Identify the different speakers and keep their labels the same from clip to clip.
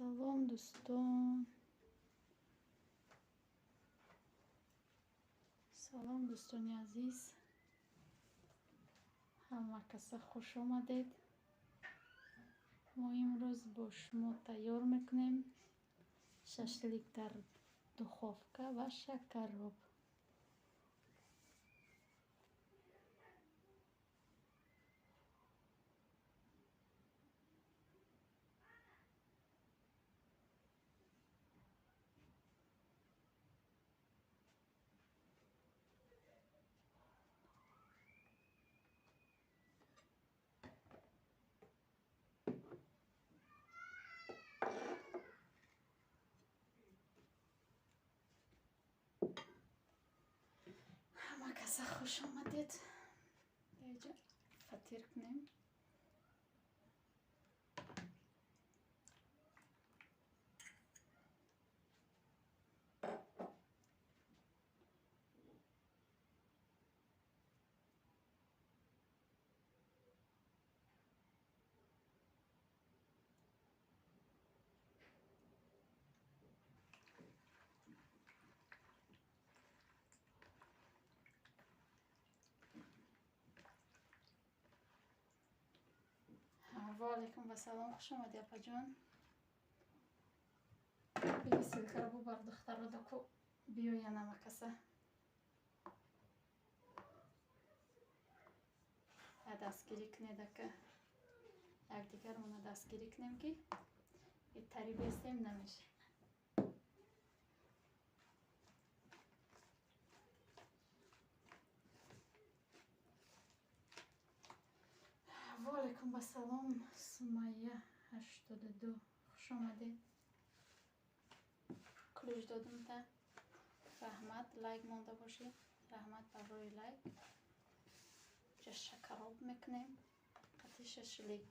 Speaker 1: Салом, дӯстон. Салом, дӯстони азиз. Ҳама каса хуш омадед. Мо имрӯз бо шумо тайёр мекунем шашлик дар духовка ва шакароб. Ҳама каса хуш омадед. Инҷа фатир кунем. Ва алайкум вассалом. Хуш омадӣ, апаҷон. Биги ссылка ро бубар, духтаро даку биёян ҳама каса. Я дастгирӣ кунед, ака. Якдигармона дастгирӣ кунем, ки итари бестем намеша. Ва алайкум вассалом, Сумайя 82. Хуш омадед. Ключ додум та. Раҳмат, лайк монда бошед. Раҳмат барои лайк. Ҷа шакароб мекунем. Қати шашлик.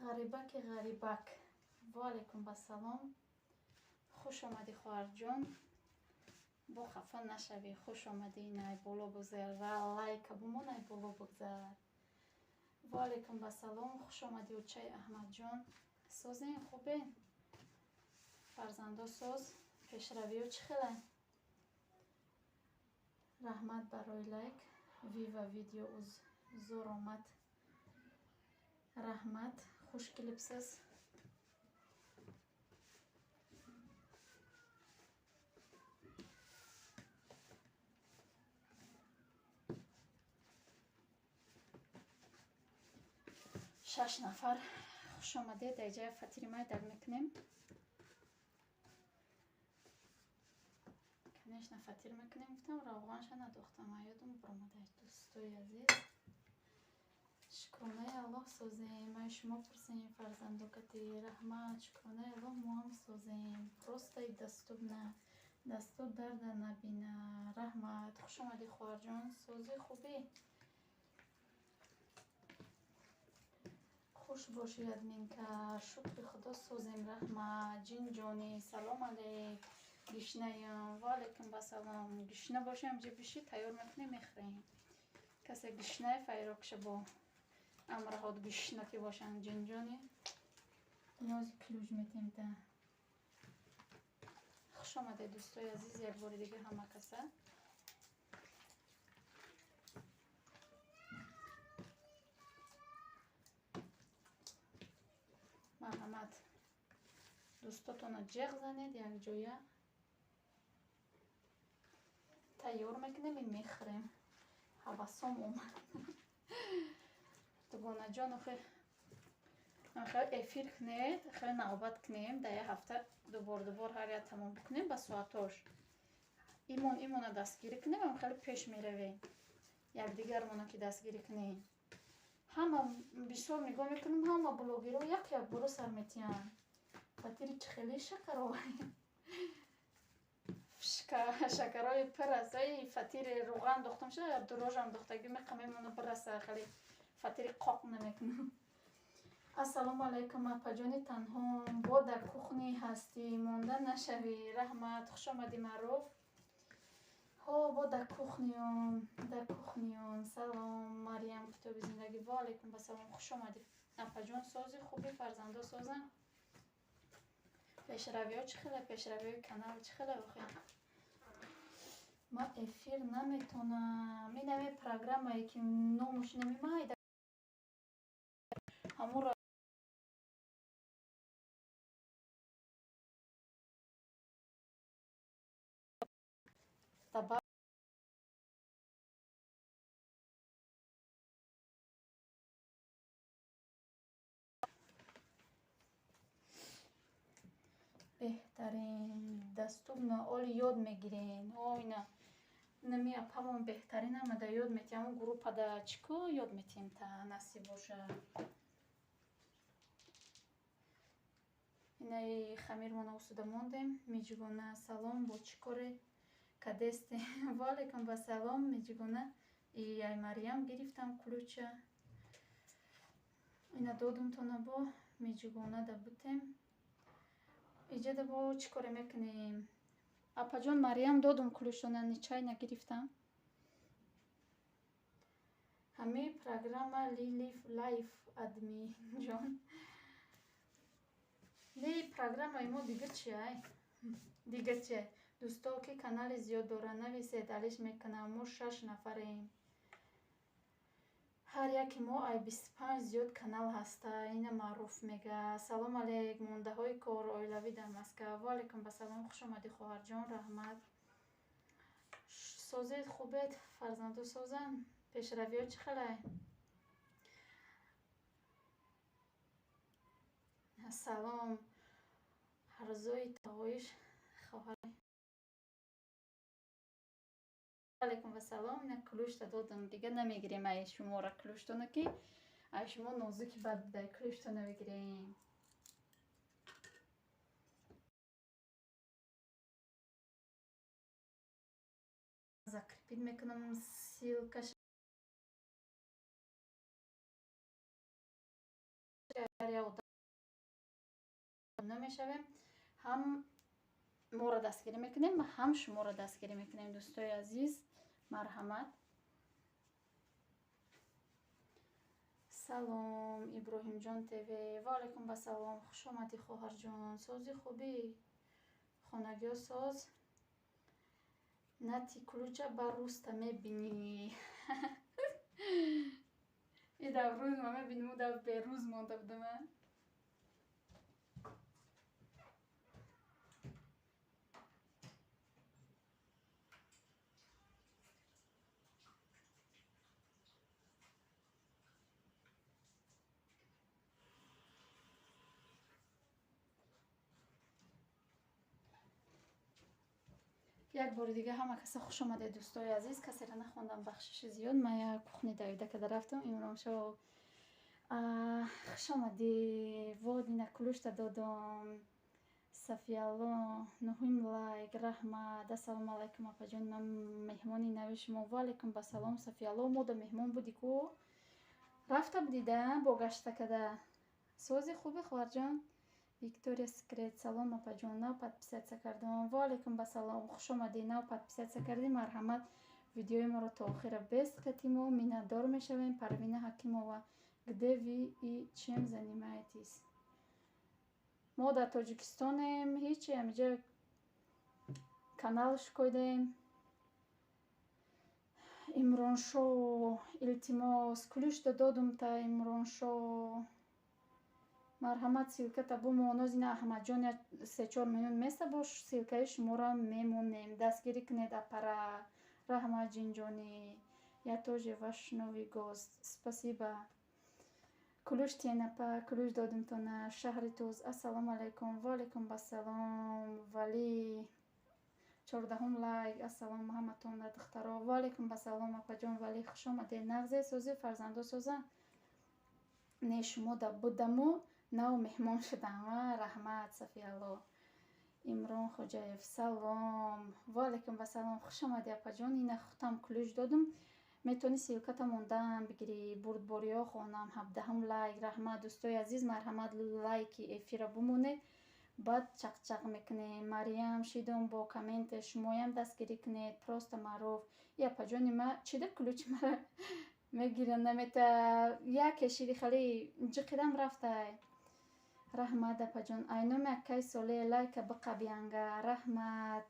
Speaker 1: Ғарибаки ғарибак. Ва алайкум вассалом. Хуш омадӣ, хоҳарҷон. Бо хафа нашавӣ, хуш омадӣ, най боло бигзар ва лайка бумон, най боло бигзар. Ва алайкум вассалом, хуш омадӣ, очаи Аҳмадҷон. Созем, хубен? Фарзандо соз, пешравиё чӣ хеле? Раҳмат барои лайк. Вива видео уз зор омад. Раҳмат, хуш келибсиз. Шаш нафар хуш омадед. Дар ҷая фатири майдар мекунем. Конечно, фатир мекунем, гуфтам, равғанша надохтам, ёдум баромада, дӯстои азиз. Шукронаи Аллоҳ, созем. Ай шумо пурсем, фарзандо кати. Раҳмат, шукронаи Аллоҳ, мо ҳам созем. Просто и доступно. Дасту дарда набина. Раҳмат, хуш омадӣ, хоҳарҷон. Созӣ, хубӣ? Хуш бошӣ, админка. Шукри Худо, созем, раҳмат. Ҷинҷонӣ, салом алейк. Гишнаям. Ва алайкум вассалом. Гишна бошем, ҷи биши, тайёр мекунем, мехӯрем. Касе гишнае файрокша бо амраҳот гишна ки бошанд, ҷинҷонӣ. Ниёзи ключ метем та. Хуш омадед, дӯстои азиз, як бори дига ҳама каса. Марҳамат, дӯстотонро ҷеғ занед, якҷоя тайёр мекунем и мехӯрем. Ҳавасом омад. Дугонаҷон, охи эфир кунед, хеле навбат кунем, дар як ҳафта дубор дубор ҳар як тамом бикунем ба соатош. Имон имона дастгирӣ кунем, ам хеле пеш меравем. Якдигармона ки дастгирӣ кунем. Ҳама бисёр нигоҳ мекунем, ҳама блогерҳо як як боро сар метиҳанд. Фатири чӣ хеле шакаро шакарои пир аст. Ай фатири руған дохтам шуда, дурожам дохтагӣ меқа мемона бираса, хеле фатири қоқ намекунам. Ассалому алайкум, апаҷони танҳом. Бо дар кухни ҳастӣ, монда нашавӣ. Раҳмат, хуш омадӣ, Маъруф. Ҳо, бо дар кухниён, дар кухниён. Салом, Марьям, китоби зиндагӣ. Ва алайкум вассалом, хуш омадӣ. Апаҷон, сози хуби, фарзандо созан? Пешравиҳо чӣ хеле, пешравиҳои канал чӣ хеле охи? Ма эфир наметонам. Инаме программае ки номуш намемайда, ҳамуро беҳтарин дастурна оли ёд мегирен. Оина нами апамон беҳтарин амада ёд метиҳам. Группада чӣ ко ёд метиҳем, та насиб боша. Инаи хамирмона усуда мондем. Миҷгуна, салом, бо чӣ коре кадесте? Ваалайкум вассалом, Миҷгуна. Ай Мариям гирифтам ключа. Ина додумтона, бо Миҷгуна да бутем. Иҷода бо чӣ коре мекунем? Апаҷон Мариям, додум ключона, ничай нагирифтам. Ҳамин программа Лилиф Лайф, админҷон. Не, программаи мо дигар чи ай? Дигар чи? Дӯсто, ки канали зиёд доранд, нависед, алиш мекунам. Мо шаш нафарем. Ҳар яке мо ай 25 зиёд канал ҳаста. Ина Маъруф мега. Салом алейк, мондаҳои кор, оилавӣ дар Москва. Ваалайкум басалом, хуш омадӣ, хоҳарҷон, раҳмат. Созед, хубед, фарзандо созанд? Пешравиҳо чӣ хелай? Салом, ҳарзои тавоиш хоҳар. Алайкум вассалом. Ина ключта додам, дига намегирем ай шуморо ключтона, ки ай шумо нозуки бад будай, ключто намегирем. Закрепить мекунам ссылкаш намешавем. Ҳам моро дастгирӣ мекунем, ҳам шуморо дастгирӣ мекунем, дӯстои азиз, марҳамат. Салом, Иброҳимҷон ТВ. Ваалайкум вассалом, хуш омадӣ, хоҳарҷон. Сози, хубӣ, хонагиҳо соз? Нати ключа ба руста мебинӣ. И дар рӯз ма мебиним, дар берӯз монда будама. Як бори дига ҳама каса хуш омадед, дӯстои азиз. Касеро нахондам, бахшиши зиёд. Ман як кухни давида када рафтам. Имромшо, хуш омадӣ. Водина ключта додам. Сафиялло, нуҳум лайк, раҳмат. Ассалому алайкум, апаҷон, ман меҳмони нави шумо. Ваалайкум басалом, Сафиялло. Мо да меҳмон будӣ ку, рафта будида бо гашта када. Сози, хуби, хоҳарҷон? Виктория Секрет, салом, апаҷон, нав подписаться кардам. Ваалайкум басалом, хуш омадӣ, нав подписаться кардӣ, марҳамат, видеои моро то охира бест катимо, миннатдор мешавем. Парвина Ҳакимова, где вы и чем занимаетесь? Мо дар Тоҷикистонем, ҳечи, ҳамиҷа канал шукоидаем. Имроншо, илтимос, ключта додум та Имроншо. Марҳамат, ссылката бумон. Озина Аҳмадҷон 3-4 минут места бош, ссылкаи шуморо мемонем. Дастгирӣ кунед апара. Раҳмат, ҷинҷонӣ. Я тоже ваш новый гость. Спасибо. Ключ тенапа, ключ додимтона. Шаҳри Туз, ассалому алайкум. Ваалайкум басалом. Вали, 14-ум лайк. Ассалому ҳаматонда, духтаро. Ваалайкум басалом, апаҷон Вали, хуш омадед. Нағзе, сози, фарзандо созанд? Не, шумо да будаму нав меҳмон шудам. Раҳмат, Сафиялло. Имрон Хоҷаев, салом. Ваалайкум вассалом, хуш омадӣ, апаҷон. Ина худам ключ додум, метавонӣ ссылката мондаам бигирӣ. Бурдбориҳо хонам, 17-ум лайк, раҳмат, дӯстои азиз, марҳамат, лайки эфира бумонед, баъд чақчақ мекунем. Мариям шидом бо комменте, шумоям дастгирӣ кунед. Просто Маъруф, и апаҷони ма чида ключи мара Мегирам, намета, яке шиди хали ҷиқидам, рафтай. Раҳмат, апаҷон. Айноми аккаи Соле лайка биқабиянга. Раҳмат,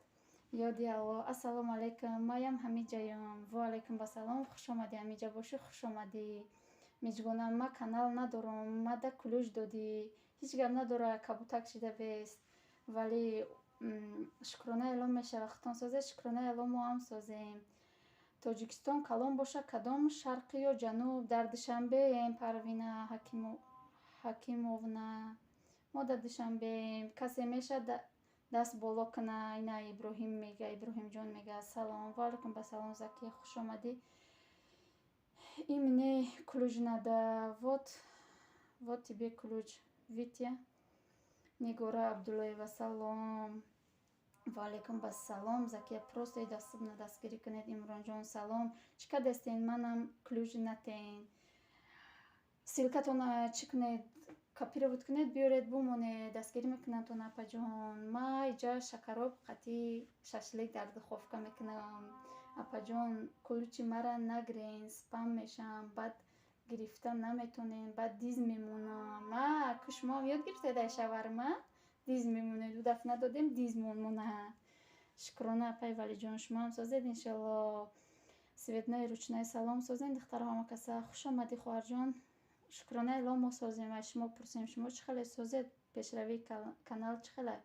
Speaker 1: ёди Алло. Ассалому алайкум, маям ҳамиҷаём. Ваалайкум басалом, хуш омадӣ, ҳамиҷа бошӣ, хуш омадӣ. Миҷгона, ма канал надорам, мада ключ додӣ. Ҳеҷ гап надора, кабутак шида бест, вале шукрона эълон мешава. Худтон созед, шукрона эълон, мо ҳам созем. Тоҷикистон калон боша, кадом шарқи ё ҷануб? Дар Душанбеем, Парвина Ҳакимовна, мо дар Душанбеем. Касе меша даст боло куна. Ина Иброҳим мега, Иброҳимҷон мега. Салом, ваалайкум басалом, Закия, хуш омадӣ. И мне ключ надо. Вот, вот тебе ключ, Витя. Нигора Абдуллоева, салом. Ваалайкум басалом, Закия. Просто и дастубна дастгирӣ кунед. Имронҷон, салом. Чӣ кардастен? Манам ключ натен. Ссылкатона чӣ кунед, копировать кунед, биёред, бумонед, дастгирӣ мекунам-тон, апаҷон. Ма иҷа шакароб қатӣ шашлик дар духовка мекунам. Апаҷон, ключи мара нагирен, спам мешам, баъд гирифта наметонем, баъд диз мемонам. А ку шумоам ёд гирифтед ай шаварма, диз мемонед. Ду дафъа надодем, диз монмона. Шукрона, апай Валиҷон, шумоам созед, иншолло. Светной ручной, салом, созен, духтаро, ҳама каса. Хуш омадӣ, хоҳарҷон. Шукрона эло, мо созем. Ай шумо пурсем, шумо чӣ хеле созед, пешравии канал чӣ хеле?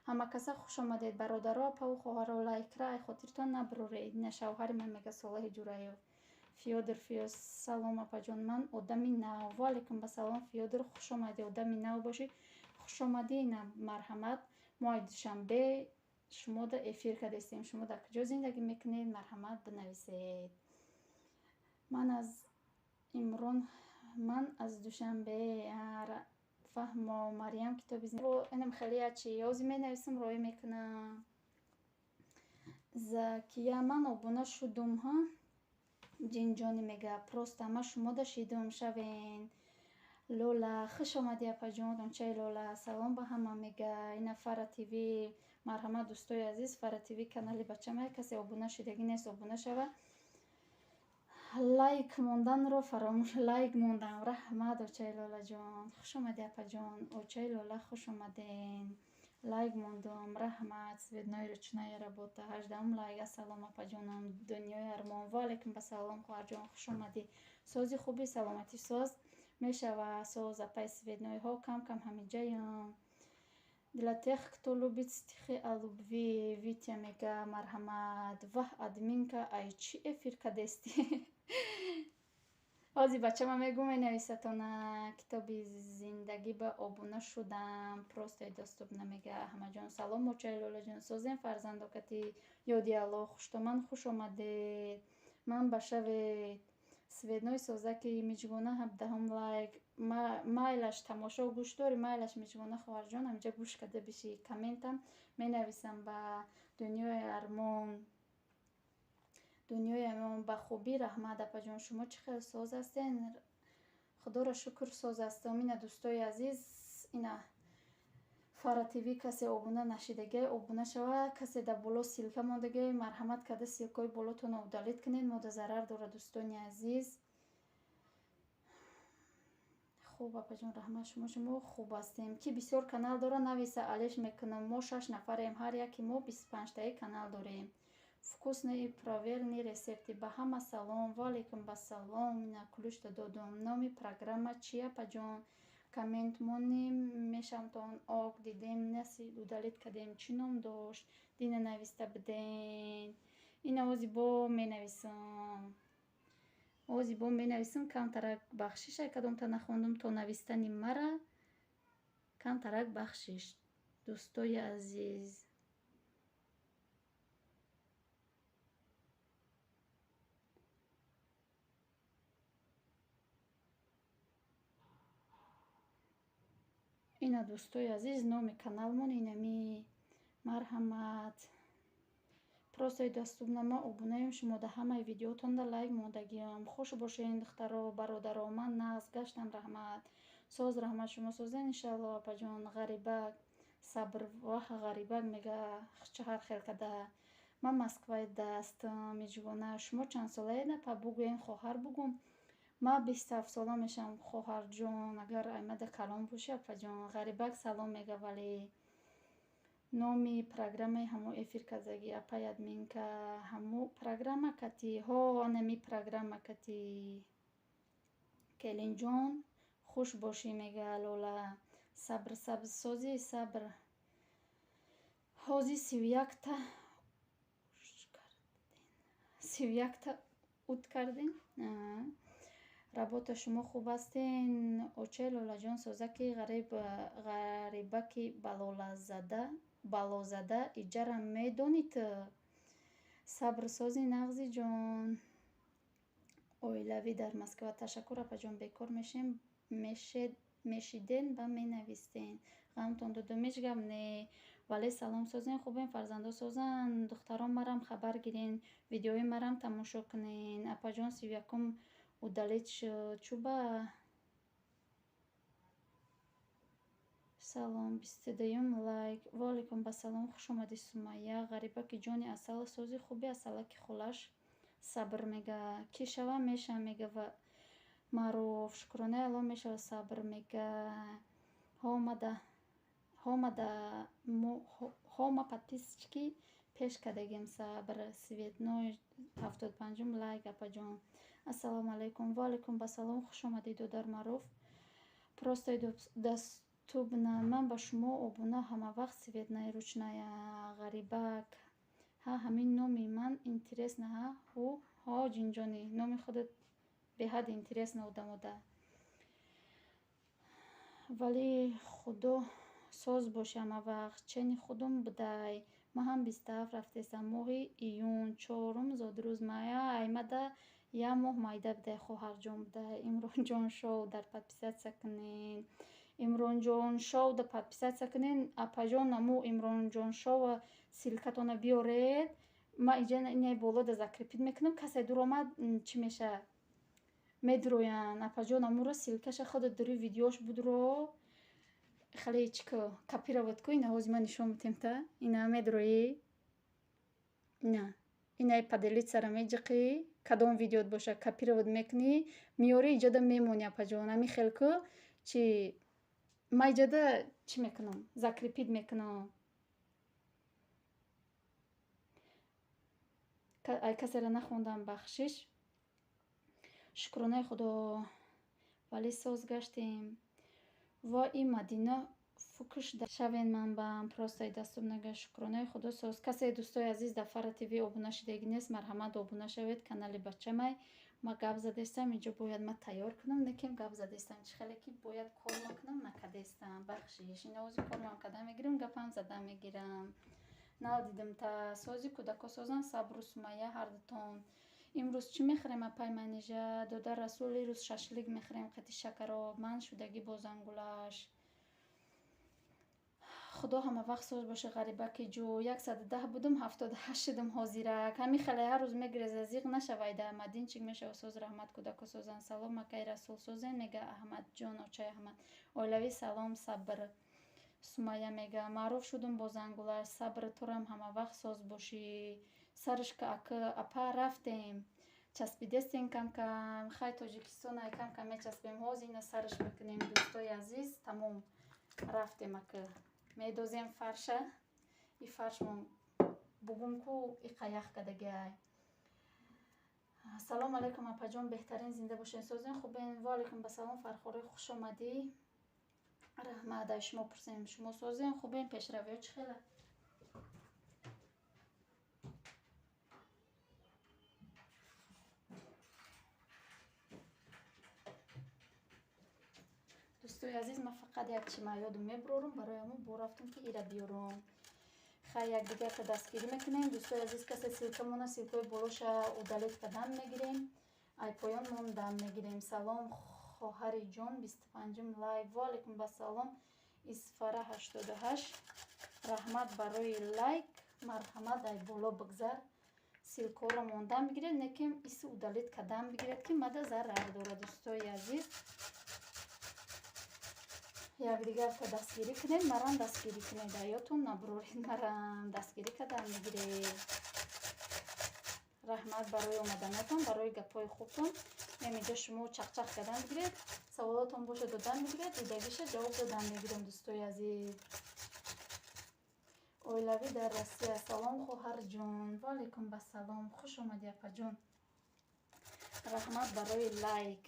Speaker 1: Ҳама каса хуш омадед, бародаро, апаву хоҳаро. Лайкра ай хотиртон набуроред. Ина шавҳари ман мега, Солоҳи Ҷураев. Фёдор Фиёз, салом, апаҷон, ман одами нав. Ваалайкум басалом, Фёдор, хуш омадӣ. Одами нав бошӣ, хуш омадӣ. Ина марҳамат, мо ай Душанбе шумо да эфир кардастем. Шумо дар куҷо зиндагӣ мекунед? Марҳамат, бинависед. Ман аз Имрон, ман аз Душанбе. Фаҳмо, Марьям, китоби инам хеле чи ёзи менависам, роӣ мекунам. Закия, ман обуна шудум. Ҳа, ҷинҷони мега, просто ма шумода шидум шавен. Лола, хуш омадӣ, апаҷон. Ончаи Лола, салом ба ҳама мега. Ина Фара ТВ, марҳамат, дӯстои азиз, Фара ТВ канали бачамай. Касе обуна шудагӣ нест, обуна шава. Лайк монданро фаромӯш. Лайк мондам, раҳмат, очаи Лолаҷон, хуш омадӣ, апаҷон. Очаи Лола, хуш омаден. Лайк мондум, раҳмат. Цветной ручная работа, 18-ум лайк. Ассалом, апаҷонам. Дунёи армон, ваалайкум басалом, хоҳарҷон, хуш омадӣ. Сози, хуби, саломатӣ, соз мешава, соз, апай Светнойҳо, кам кам ҳамиҷаям. Для тех, кто любит стихи о любви, Витя мега, марҳамат. Ваҳ, админка, ай чӣ эфир кадести? Ҳозир бачама мегӯ, менависатона. Китоби зиндагӣ ба обуна шудам, просто доступ намега. Аҳмаҷон, салом, очаи Лолаҷон, созем, фарзандокати, ёди Алло. Хуштоман, хуш омадед, ман ба шавед. Светной созаки. Миҷгона, 17-ум лайк. Майлаш, тамошо гӯш дорӣ, майлаш, Миҷгона хоҳарҷон, ҳаминҷа гӯш карда бишӣ. Комментам менависам ба дунёи армон. Дунёи армон, ба хубӣ, раҳмат, апаҷон. Шумо чӣ хел, соз ҳастен? Худоро шукр, соз ҳастам. Ина, дӯстои азиз, ина Фара ТВ, касе обуна нашидагиай, обуна шава. Касе дар боло ссылка мондагиай, марҳамат карда ссылкаҳои болотонро удалить кунед, мода зарар дорад, дӯстони азиз. Хуб, апаҷон, раҳмат. Шумо хуб ҳастем. Ки бисёр канал дора, нависа, алеш мекунам. Мо шаш нафарем, ҳар яки мо 25-таи канал дорем. Вкусный и проверенный рецепты. Ба ҳама салом, ваалайкум басалом. Ина ключта додум. Номи программа чи, апаҷон? Коммент монем мешавтон. Ок, дидем, наси удалить кардем. Чӣ ном дошт? Дина нависта биден. Ина ози бо менависам, ози бо менависам. Камтарак бахшиша, кадомта нахондум, то навистани мара камтарак бахшиш, дӯстои азиз. Ина, дӯстои азиз, номи каналмон инами, марҳамат. Просто дастурнама обунаем шумо, да ҳамаи видеотонда лайк мондагиам. Хуш бошен, духтаро, бародаро. Ман нағз гаштам, раҳмат. Соз, раҳмат, шумо созен, иншалло, апаҷон. Ғарибак сабр, ваҳ, ғарибак мега, чӣ ҳар хел када. Ман Москваи дастам. Миҷгона, шумо чанд солаед, апа, бугӯен, хоҳар, бугум. Ман 27 сола мешавам, хоҳарҷон, агар аймада калон бошӣ, апаҷон. Ғарибак салом мега, вале номи программаи ҳамо эфир кардагӣ, апай админка, ҳамо программа кати, ҳо, анами программа кати. Келинҷон, хуш бошӣ, мега Лола. Сабр, сабз созӣ, сабр. Ҳозир 31-та 31-та ут кардем. Работа шумо хуб ҳастен, очаи Лолаҷон, созаки ғарибаки балозада иҷара медонӣ ту? Сабр, сози нағзи ҷон. Оилавӣ дар Москва. Ташаккур, апаҷон, бекор мешиден ба менавистен. Ғамтон додум, ҳеҷ гап не. Вале салом, созен, хубен, фарзандо созанд. Духтарон, марам хабар гирен, видеои марам тамошо кунен. Апаҷон, 31-ум удалить шуд. Чуба? Салом, 22-юм лайк. Ваалайкум басалом, хуш омадӣ, Сумайя. Ғарибаки ҷони асал, сози хуби, асалаки холаш. Сабр мега. Кӣ шава мешавам, мега Маъруф. Шукронаи Алло мешава, сабр мега. Ҳома подписчики пеш кардагим, сабр. Светной, 75-ум лайк, апаҷон. Ассалому алайкум. Ваалайкум басалом, хуш омадӣ, додар Маъруф. Просто доступно. Ман ба шумо обуна ҳамавақт, светная ручная. Ғарибак. Ҳа, ҳамин номи ман интересно, ҳа? Ҳу, ҳо, ҷинҷонӣ, номи худат беҳад интересно одамода. Вале худо соз бошӣ ҳамавақт. Чени худум будай. Ман ҳам 27 рафтестам. Моҳи июн, чорум зодрӯз мая аймада як моҳ майда будай, хоҳарҷон будай. Имронҷон шоу дар подписаться кунен. Имронҷон шоу да подписаться кунен. Апаҷон, аму Имронҷон шоу ссылкатона биёред. Ман иҷа инаи боло да закрепить мекунам. Касе дур омад, чӣ мешавад? Медуроянд. Апаҷон, амуро ссылкаша худат дури видеош будро. Хеле чӣ ку копировать ку, ина ҳозир ман нишон медиҳем та. Ина медуроӣ. Ина. Инаи поделиться-ро меҷиқӣ, кадом видеот боша, копировать мекунӣ, меёрӣ, иҷода мемонӣ, апаҷон. Ҳамин хел ку чи ман иҷода чӣ мекунам? Закрепить мекунам. Ай касеро нахондам, бахшиш. Шукронаи Худо. Вале соз гаштем. Ва и Мадина фукш шавен манбаам просто дастум нагашт. Шукронаи Худо соз. Касе, дӯстои азиз, дар Фара ТВ обуна шидагӣ нест, марҳамат, обуна шавед. Канали бачамай. Ма гап задестам, инҷо бояд ма тайёр кунам, некем гап задестам. Чӣ хеле ки бояд кор макунам, накардестам. Бахшиш. Ина ози кормам карда мегирам, гапам зада мегирам. Нав дидам та сози кӯдако созан, Сабру Сумайя ҳардутон. Имрӯз чӣ мехӯрем, апай Манижа? Додар Расул, ирӯз шашлик мехӯрем қати шакароб. Ман шудагӣ бо зангулаш. Худо ҳама вақт соз боша, ғарибаки ҷӯ. 110 будум, 78 шудум ҳозирак. Ҳамин хеле ҳар рӯз мегиреза, зиқ нашавайда. Мадинчик мешава соз, раҳмат, кӯдако созан. Салом, акай Расул, созен, мега Аҳмадҷон, очаи Аҳмад. Оилавӣ салом, Сабр. Сумайя мега маъруф шудум бо зангулаш. Сабр, турам ҳама вақт соз бошӣ. Сарушка акы апа рафтем. Часпидестен кам-кам. Хай, Тоҷикистон ай кам-кам мечаспем. Ҳозир ина сараш мекунем, дӯстои азиз. Тамом. Рафтем акы. Медозем фарша. И фаршмон бугум ку иқа ях кардагиай. Салом алайкум, апаҷон, беҳтарин, зинда бошен, созен, хубен. Ва алайкум басалом, Фархорӣ, хуш омадӣ. Раҳмат, ай шумо пурсем, шумо созен, хубен, пешравиҳо чӣ хела? Дӯстои азиз, ман фақат як чи ман ёдум мебурорум, барои ҳамон бо рафтум ки ира биёрум. Хай, якдигарта дастгирӣ мекунем. Дӯстои азиз, касе ссылкамона, ссылкаҳои болоша удалить кардан мегирем, ай поён мондан мегирем. Салом, хоҳари ҷон, 25-ум лайк. Ва алайкум басалом, Исфара 88. Раҳмат барои лайк. Марҳамат, ай боло бигзар. Ссылкаҳоро мондан бигиред, некем ису удалить кардан бигиред, ки мада зарар дорад, дӯстои азиз. Якдигарта дастгирӣ кунед, марам дастгирӣ кунед, аётон набуроред, марам дастгирӣ кардан бигиред. Раҳмат барои омаданатон, барои гапҳои хубтон. Мемиҷа шумо чақчақ кардан бигиред, саволотон боша додан бигиред, дидагиша ҷавоб додан мегирем, дӯстои азиз. Оилавӣ дар Россия. Салом, хоҳарҷон. Ва алайкум басалом. Хуш омадӣ, апаҷон. Раҳмат барои лайк.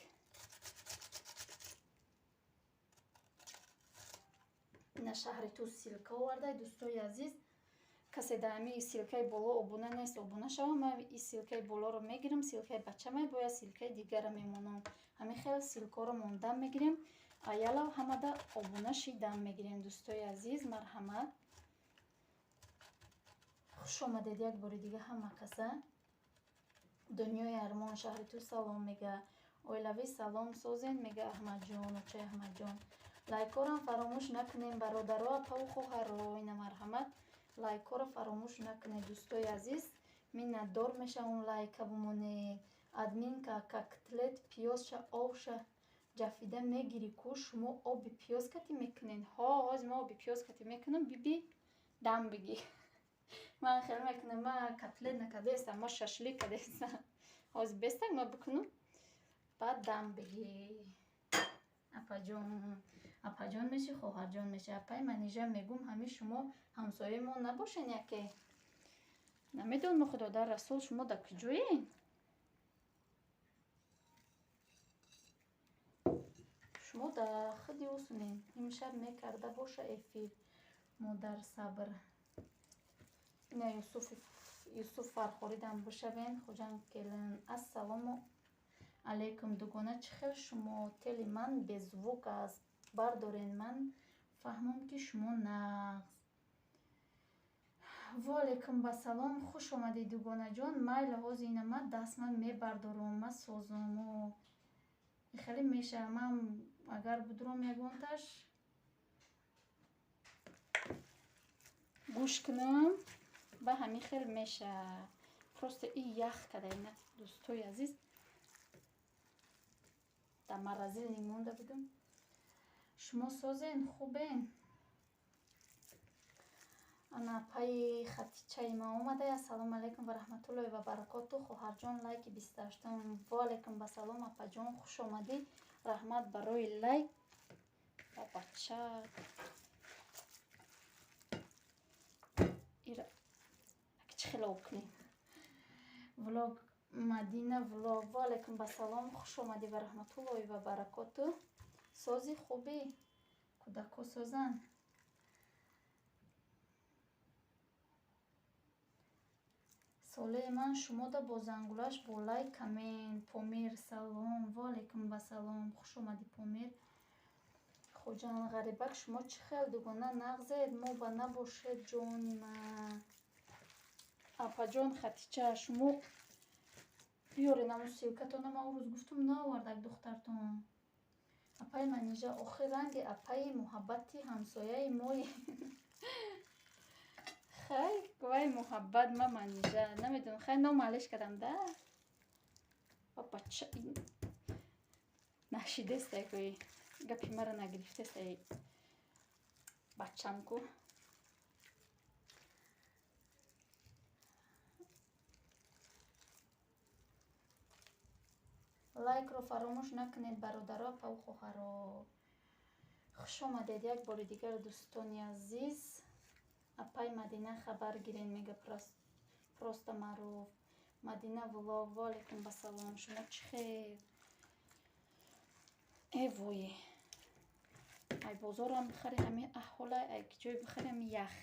Speaker 1: Ина шаҳри Тус ссылка овардай, дӯстои азиз. Касе дар ҳамин ссылкаи боло обуна нест, обуна шава. Ман и ссылкаи болоро мегирам, ссылкаи бачамай, бояд ссылкаи дигара мемонам. Ҳамин хел ссылкаро мондан мегирем. Аялав ҳамада обуна шидан мегирем, дӯстои азиз, марҳамат. Хуш омадед як бори дига ҳама каса. Дунёи армон, шаҳри Тус салом мега. Оилавӣ салом, созен мега Аҳмадҷон, очаи Аҳмадҷон. Лайкҳоро фаромӯш накунем, бародаро, апаву хоҳаро, ина марҳамат. Лайкҳоро фаромӯш накунед, дӯстои азиз. Миннатдор мешавам лайка бимонед. Админка котлет пиёзша овша ҷафида мегирӣ ку, шумо оби пиёз кати мекунед? Ҳо, ҳозир ман оби пиёз кати мекунам, биби дам бигӣ. Ман хеле мекунам, ман котлет накардастам, ман шашлик кардастам. Ҳозир бестак ман бикунам, баъд дам бигӣ. Апаҷон, апаҷон меши, хоҳарҷон меши. Апаи Манижа мегум, ҳамин шумо ҳамсояи мо набошен яке. Намедонам, худо дар расул, шумо дар куҷоен? Шумо дар худи усунен. Имшаб мекарда боша эфир. Модар сабр. Ина Юсуф Фархоридам бишавен, Хуҷанд келин. Ассалому алайкум, дугона, чӣ хел шумо? Тели ман беззвук аст. Бардорен, ман фаҳмам, ки шумо нағз. Ва алайкум басалом, хуш омадед, дугонаҷон. Майли, ҳозир ина ман дастман мебардорам, ман созому. Хеле мешава, ман агар будурам ягонташ гӯш кунам, ба ҳамин хел меша. Просто и ях када ина, дӯстои азиз. Дар морозильник монда будам. Шумо созен, хубен? Ана апаи Хатичаи ма омада. Ассалому алайкум ва раҳматуллоҳи ва баракоту. Хоҳарҷон, лайки 28-ум. Ва алайкум басалом, апаҷон, хуш омадӣ. Раҳмат барои лайк. Ба бача. Ира чӣ хеле об кунем? Влог Мадина влог. Ва алайкум басалом, хуш омадӣ ва раҳматуллоҳи ва баракоту. Сози хубӣ? Кӯдако созанд? Солеи ман шумода бо зангулаш бо лайк коммент. Помир салом. Ва алайкум басалом, хуш омадӣ, Помир. Хуҷанд ғарибак, шумо чӣ хел, дугона, нағзед? Мо ба набошед, ҷони ман. Апаҷон Хатича, шумо биёред ҳамун ссылкатона, ман он рӯз гуфтум, наовардак духтартон. Апаи Манижа, охир ранги апаи муҳаббати ҳамсояи мои. Хай, вай муҳаббат ма Манижа, намедонам, хай ном алиш кардам да. Ба бача нашидестай кӯи, гапи маро нагирифтестай бачам ку. Лайкро фаромӯш накунед, бародаро, апаву хоҳаро. Хуш омадед як бори дигар, дӯстони азиз. Апай Мадина хабар гирен мега просто маъруф. Мадина влог. Ва алайкум басалом. Шумо чӣ хел? Э вой. Ай бозорам бихари ҳамин аҳола, ай ҷой бихари ҳамин ях.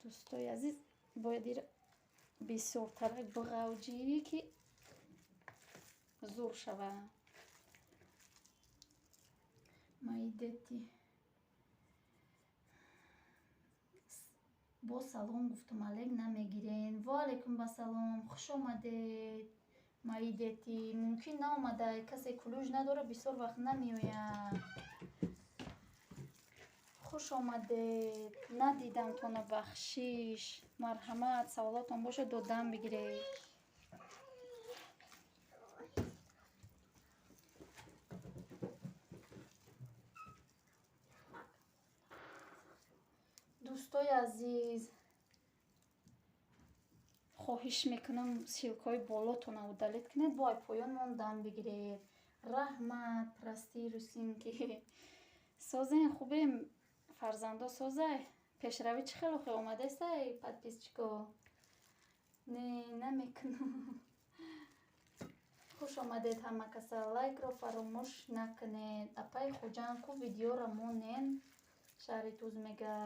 Speaker 1: Дӯстои азиз, бояд ира бисёртарак биғавҷӣ, ки зур шава. Маидети. Бо салом гуфтум, алек намегирен. Ва алайкум басалом, хуш омадед. Маидети, мумкин наомада, касе кулуҷ надора, бисёр вақт намеояд. Хуш омадед. Надидамтона, бахшиш. Марҳамат, саволотон бошад, додам бигиред. Дӯстои азиз, Хоҳиш мекунам, ссылкаҳои болотона удалить кунед, бо ай поён мондан бигиред. Раҳмат, прости, русинки. Созен, хубем, фарзандо созай. Пешравӣ чӣ хеле хе омадестай, подписчико? Не, намекунам. Хуш омадед ҳама каса. Лайкро фаромӯш накунед. Апаи Хуҷанд, ку видеоро монен? Шаҳри Туз мега.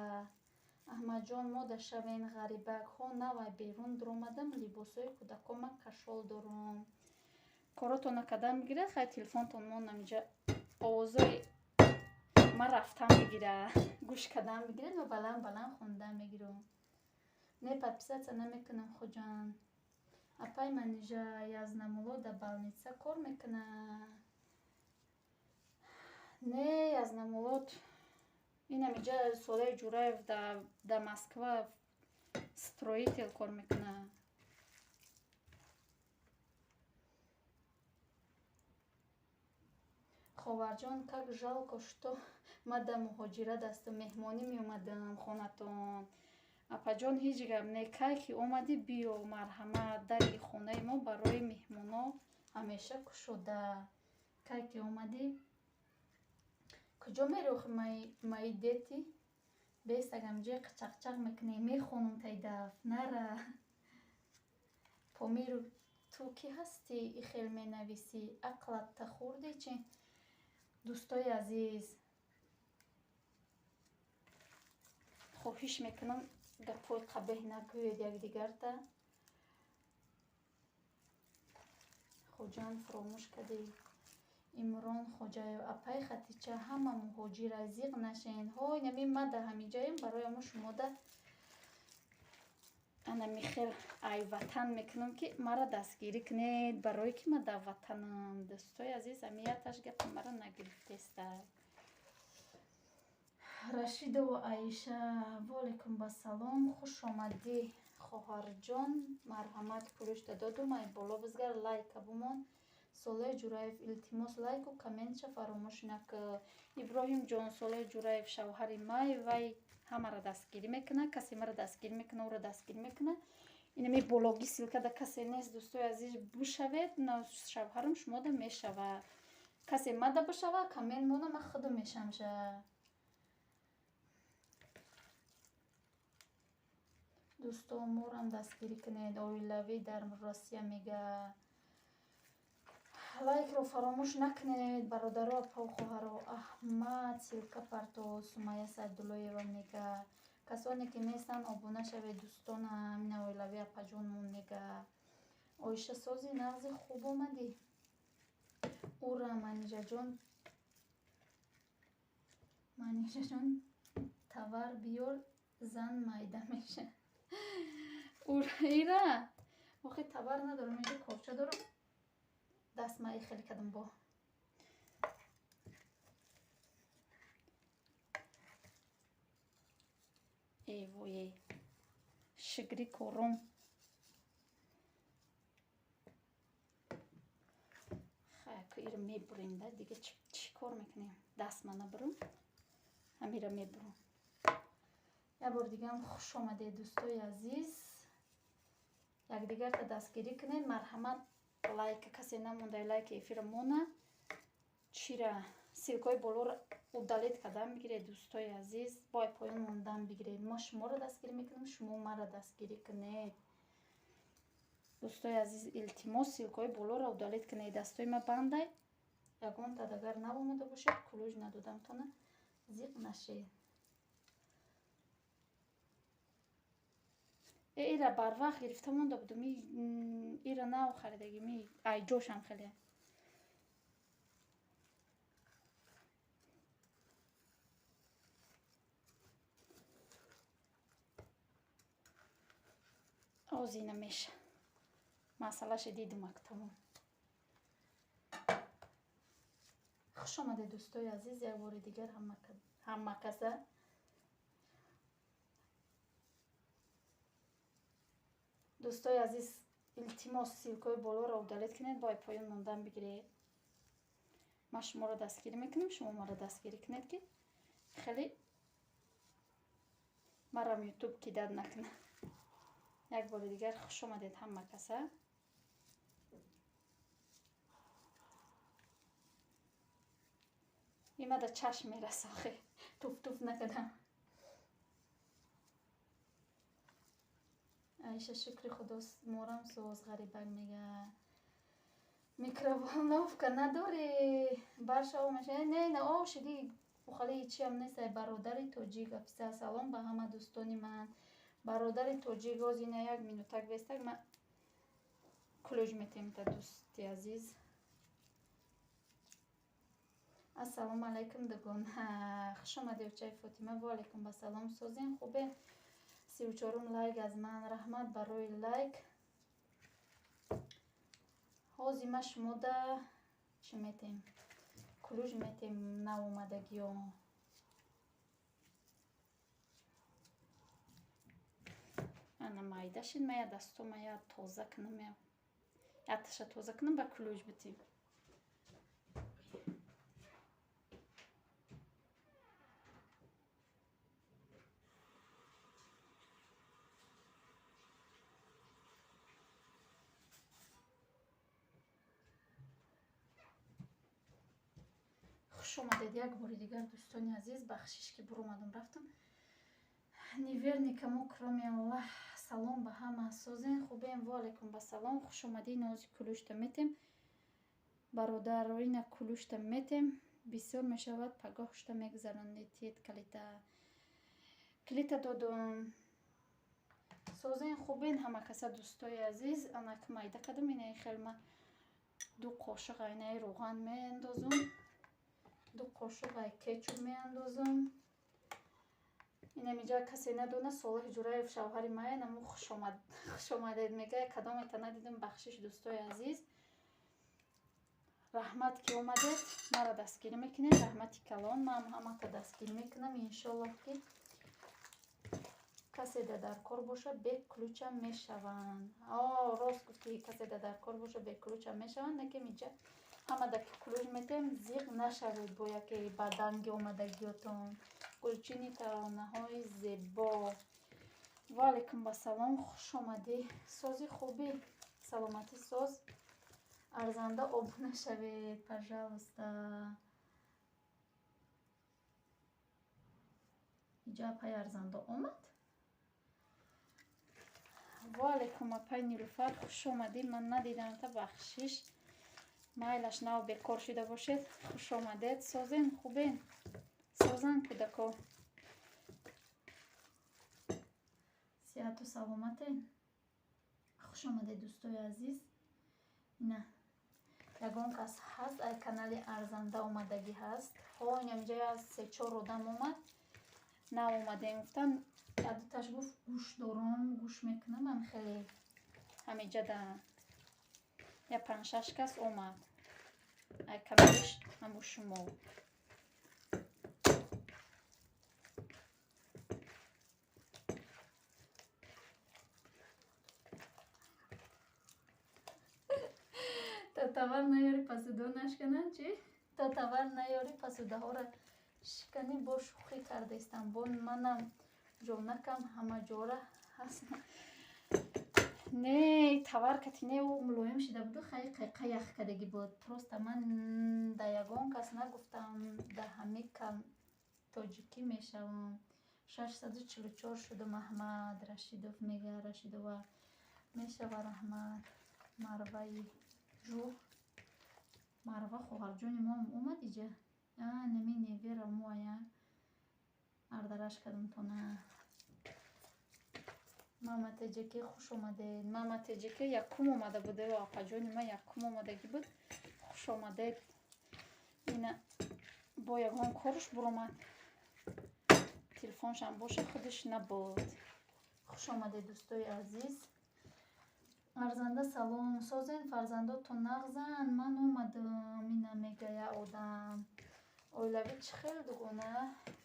Speaker 1: Аҳмадҷон, мо да шавен ғарибак. Хо навай берун дуромадам, либосҳои кӯдакома кашол дорум. Коротона кадан бигирад, хай телефонтон монам инҷа овозои ман рафтан бигира, гӯш кардан бигирад ва баланд баланд хондан мегирам. Не, подписаться намекунам, Хуҷанд. Апай Манижа, Язнамулло дар больница кор мекунад? Не, Язнамуллот инам иҷа Солеҳ Ҷураев дар Москва строитель кор мекунад. Ховарҷон, как жалко, что ман дар муҳоҷират ҳастам, меҳмонӣ меомадам хонатон. Апаҷон, ҳеҷ гап не, кай ки омадӣ, биё, марҳамат, дари хонаи мо барои меҳмоно ҳамеша кушода. Кай ки омадӣ, куҷо мерӣ охи, мои дети? Бестагам ҷои қичақчақ мекунӣ, мехонам тай даф, нара. Помиру, ту кӣ ҳастӣ, и хел менависӣ? Ақлат та хурдӣ чӣ? Дӯстои азиз, хоҳиш мекунам, гапҳои қабеҳ нагӯед якдигарта. Хуҷанд фуромӯш кардӣ. Имрон Хоҷаев, апаи Хатича, ҳама муҳоҷира, зиқ нашен. Ҳой, нами ман дар ҳаминҷаем, барои ҳамо шумода анами хел ай ватан мекунам, ки маро дастгирӣ кунед, барое ки ман дар ватанам. Дӯстои азиз, ами яташ гапи маро нагирифтеста. Рашидова Аиша, ваалайкум басалом, хуш омадӣ, хоҳарҷон, марҳамат, кулушта додум, ай боло бизгар, лайка бумон. Солеҳ Ҷураев, илтимос, лайку комментша фаромӯш накӣ. Иброҳимҷон, Солеҳ Ҷураев шавҳари май, вай ҳамаро дастгирӣ мекунад, касе маро дастгирӣ мекунад, ӯро дастгирӣ мекунад. Инами бологи ссылка да касе нест, дӯстои азиз, бишавед, шавҳарам шумода мешавад. Касе мада бишава, коммент мона, ман худам мешамша. Дӯсто, морам дастгирӣ кунед, оилавӣ дар Россия мега. Лайкро фаромӯш накунед, бародаро, апаву хоҳаро. Аҳмад ссылка парто, Сумайя Саъдуллоева мега. Касоне ки нестанд, обуна шавед, дӯстонам, ина оилавӣ апаҷонмон мега. Оиша, сози нағзи, хуб омадӣ. Ура, Манижаҷон, Манижаҷон, товар биёр, зан майда меша. Ура, ира, охи товар надорам, инҷа корча дорам. Даст ма хеле кардам бо. Э вой, шигри кором. Хай, ира мебурем да, дига чӣ кор мекунем? Даст ма набурам, ҳамира мебурам. Як бор дигаам хуш омадед, дӯстои азиз. Якдигарта дастгирӣ кунед, марҳамат, лайка касе намонда, лайки эфира мона. Чира ссылкаҳои болоро удалить кардан бигиред, дӯстои азиз, бо поён мондан бигиред. Мо шуморо дастгирӣ мекунем, шумо маро дастгирӣ кунед. Дӯстои азиз, илтимос, ссылкаҳои болоро удалить кунед. Дастои ма бандай, ягонта агар наомада бошед, ключ надодамтона, зиқ нашед. Э, ира барвақт гирифта монда будум, ира нав харидаги, ми ай ҷошам хеле. Озина меша. Масъалаша дидум ак тамом. Хуш омадед, дӯстои азиз, як бори дигар ҳама каса. Дӯстои азиз, илтимос, ссылкаҳои болоро удалить кунед, бо поён мондан бигиред. Ман шуморо дастгирӣ мекунам, шумо маро дастгирӣ кунед, ки хеле марам ютуб кидать накунад. Як бори дигар хуш омадед ҳама каса. Имада чашм мераса, охе туф-туф накардам. Айша, шукри худо, морам соз. Ғарибак мега, микроволновка надорӣ, барша омаша. Не, на ошиди ухали чиам нест. Ай бародари тоҷик аписа, салом ба ҳама дӯстони ман. Бародари тоҷик, оз ина як минутак бестак, ман ключ метем та, дӯсти азиз. Ассалому алайкум, дугона, хуш омадӣ, очаи Фотима. Ва алайкум ассалом, созен, хубе? 34-ум лайк аз ман, раҳмат барои лайк. Ҳозир ма шумода чӣ метем? Ключ метем навомадагиё. Ана майда шид, ма я дастома я тоза кунам, я таша тоза кунам, ба ключ битем. Хуш омадед як бори дигар, дӯстони азиз. Бахшиш, ки буромадам, рафтам. Не никому, кроме Аллах. Салом ба ҳама, созен, хубем? Ва алайкум басалом, хуш омадӣ. Нози ключта метем, бародароина, ключта метем. Бисёр мешавад, пагоҳшта мегузаронед. Тиед калита, калита додум. Созен, хубен ҳама каса, дӯстои азиз? Анак майда кардам. Инаи хелма 2 қошиқ айнаи рӯған меандозум, 2 қошиқ ай кетчуп меандозум. Инамиҷа касе надона, Солоҳи Ҷураев шавҳари мая наму хушомадед мега. Кадомета надидам, бахшиш, дӯстои азиз. Раҳмат, ки омадед, маро дастгирӣ мекунед, раҳмати калон. Ман ҳамата дастгирӣ мекунам, иншоллоҳ, ки касе да дар кор боша, бе ключам мешаванд. О, рост гуфтӣ, касе да дар кор боша, бе ключам мешаванд. Некем иҷа ҳама да ки ключ метем, зиқ нашавед бо яке ба данги омадагиётон. Гулчини таронаҳои зебо, ва алайкум басалом, хуш омадӣ. Сози, хубӣ, саломатӣ, соз. Арзанда обуна шавед, пожалуйста. Иҷа апай Арзанда омад. Ва алайкум, апай Нилуфар, хуш омадӣ. Ман надидамта, бахшиш. Майлаш, нав бекор шида бошед, хуш омадед. Созен, хубен? Созан кӯдако, сиҳату саломатен? Хуш омадед, дӯстои азиз. Ина ягон кас ҳаст, ай канали Арзанда омадагӣ ҳаст? Ҳо, инамиҷа се-чор одам омад, нав омадем гуфтан. Якдуташ гуфт, гӯш дорам, гӯш мекунам. Ам хеле ҳамиҷа да я панҷ-шаш кас омад ай каналиш ҳаму шумо. То тавар наёри, пасудо нашкананд, чӣ? То тавар наёри, пасудаҳоро шиканӣ. Бо шӯхӣ кардаистам, бо манам ҷонакам ҳамаҷора ҳаст. Не, тавар кати не, ӯ мулоим шида буду, хай қайқа ях кардагӣ буд. Просто ман да ягон кас нагуфтам, да ҳами кам тоҷикӣ мешавам. 644 шудум, Аҳмад Рашидов мега, Рашидова мешава, раҳмат. Марваи ҷу, Марва хоҳарҷони моам омад иҷа. Нами невера моая ардараш кардамтона. Мама Теҷаке, хуш омадед. Мама Теҷаке якум омада буде, апаҷони ман якум омадагӣ буд, хуш омадед. Ина бо ягон корш буромад, телефоншам боша, худаш набуд. Хуш омадед, дӯстои азиз. Арзанда салом, созен, фарзандотон нағзанд? Ман омадам, ина мегая одам. Оилавӣ чӣ хел, дугона?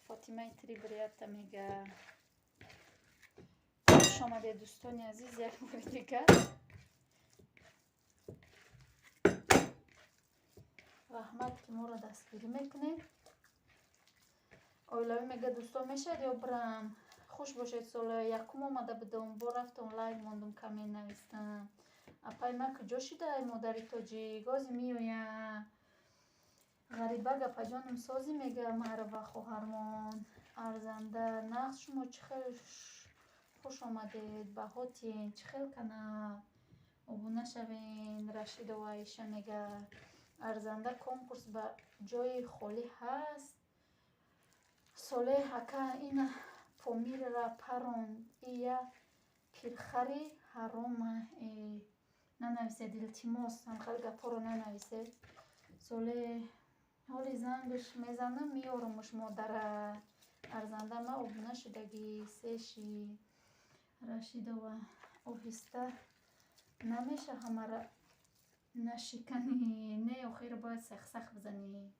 Speaker 1: Фотимаи Трибрията мега. Хуш омадед, дӯстони азиз, як бори дигар. Раҳмат, ки моро дастгирӣ мекунед. Оилавӣ мега, дӯстон мешавад ё бирам? Хуш бошед. Соли якум омада будам, бо рафтам лайк мондум, коммент навистам. Апай ман куҷо шидай, модари тоҷик? Ози меоя. Ғарибак апаҷонам созӣ, мега Марва хоҳармон. Арзанда нағз, шумо чӣ хел? Хуш омадед, баҳотин чӣ хел канал? Обуна шавен. Рашидова Аиша мега: арзанда, конкурс ба ҷои холӣ ҳаст. Солеҳ ака, ина Помирра парон, ия пирхари ҳарома. Нанависед, илтимос, ҳамхел гапҳоро нанависед. Солеҳ, ҳоли зангаш мезанам, меёрумуш модара. Арзанда, ма обуна шудагӣ сеши. Рашидова, оҳиста намеша, ҳамара нашиканӣ. Не, охир бояд сахсах бизанӣ.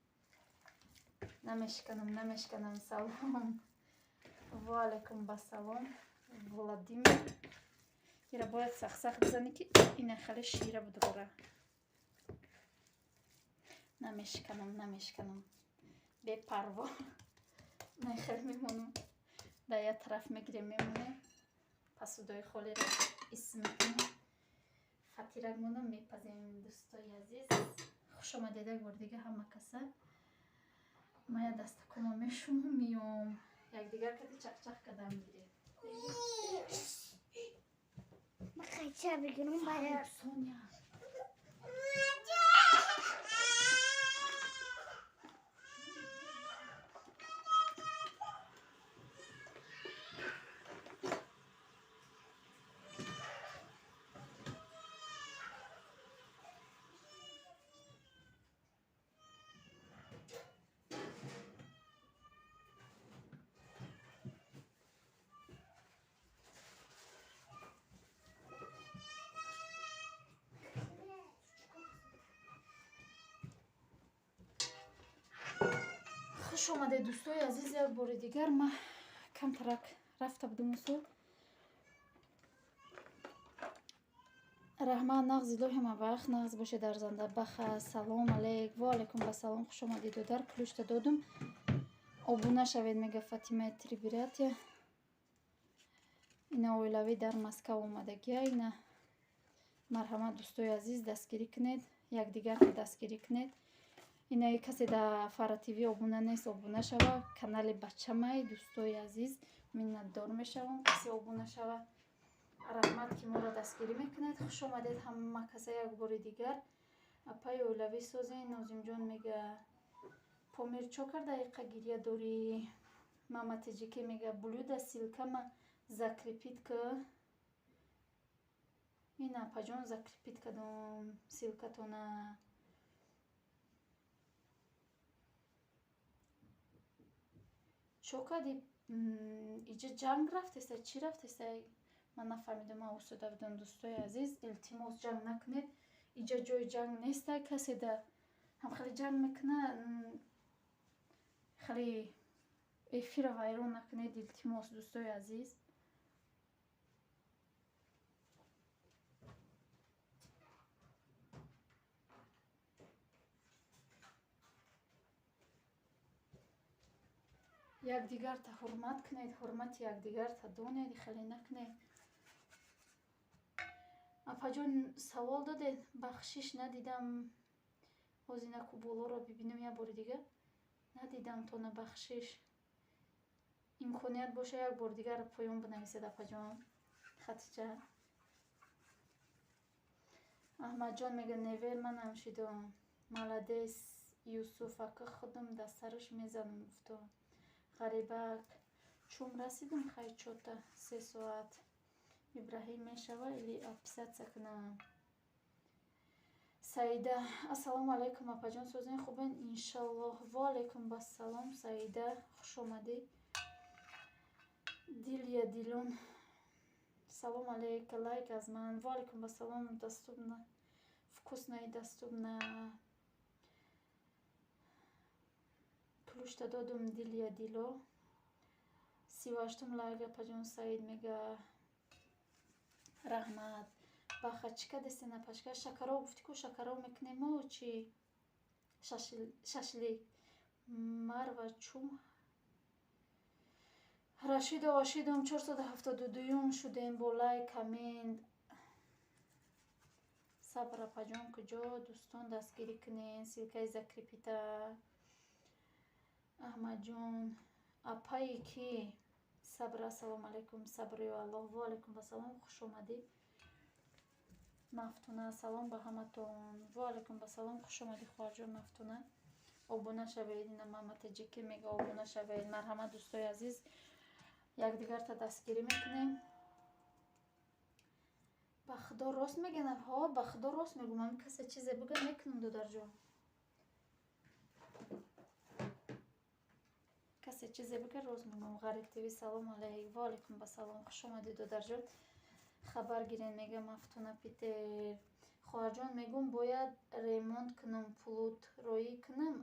Speaker 1: Намешиканам, намешиканам. Салом, ваалайкум басалом, Владимир. Ира бояд сахсах бизанӣ, ки ина хеле шира будурора. Намешиканам, намешиканам, бепарво нахел мемонам. Дар як тараф мегирем, мемонем, пасудои холиро ис мекунем, фатирак монам, мепазем. Дӯстои азиз, хуш омадед як бори дига ҳама каса. Ма я дастакома мешумам, миём, якдигар кади чақчақ кардам мегирем.
Speaker 2: Ма қайча бигирам барои
Speaker 1: Соня. Хуш омадед, дӯстои азиз, як бори дигар. Ма камтарак рафта будум усул. Раҳмат, нағз, илоҳи вақт нағз бошед. Арзанда баха, салом алейк, ва алайкум басалом, хуш омадед, додар. Ключта додум, обуна шавед, мега Фатимаи Трибиратия. Ина оилавӣ дар Москав омадагия. Ина марҳамат, дӯстои азиз, дастгирӣ кунед якдигарро, дастгирӣ кунед. Инаи касе дар Фара ТВ обуна нест, обуна шава, канали бачамай. Дӯстои азиз, миннатдор мешавам, касе обуна шава. Раҳмат, ки моро дастгирӣ мекунед. Хуш омадед ҳама каса як бори дигар. Апаи оилавӣ созен, Нозимҷон мега. Помир, чо карда иқа гиря дорӣ? Мама Тиҷике мега: блюда ссылкама закрепить ка. Ин апаҷон, закрепить кардум ссылкатона. Чо кардӣ? Иҷа ҷанг рафтеста, чӣ рафтеста, ман нафаҳмидам, ман устода будам. Дӯстои азиз, илтимос, ҷанг накунед, иҷа ҷои ҷанг неста. Касе да ҳам хеле ҷанг мекуна, хеле эфира вайрон накунед, илтимос, дӯстои азиз. Якдигарта ҳурмат кунед, ҳурмати якдигарта донед, хеле накунед. Апаҷон, савол додед, бахшиш, надидам. Ҳозинаку болоро бибинам як бори дига, надидам тона, бахшиш. Имконият боша, як бори дигар поён бинависед, апаҷон Хатиҷа. Аҳмадҷон мега: невер манам шидом. Молодец, Юсуф ака, худам дар сараш мезанам, гуфто. Ғарибак, чум расидум, хай чота 3 соат. Ибраҳим мешава или отписаться кунам? Саида, ассалому алайкум, апаҷон, созен, хубен, иншаллоҳ. Ва алайкум бассалом, Саида, хуш омадӣ. Дилия Дилон, салом алейк, лайк аз ман. Ва алайкум бассалом. Доступно, вкусно и доступно. Плюшта додум, Дилия Дило. 38-ум лайк, апаҷон Саид мега, раҳмат. Баха, чӣ кардестен, апашка? Шакаров гуфтӣ ку, шакаров мекунемо чи шашлик. Марва, чум Рашидова шидум 472 шудем бо лайк, коммент. Сабр апаҷон куҷо? Дӯстон дастгирӣ кунед, ссылкаи закрепить. Аҳмадҷон, апаи ки? Сабр, ассалому алайкум, сабрию Аллоҳ. Ва алайкум ассалом, хуш омадӣ. Мафтуна, салом ба ҳаматон. Ва алайкум ассалом, хуш омадӣ хоҳарҷон Мафтуна. Обуна шавед, ина мама таҷикӣ мега обуна шавед. Марҳамат дӯстои азиз, якдигарта дастгирӣ мекунем. Ба худо рост мегӯям, ҳо, ба худо рост мегӯям. Ҳамин касе чизе бигӯ мекунам, додарҷон. Касе чизе бигӯ рост мегӯям. Ғариб ТВ, салом алайк. Ва алайкум ассалом, хуш омадӣ додарҷон. Хабар гирен мега Мафтуна Питер. Хоҳарҷон мегӯм бояд ремонт кунам, пулут роӣ кунам,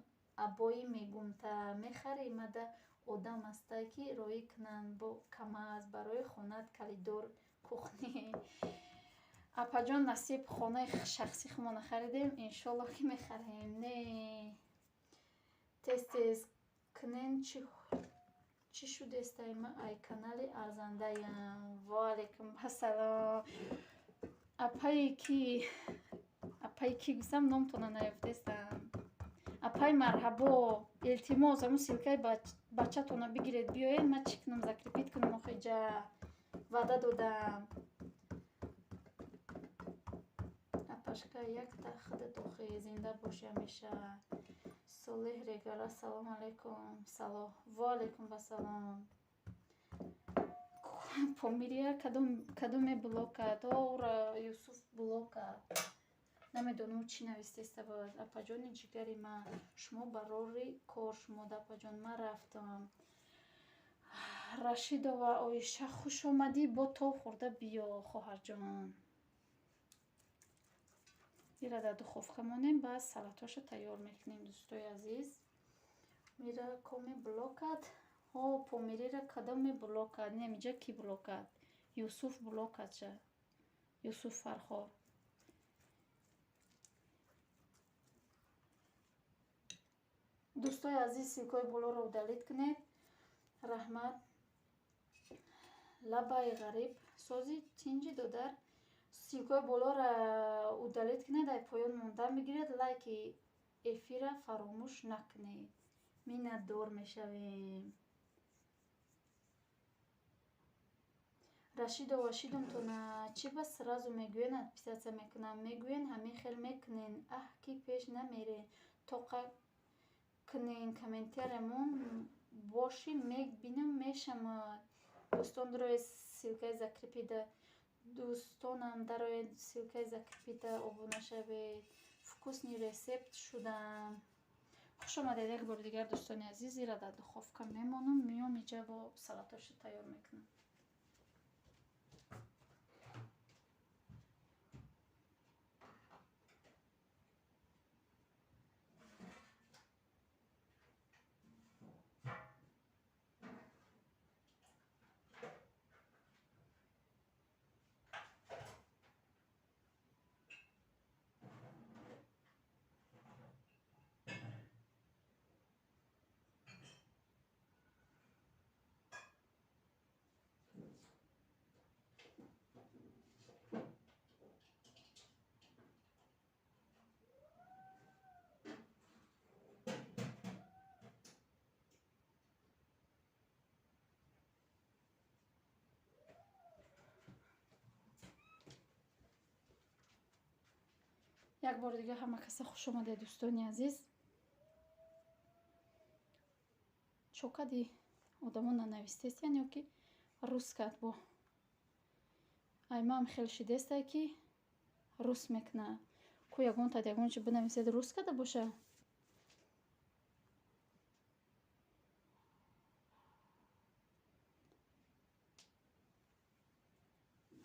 Speaker 1: абои мегӯм та мехарӣ мада одам ҳастай ки роӣ кунанд бо КамАЗ барои хонат калидор кухни. Апаҷон насиб хонаи шахсӣ хумона харидем, иншоллоҳ ки мехарем. Не тез тез кунен чӣ шудестай ма ай канали арзандаям. Ва алайкум ассалом. Апаи ки? Апаи ки гуфтам номтона наёфтестам. Апай марҳабо, илтимос ҳамун ссылкаи бачатона бигиред биёед, ман чӣ кунам закрепить кунам охиҷа. Ваъда додам. Апашка якта худат охи зинда бошӣ ҳамеша. Солеҳ Регар, ассалому алайкум. Салоҳ. Ва алайкум ассалом. Помирия кадоме блок кард? О, ура Юсуф блок кард. Намедонам чӣ навистеста буд. Апаҷони ҷигари ман, шумо барори кор шумода апаҷон, ман рафтам. Рашидова Оиша, хуш омадӣ, бо тоб хӯрда биё хоҳарҷон. Ира дар духовка монем, баъд салатҳоша тайёр мекунем дӯстои азиз. Мира коме блок кард. Ҳо, Помирира кадоме блок кард? Не, инҷа ки блок кард? Юсуф блок кард ша. Юсуф Фархор. Дӯстои азиз, ссылкаи болоро удалить кунед. Раҳмат. Лабаи ғариб сози тинҷи додар. Ссылкаи болоро удалить кунед, ай поён монда мегиред. Лайки эфира фаромӯш накунед. Миннатдор мешавем. Рашидова шидумтона чӣ ба сразу мегӯен отписаться мекунам. Мегӯен ҳамин хел мекунен. Аҳ ки пеш намерен. Тоқа кунен комментариямон боши мебинам мешамад. Дӯстон дароед ссылкаи закрепить. Дӯстонам дароед ссылкаи закрепить обуна шавед. Вкусный рецепт шудам. Хуш омадед як бори дигар дӯстони азиз. Ира дар духовка мемонам, миём иҷа бо салатҳоша тайёр мекунам. Як бори дигар ҳама каса хуш омадед дӯстони азиз. Чокади одамо нанавистестиян ё ки рус кард бо. Аймам хел шидестай ки рус мекунад. Ку ягон тад ягон чи бинависед рус карда боша.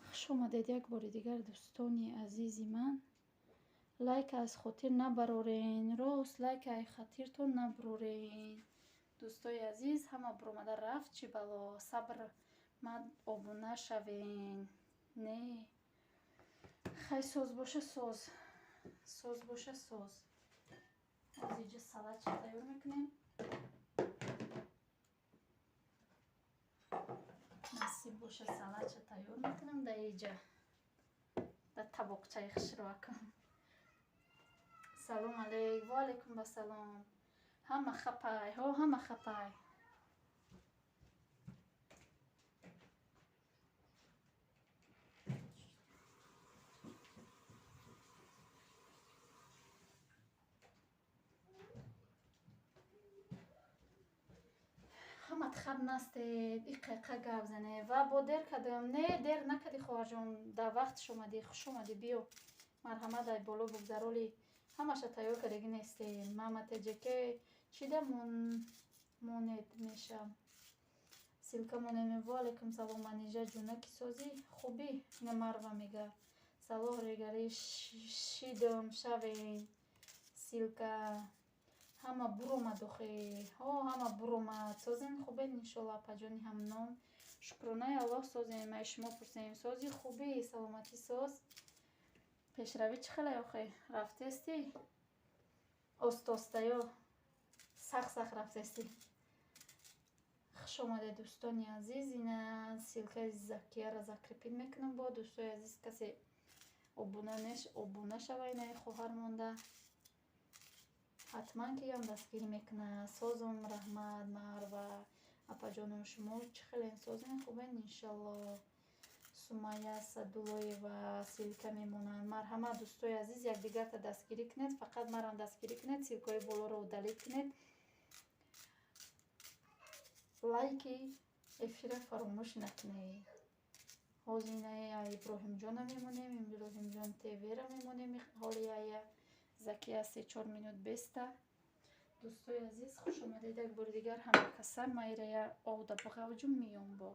Speaker 1: Хуш омадед як бори дигар дӯстони азизи ман. Лайк аз хотир набарорен. Рост лайк ай хотиртон набарорен. Дӯстои азиз, ҳама буромада рафт чӣ бало. Сабр мад обуна шавен. Не. Хай соз боша соз. Соз боша соз. Ҳозир иҷа салатча тайёр мекунем. Насиб боша, салатша тайёр мекунам дар иҷа, дар табоқчаи хушрӯакам. Салом алейк, ва алейкум басалом. Ҳама хапай, ҳо, ҳама хапай. Ҳамат хаб настед, иқиқа гап зане. Ва бо дер кардам. Не, дер накардӣ, хоҳарҷон, дар вақтш омадӣ, хуш омадӣ, биё. Марҳамат, ай боло бугзароли. Ҳамаша тайёр кардагӣ нестем. Мама теҷеке чида монед меша? Ссылка монед. Ва алейкум салом, Манижа ҷунаки, созӣ, хубӣ? Ина Марва мега. Салом регари шидам шавен. Ссылка ҳама буромад охе. Ҳо, ҳама буромад. Созен, хубен, иншолло, апаҷони ҳамном. Шукронаи Аллоҳ, созем. Ай шумо пурсем. Сози, хубӣ, саломатӣ, соз. Пешравӣ чӣ хеле охе? Рафтестӣ? Оста-остаё сахт сахт рафтестӣ. Хуш омадед, дӯстони азиз. Ина ссылкаи Закияро закрепить мекунам бо дӯстои азиз. Касе обуна неш, обуна шава, инаи хоҳар монда. Ҳатман ки ям дастгирӣ мекунад. Созум, раҳмат, Марва. Апаҷонум, шумо чӣ хелен, созен, хубен, иншалло. Сумая Садулоева ссылка мемонанд. Марҳамат, дӯстои азиз, якдигарта дастгирӣ кунед, фақат марам дастгирӣ кунед, ссылкаҳои болоро удалить кунед. Лайки эфира фаромӯш накунед. Ҳозир инаи Иброҳимҷона мемонем, Иброҳимҷон ТВ-ра мемонем. Ҳоли ая Закия 3-4 минут беста. Дӯстои азиз, хуш омадед як бори дигар ҳама каса. Майрая овда бағавҷум миём бо.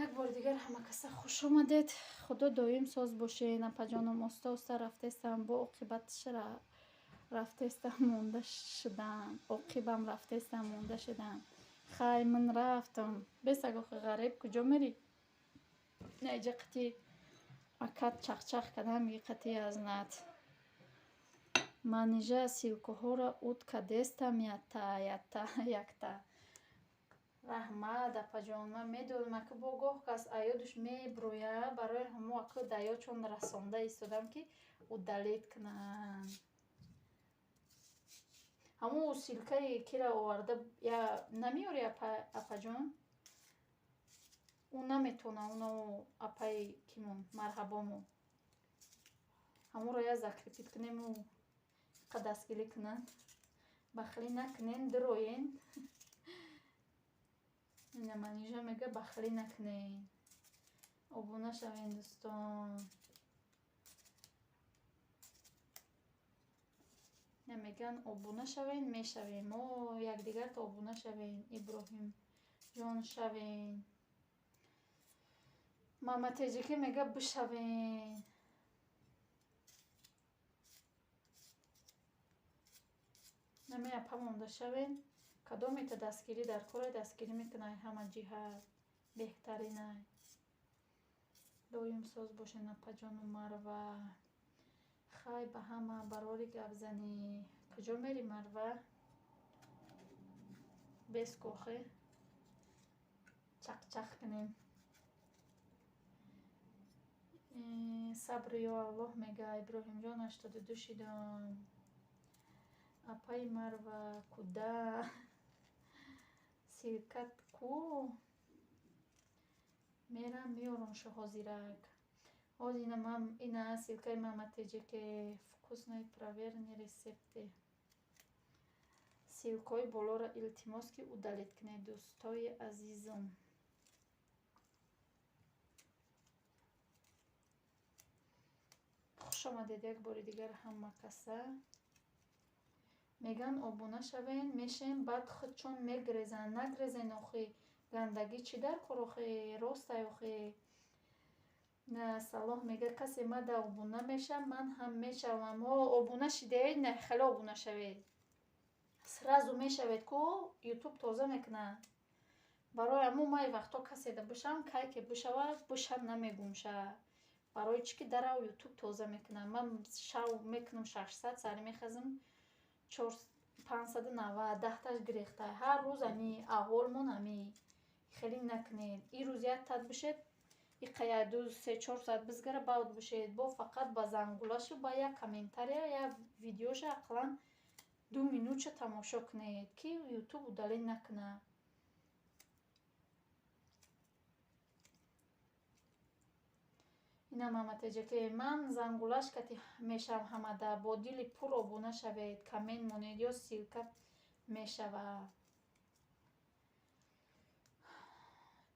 Speaker 1: Як бори дигар ҳама каса хуш омадед. Худо доим соз бошед. Апаҷонум, оста оста рафтестам, бо оқибатш рафтестам, монда шудам. Оқибам рафтестам, монда шудам. Хай, ман рафтам. Бесаг охи, ғариб, куҷо мерӣ? Наиҷа қати акат чахчах кардам, миги қати азнат. Манижа ссылкаҳоро уд кадестам ята ята якта. Раҳмат, апаҷон, ман медонам, ака бо гоҳ кас аёдуш меброя, барои ҳамо ака даёчон расонда истодам, ки удалить кунанд. Ҳамо ссылкаи кира оварда я намеёри, апаҷон? Ӯ наметона, уно апаи кимон, марҳабомо. Ҳаморо я закрепить кунему қа дастгирӣ кунанд. Бахилӣ накунен, дуроен. Ина Манижа мега, бахилӣ накунен. Обуна шавен, дӯстон. Меган обуна шавен, мешавем. Мо якдигарта обуна шавем. Иброҳимҷон, шавен. Мама Теҷике мега, бишавен. Наме апа монда шавен. Кадомета дастгирӣ дар кора, дастгирӣ мекунай ҳама ҷиҳат. Беҳтаринай. Доим соз бошен, апаҷону Марва. Хай, ба ҳама барори гапзанӣ. Куҷо мери, Марва? Бес кохе. Чақчақ кунем. Сабр ё Аллоҳ мега. Иброҳимҷон, 82 шидам. Апаи Марва, куда? Ссылкат ку? Мерам, меёрам-шо ҳозирак. Ҳозир ина ссылкаи мама Теҷике, вкусные проверенные рецепты. Ссылкаҳои болоро илтимос, ки удалить кунед, дӯстои азизум. Хуш Хуш омадед як бори дигар ҳама каса. Меган обуна шавен, мешем, баъд худчон мегрезанд. Нагрезен охи, гандагӣ чӣ дар кор охи, ростай охи. Салоҳ мега касе мада обуна мешам, ман ҳам мешавам. О, обуна шидед, не хеле обуна шавед. Сразу мешавед ку ютуб тоза мекунад. Барои ҳамун ман вақто каседа бишавам, кай ки бишавад, бишам намегумша. Барои чӣ ки дарав ютуб тоза мекунад. Ман шав мекунам 600, сари мехазам 590, даҳташ гирехта. Ҳар рӯз ами аҳволмон ами. Хеле накунед. Ин рӯз як тат бишед, иқа як ду се чор соат бизгара баъд бишед. Бо фақат ба зангулашу ба як комментария, як видеоша ақаллан 2 минутша тамошо кунед, ки ютуб удален накунад. Ина маматеҷаке ман зангулаш кати мешавам ҳамада. Бо дили пур обуна шавед, коммент монед ё ссылка мешавад.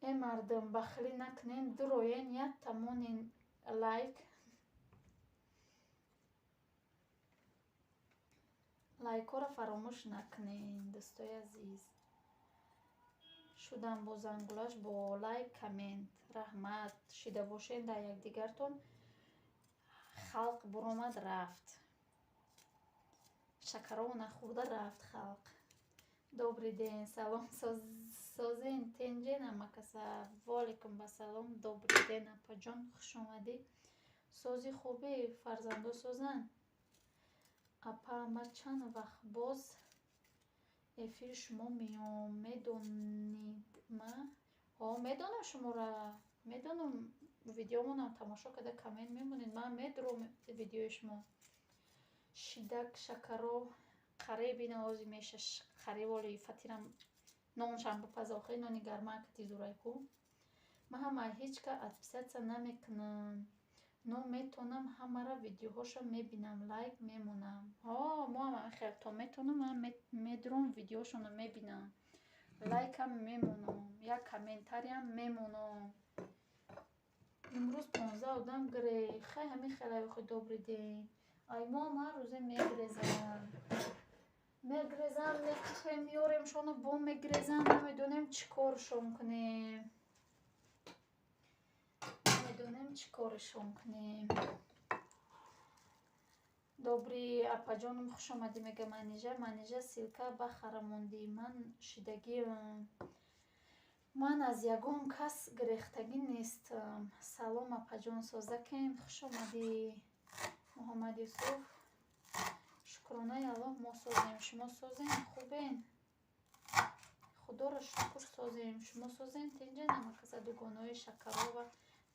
Speaker 1: Э мардум, бахилӣ накунен, дуроен, якта монен лайк. Лайкҳоро фаромӯш накунен, дӯстои азиз. Шудам бо зангулаш, бо лайк, коммент. Раҳмат, шида бошед дар якдигартон. Халқ буромад рафт. Шакарово нахӯрда рафт халқ. Добрый день, салом созен, тенҷен ҳамакаса. Ваалайкум басалом, добрый день апаҷон, хуш омадӣ. Сози хубӣ, фарзандо созанд? Апа, ма чанд вақт боз эфири шумо меом, медонид ма? Ҳо, медонам шуморо. Медонам, видеомонам тамошо карда коммент мемонед. Ман медурам видеои шумо. Шидак шакаро қариб ина ози меша қариб оли фатирам ноншам бипаза охи нони гарма кати зурай ку. Ман ҳама ҳеҷ ка отписаться намекунам. Но метонам ҳамара видеоҳоша мебинам, лайк мемонам. Ҳо, мо ҳам хел то метонам, ман медурам видеошонро мебинам. Лайкам мемонам, як комментариям мемонам. Имрӯз 15 одам гирехт. Хай ҳамин хелай охи добрый день. Ай мо ҳам ҳар рӯзе мегирезам. Мегирезам, мекушем, меоремшону бо мегирезам, намедонем чӣ коршон кунем. Намедонем чӣ коршон кунем. Добрый апаҷоном, хуш омадӣ мега Манижа. Манижа ссылка бахара мондӣ. Ман шидагиам. Ман аз ягон кас гирехтагӣ нестам. Салом апаҷон, созакем, хуш омадӣ. Муҳаммад Юсуф. Шукронаи Аллоҳ мо созем. Шумо созем, хубен? Худоро шукр созем. Шумо созем, тинҷен ҳамакаса дугонаҳои шакарова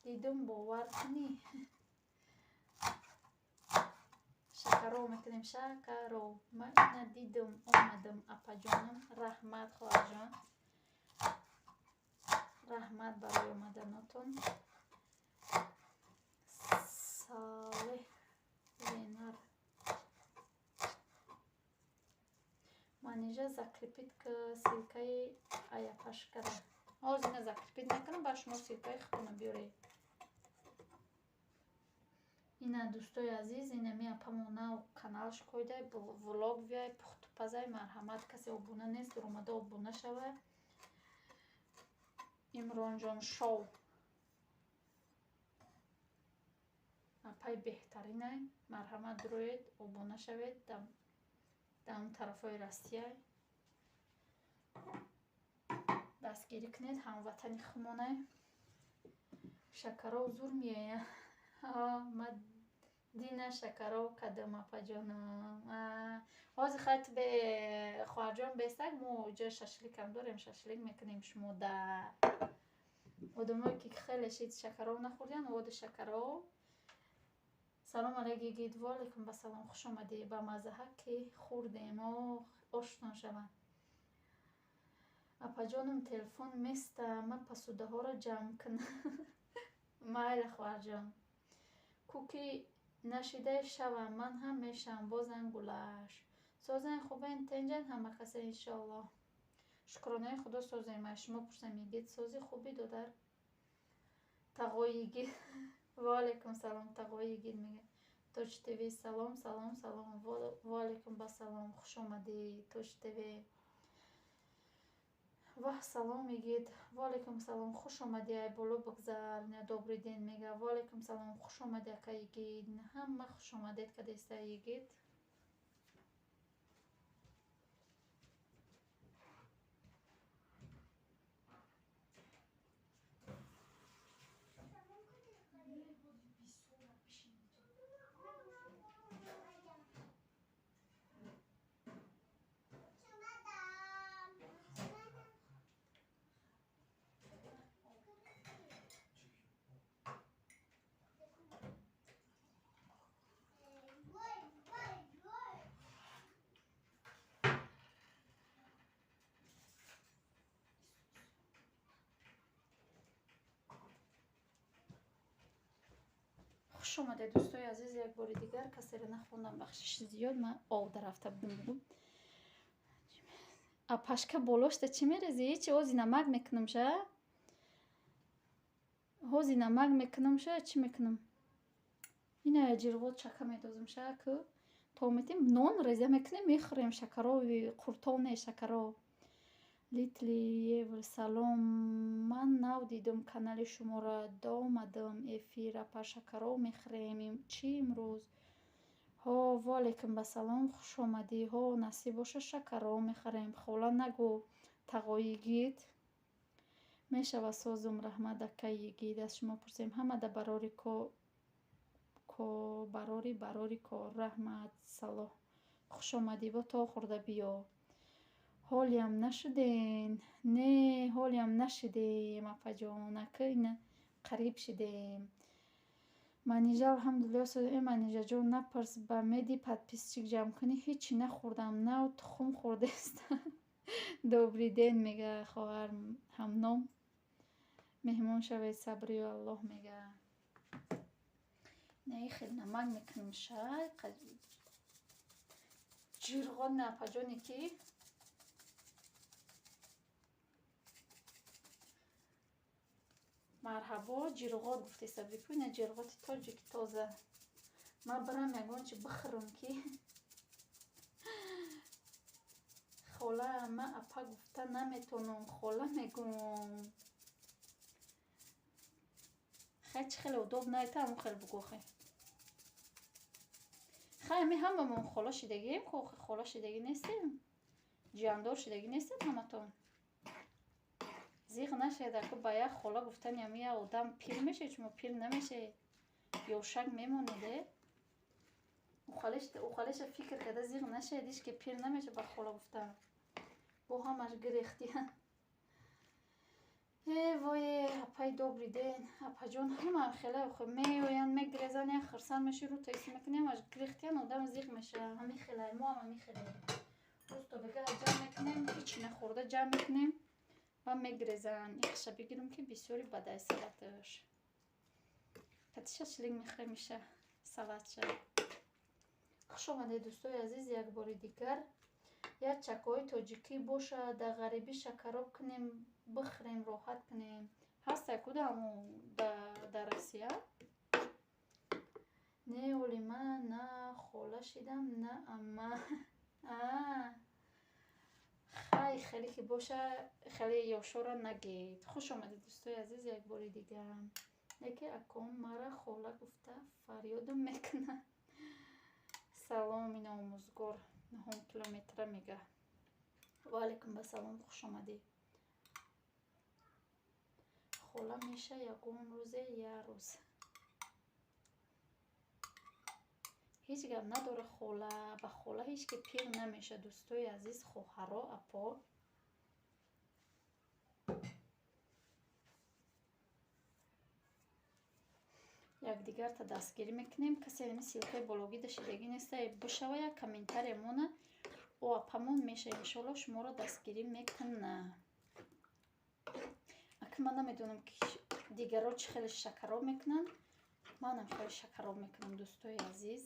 Speaker 1: дидум, бовар кунӣ. Шакаров мекунем, шакаров. Ман ина дидум, омадам апаҷонам. Раҳмат хоҳарҷон. Раҳмат барои омаданотон. Салеҳ Ленар. Манижа закрепить к ссылкаи аяпашкара. Ҳозир ина закрепить мекунам, ба шумо ссылкаи худтонро биёред. Ина дӯстои азиз, ина ми апамо нав каналш койдай, влог виай, пухтупазай, марҳамат, касе обуна нест, дуромада обуна шава. Имронҷон шоу. Апай беҳтаринай, марҳамат дуроед, обуна шавед дар он тарафҳои Россия. Дастгирӣ кунед ҳамватани худмонай. Шакаров зур меояд. Ма дина шакаров кадам апаҷонам. Ҳозир хай ту хоҳарҷон бестак, мо ҷо шашликам дорем, шашлик мекунем шумо да. Одамое ки хеле шид шакаров нахӯрдиян, оди шакаров. Салом алайк йигит, ва алайкум басалом, хуш омадӣ. Ба маззаҳа ки хӯрдем, ошно шаванд. Апаҷонам телефон места, ма пасудаҳоро ҷамъ кунам. Майли хоҳарҷон. Куки нашидаи шавам, ман ҳам мешавам, бо зангулаш. Созен, хубен, тенҷен ҳама каса иншоаллоҳ. Шукронаи Худо созем. Аз шумо пурсам йигит, сози хубӣ додар? Тағои йигит. Ва алайкум салом, тағои йигит мега. Тоҷ ТВ, салом, салом, салом. Ва алайкум басалом. Хуш омадӣ, Тоҷ ТВ. Ваҳ, салом, мегид. Ва алайкум салом, хуш омадӣ, ай боло бигзар. Добрый день мега. Ва алайкум салом, хуш омадӣ, ака Йигит. Ҳама хуш омадед кадеста, Йигит. Хуш омадед, дӯстои азиз, як бори дигар. Касеро нахондам, бахшиши зиёд, ман овда рафта будам. Апашка, болошта чӣ мерезӣ? Ҳечи, ҳози намак мекунам ша. Ҳози намак мекунам ша, чӣ мекунам? Ина ҷирғот шака медозам ша, ку то метем нон реза мекунем, мехӯрем шакарови қуртов не, шакаров. Литли Евр, салом, ман нав дидум канали шуморо, домадам эфир. Апа, шакаров мехӯрем чӣ имрӯз? Ҳо, ва алайкум басалом, хуш омадӣ. Ҳо, насиб боша, шакаров мехарем. Хола нагӯ, тағои Йигит мешава. Созум, раҳмат, акаи Йигит. Аз шумо пурсем, ҳамада барори ко барори барори кор, раҳмат. Салоҳ, хуш омадӣ, бо то хӯрда биё. Ҳолиам нашуден? Не, ҳолиам нашидем, апаҷон, ака, ина қариб шидем. Манижа, алҳамдулилло. Э, Манижаҷон, напарс, ба меди подписчик ҷамъ кунӣ. Ҳечи нахӯрдам, нав тухм хӯрдестам. Добрый день мега хоҳар ҳамном. Меҳмон шавед, сабрию Аллоҳ мега. Не, хел намак мекунем ша. Ҷирғон не, апаҷоне ки марҳабо, ҷирғот гуфтеста бикӯ, ина ҷирғоти тоҷики тоза. Ман барам ягон чи бихӯрам ки. Хола, ман апа гуфта наметонам, хола мегӯм. Хай, чӣ хеле удоб наета, ҳамон хел бугӯ хе. Хай, ами ҳамамон хола шидагием, хола шидагӣ нестем? Ҷиандор шидагӣ нестем ҳаматон? Зиғ нашед, аку ба як хола гуфтани ами як одам пир мешед, шумо пир намешед. Ёшак мемонед, э? Ухалеша фикр карда зиғ нашед, ҳеч ки пир намешад ба хола гуфтан. Бо ҳамаш гирехтиян. Э, вое, апай, добрый день. Апаҷон, ҳамаам хеле меоянд, мегирезанд, як хирсанд меши, рӯ таиси мекунӣ, ҳамаш гирехтиян, одам зиғ мешавад. Ҳамин хелай, мо ҳам ҳамин хеле. Рӯз то бегаҳ ҷамъ мекунем, ҳечи нахӯрда ҷамъ мекунем ва мегирезанд. Ихша бигирам ки бисёри бадай салаташ. Кати шашлик мехӯрем иша салатша. Хуш омадед, дӯстои азиз, як бори дигар. Як чакои тоҷикӣ бошад, дар ғарибӣ шакароб кунем, бихӯрем, роҳат кунем. Ҳастай куда ҳамон дар Россия? Не, оли ман на хола шидам, на амма. Хай, хеле ки боша, хеле ёшоро нагед. Хуш омадед, дӯстои азиз, як бори дигар. Яке аком мара хола гуфта фарёдам мекунад. Салом, ина омӯзгор нуҳум километра мега. Ва алайкум басалом, хуш омадӣ. Хола меша ягон рӯзе, як рӯз. Ҳеҷ гап надора хола, ба хола ҳеҷ ки пир намеша, дӯстои азиз, хоҳаро, апо. Якдигарта дастгирӣ мекунем. Касе ами ссылка и бологида шидагӣ неста, бишава, як комментария мона, о апамон меша, иншоалло, шуморо дастгирӣ мекуна. Ака, ман намедонам ки дигарро чӣ хеле шакароб мекунанд, манам хеле шакароб мекунам, дӯстои азиз.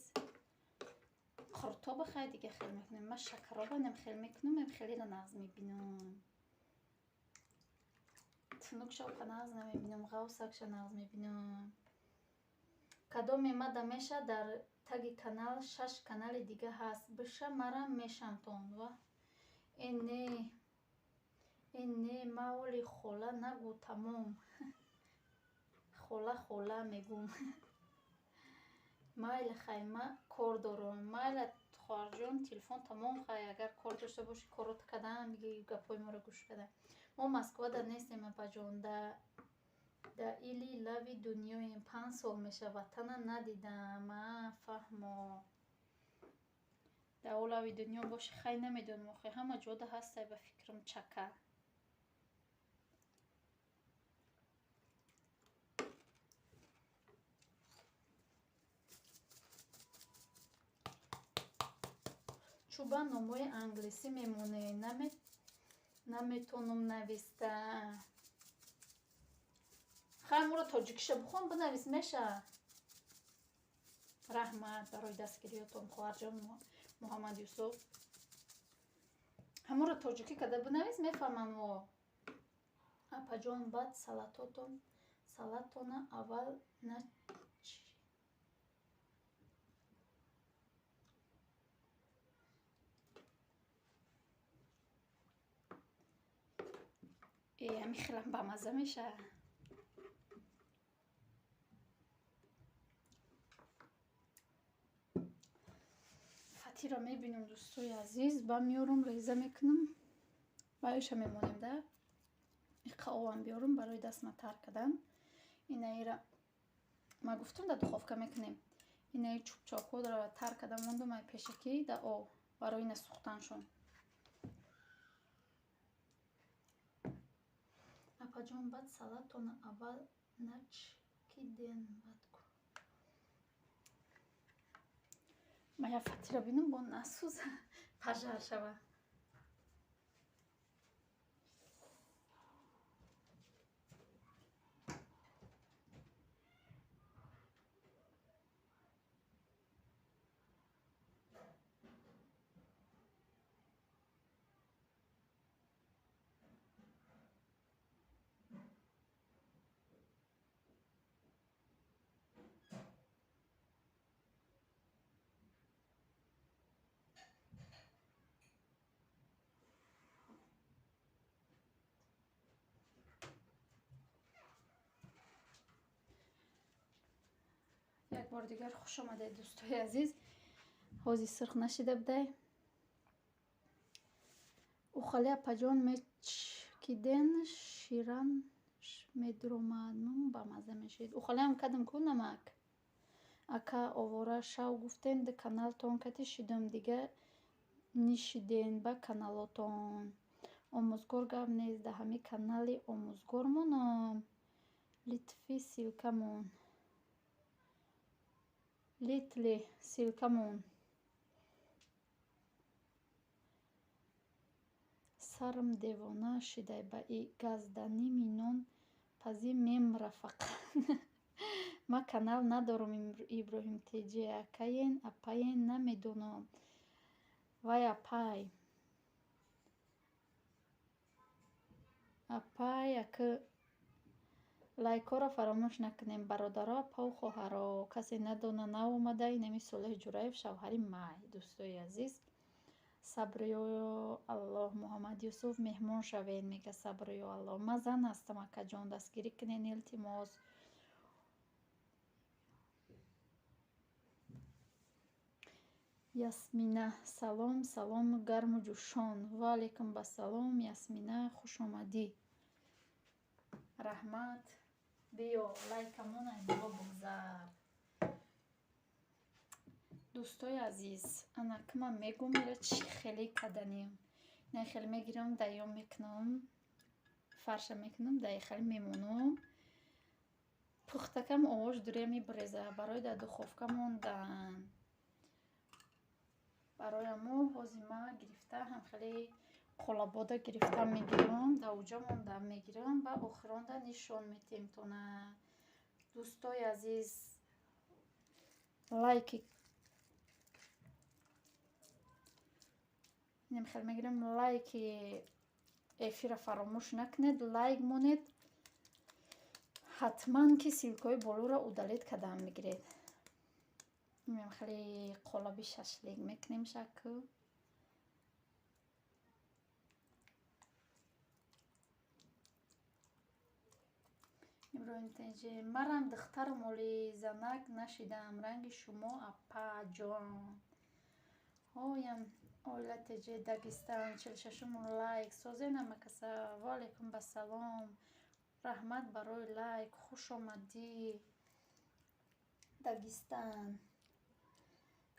Speaker 1: Қуртоба хай дига хел мекунем, ман шакароба нем хел мекунам, ем хелеро нағз мебинам. Тунукша оқа нағз намебинам, ғавсакша нағз мебинам. Кадоме мада меша дар Таги канал 6 канали дига ҳаст. Биша мара мешамтон ва э не, э не, ма оли хола нагӯ, тамом. Хола, хола мегӯм. Майли, хай, ма кор дорам. Майла, хоҳарҷон, телефон тамом. Хай, агар кор дошта бошӣ, корот кадан биги, гапҳои моро гӯш када. Мо Москвада нестем, апаҷон, да или лави дунёем. 5 сол меша, ватана надидам. А, фаҳмо, да олави дунё боши. Хай, намедонам, охи ҳама ҷода ҳастай, ба фикрам, чака. Чӯба номҳои англисӣ мемонед, наметонам нависта. Хай, моро тоҷикиша бихон, бинавис, меша. Раҳмат барои дастгириётон, хоҳарҷон Муҳаммад Юсуф. Ҳаморо тоҷикӣ када бинавис, мефаҳмам во. Апаҷон, баъд салатотон, салатона аввал начи. Э, ҳами хелам бамазза меша. Фатиро мебинам, дӯстои азиз, ба меорам, реза мекунам, баёша мемонем да. Иқа овам биёрам барои дастма тар кардан. Инаира ма гуфтам, да духовка мекунем. Инаи чӯбчокҳоро тар карда мондум ай пешакӣ да об барои насӯхтаншон. Апаҷон, баъд салатона аввал начкиден, баъд ку. Ма я фатиро бинам, бо насӯза, пожар шава. Як бори дигар хуш омадед, дӯстои азиз. Ҳози сирх нашида будай. Ухали, апаҷон, мечкиден, ширан медуромад, бамазза мешид. Ухалиам кадам ку, намак. Ака, овора шав гуфтен, ду каналтон кати шидам, дига нишиден ба каналотон. Омӯзгор гап нест, да ҳами канали омӯзгор монам. Литфи ссылкамон. Литли ссылкамон. Сарам девона шидай ба и газда, ними нон пазӣ мемра фақат. Ма канал надорам, Иброҳим Теҷе, акаен, апаен, намедонам. Вай, апай. Апай, ака, лайкҳоро фаромӯш накунем, бародаро, апаву хоҳаро. Касе надона, наомада, инами Солеҳ Ҷураев, шавҳари май, дӯстои азиз. Сабрё Аллоҳ, Муҳаммад Юсуф, меҳмон шавед, мега Сабрё Аллоҳ. Ман зан ҳастам, акаҷон, дастгирӣ кунед, илтимос. Ясмина, салом, салом, гарму ҷӯшон. Ва алайкум бассалом, Ясмина, хуш омадӣ. Раҳмат. Биё, лайкамон ай боло бигзар. Дӯстои азиз, анаки ман мегӯм, ира чӣ хеле каданем. Ина хеле мегирам, даём мекунам, фарша мекунам, даи хеле мемонам. Пухтакам овош дуре мебуреза барои дар духовка мондан. Барои амо ҳози ма гирифта ҳам хеле қолабода гирифта мегирам, дар уҷа монда мегирам ва охиронда нишон метиҳем тона. Дӯстои азиз, лайки инам хеле мегирам, лайки эфира фаромӯш накунед, лайк монед. Ҳатман ки ссылкаҳои болоро удалить кардаам мегиред. Инам хеле қолаби шашлик мекунем шаку. Иброҳим Теҷи, марам духтарам оли занак нашидам, ранги шумо апаҷон. Ҳоям оила Теҷи Дагистан, 46-ум лайк. Созен ҳамакаса. Ва алайкум басалом. Раҳмат барои лайк. Хуш омадӣ. Дагистан.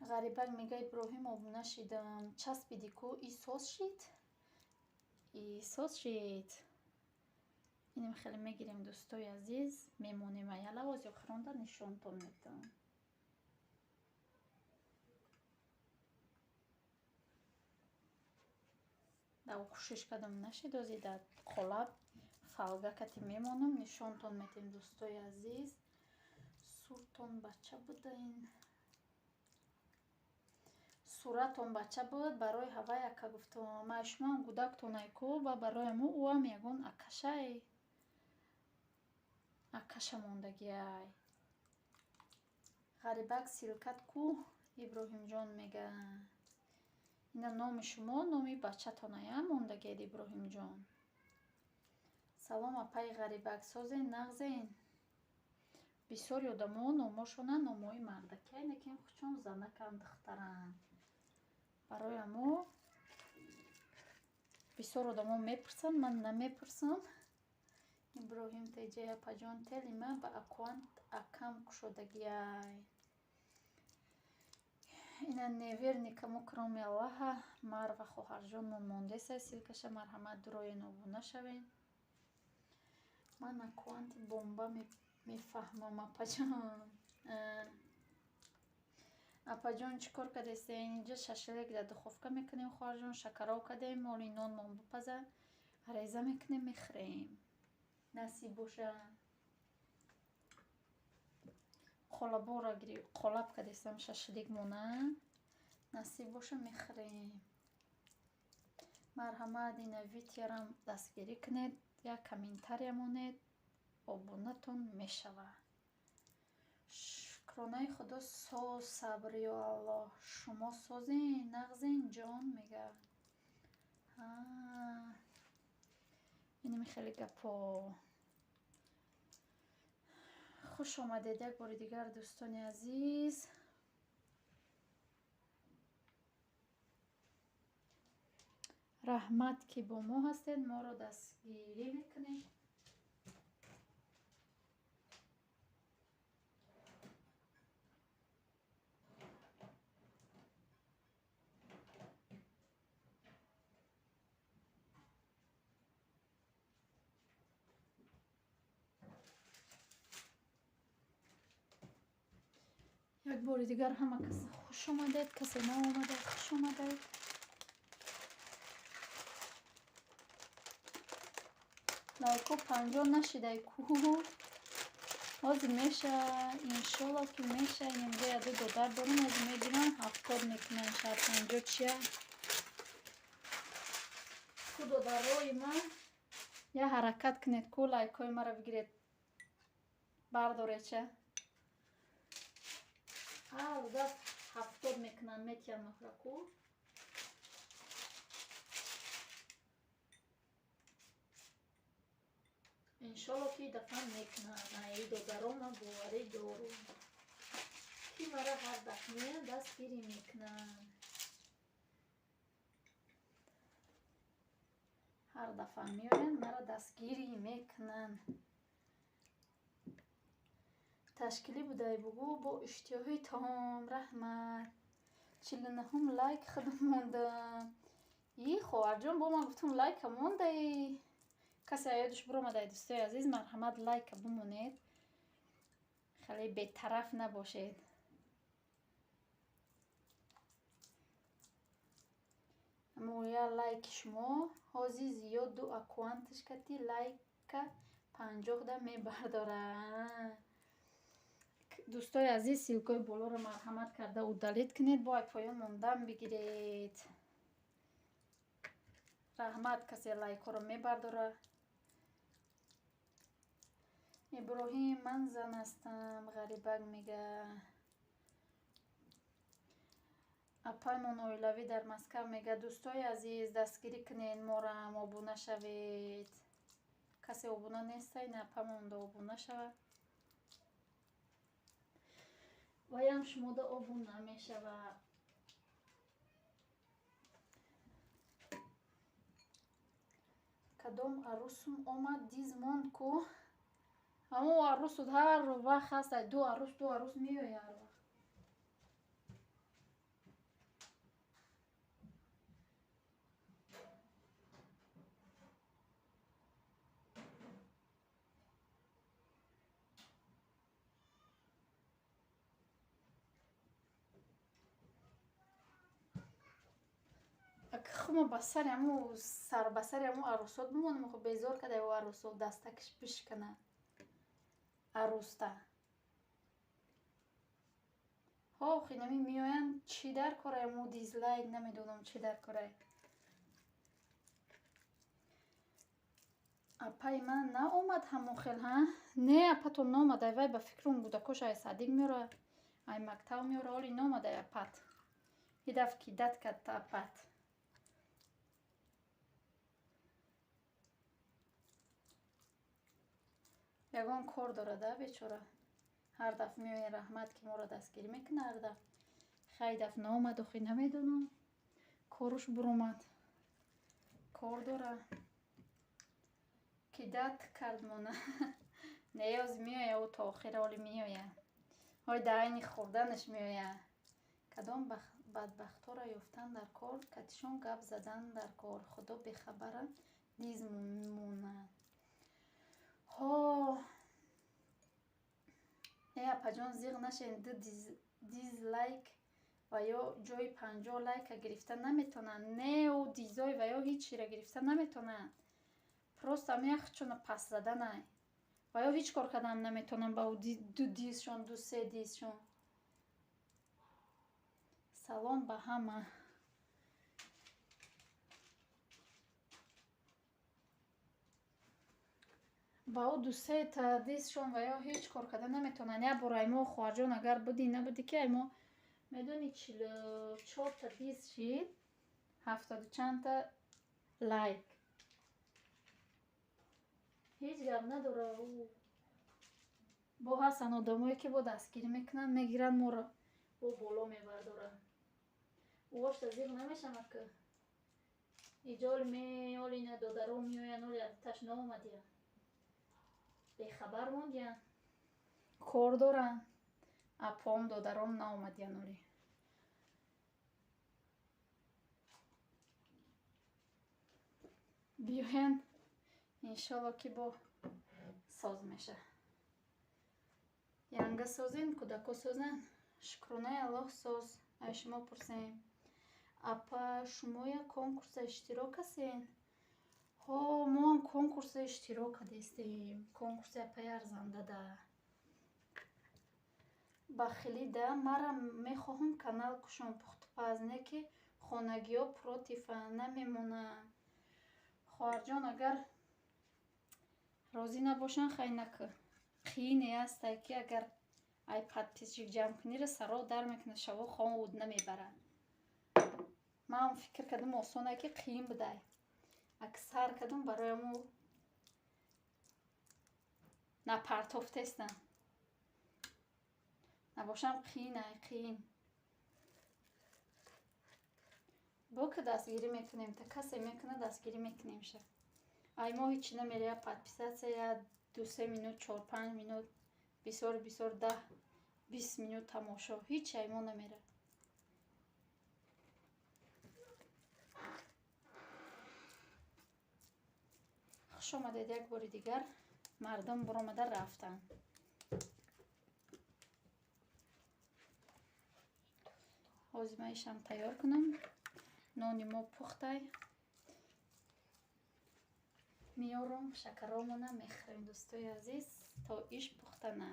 Speaker 1: Ғарибак мега Иброҳим обуна шидам. Часпиди ку и соз шид? И соз шид. Инам хеле мегирем дӯстои азиз, мемонем аяла ози охиронда нишонтон медам. Да кӯшиш кардам нашид, ози дар қолаб фалга кати мемонам, нишонтон метем дӯстои азиз. Суртон бача будаин. Суратон бача буд, барои ҳавай ака гуфтам. Ма шумоам гудактонай ку ва барои мо ӯам ягон акашай. Акаша мондагиай. Ғарибак силкат ку Иброҳимҷон мега. Ина номи шумо, номи бачатоная мондагиед Иброҳимҷон. Салом апаи Ғарибак, созен нағзен. Бисёри одамо номошона номои мардакиай, лекин хучон занакан духтаранд. Барои амо бисёр одамо мепурсанд, ман намепурсам. Иброҳим Теҷи апаҷон, тели ма ба аккаунт акам кушодагиай. Ина неверный кому кроме Аллаҳа. Марва хоҳарҷонмон мондесай силкаша, марҳамат дуроен обуна шавен. Ман аккаунти бомба мефаҳмам апаҷон. Апаҷон чӣ кор кардесен? Инҷа шашлик дар духовка мекунем хоҳарҷон, шакаров кардем, оли нонмон бипаза, реза мекунем, мехӯрем. Насиб боша. Қолабора қолаб кардесам шашлик мона. Насиб боша мехӯрем. Марҳамат ина видеорам дастгирӣ кунед, як комментария монед, обунатон мешавад. Шукронаи Худо соз сабр ё Аллоҳ. Шумо созен, нағзен ҷон мега. Инами хеле гапо. Хуш омадед як бори дигар дӯстони азиз. Раҳмат ки бо мо ҳастед, моро дастгирӣ мекунед. Як бори дигар ҳама кас хуш омадед, касе наомада хуш омадед. Лайко 50 нашидай ку. Ҳозир меша, иншолло ки меша. Инҷа яду додар дорам, ҳозир мегирам, 70 мекунам, шаҳр 50 чия. Ку додарои ман я ҳаракат кунед ку, лайкои маро бигиред, бардоред ча. Ҳар даф 70 мекунам, метиям нохра ку. Иншолло ки дафъа мекунам. Ай додарома боварӣ дорум, ки мара ҳар дафъ меянд дастгирӣ мекунанд. Ҳар дафъа меоянд мара дастгирӣ мекунанд. Ташкилӣ будай бугӯ бо иштиёҳи том. Раҳмат. 49-ум лайк худам мондам. И хоҳарҷон, бо ман гуфтам лайка мондаи. Касе аёдаш биромадай дӯстои азиз, марҳамат лайка бимонед. Хеле бетараф набошед. Моя лайки шумо ҳозир зиёд ду аккаунташ кати лайка 50 да мебардорад. Дӯстои азиз, ссилкаи болоро марҳамат карда удалить кунед, бо ай поён мондан бигиред. Раҳмат касе лайкҳоро мебардорад. Иброҳим, ман зан ҳастам, Ғарибак мега. Апаймон оилавӣ дар Москав мега: дӯстои азиз, дастгирӣ кунед морам, обуна шавед. Касе обуна нестай, на апамонда обуна шава. Ваям шумода обуна мешава. Кадом арӯсум омад, диз монд ку? Ҳамон арӯсуд ҳар вақт ҳастай, ду арӯс, ду арӯс меояд ҳар вақт. Хумо ба сари ҳаму сар ба сари ҳаму арӯсот бимонем, хо безор када ӯ арӯсот дастакаш бишкана. Арӯста. Ҳо, хинами меоянд, чӣ дар корай ҳаму дизлайк, намедонам чӣ дар корай. Апаи ман наомад ҳамон хел, ҳа? Не, апатон наомад, ай вай ба фикрум кӯдакош ай садик меора, ай мактаб меора, оли наомад ай апат. И даф кидат кард апат. Ягон кор дорад, а бечора. Ҳар даф меояд, раҳмат, ки моро дастгирӣ мекунад ҳар даф. Хай даф наомад, охи намедонам. Коруш буромад. Кор дора. Кидат кард мона. Не, оз меояд, ӯ то охира оли меояд. Ой, да айни хӯрданаш меояд. Кадом бадбахтҳоро ёфтан дар кор, катишон гап задан дар кор. Худо бехабара низ монад. Ҳо, э апаҷон, зиғ нашен, ду дизлайк ва ё ҷои 50 лайка гирифта наметавонанд. Не, ӯ дизой ва ё ҳеҷ чиро гирифта наметавонанд. Просто ами яхчона пас заданай. Ва ё ҳеҷ кор кардан наметавонанд ба ӯ ду дизшон, ду се дизшон. Салом ба ҳама. Ба ӯ ду сета дизшон ва ё ҳеҷ кор карда наметавонанд. Як бор ай мо хоҳарҷон, агар будӣ набудӣ, ки ай мо медонӣ 44та диз шид, 70 чандта лайк. Ҳеҷ гап надора ӯ. Бо ҳастанд одамое ки бо дастгирӣ мекунанд, мегиранд моро бо боло мебардоранд. Ӯошта зиғ намешавад ки. Иҷо оли оли ина додаро меоянд, оли таш наомадиянд. Бехабар мондиянд. Кор доранд. Апом додаром наомадиянд оли. Биёянд, иншолло ки бо соз меша. Янга созен, кӯдако созанд. Шукронаи Аллоҳ соз. Ай шумо пурсем. Апа, шумоя конкурса иштирок касен? Ҳо, мо ҳам конкурса иштирок кардестем. Конкурси апаи арзандада. Бахилида мара мехоҳам канал кушом пухтупаз, не ки хонагиҳо протива намемонанд. Хоҳарҷон, агар розӣ набошанд, хай накӯ. Қиине ҳастай ки агар ай подписчик ҷамъ кунира саро дар мекунад, шаво хон уд намебарад. Ман фикр кардам осоне ки қиин будай. Аксар кардам барои мо напартофтестам. Набошам қиин ай қиин. Бо ки дастгирӣ мекунем, та касе мекунад дастгирӣ мекунем ша. Ай мо ҳеҷ намерея подписаться я 2-3 минут, 4-5 минут, бисёр бисёр 10-20 минут тамошо. Ҳеҷ ай мо намера. Хуш омадед як бори дигар. Мардум буромада рафтанд. Ҳозир ман ишам тайёр кунам. Нони мо пухтай. Меёрам, шакаромона мехӯрем, дӯстои азиз, то иш пухтана.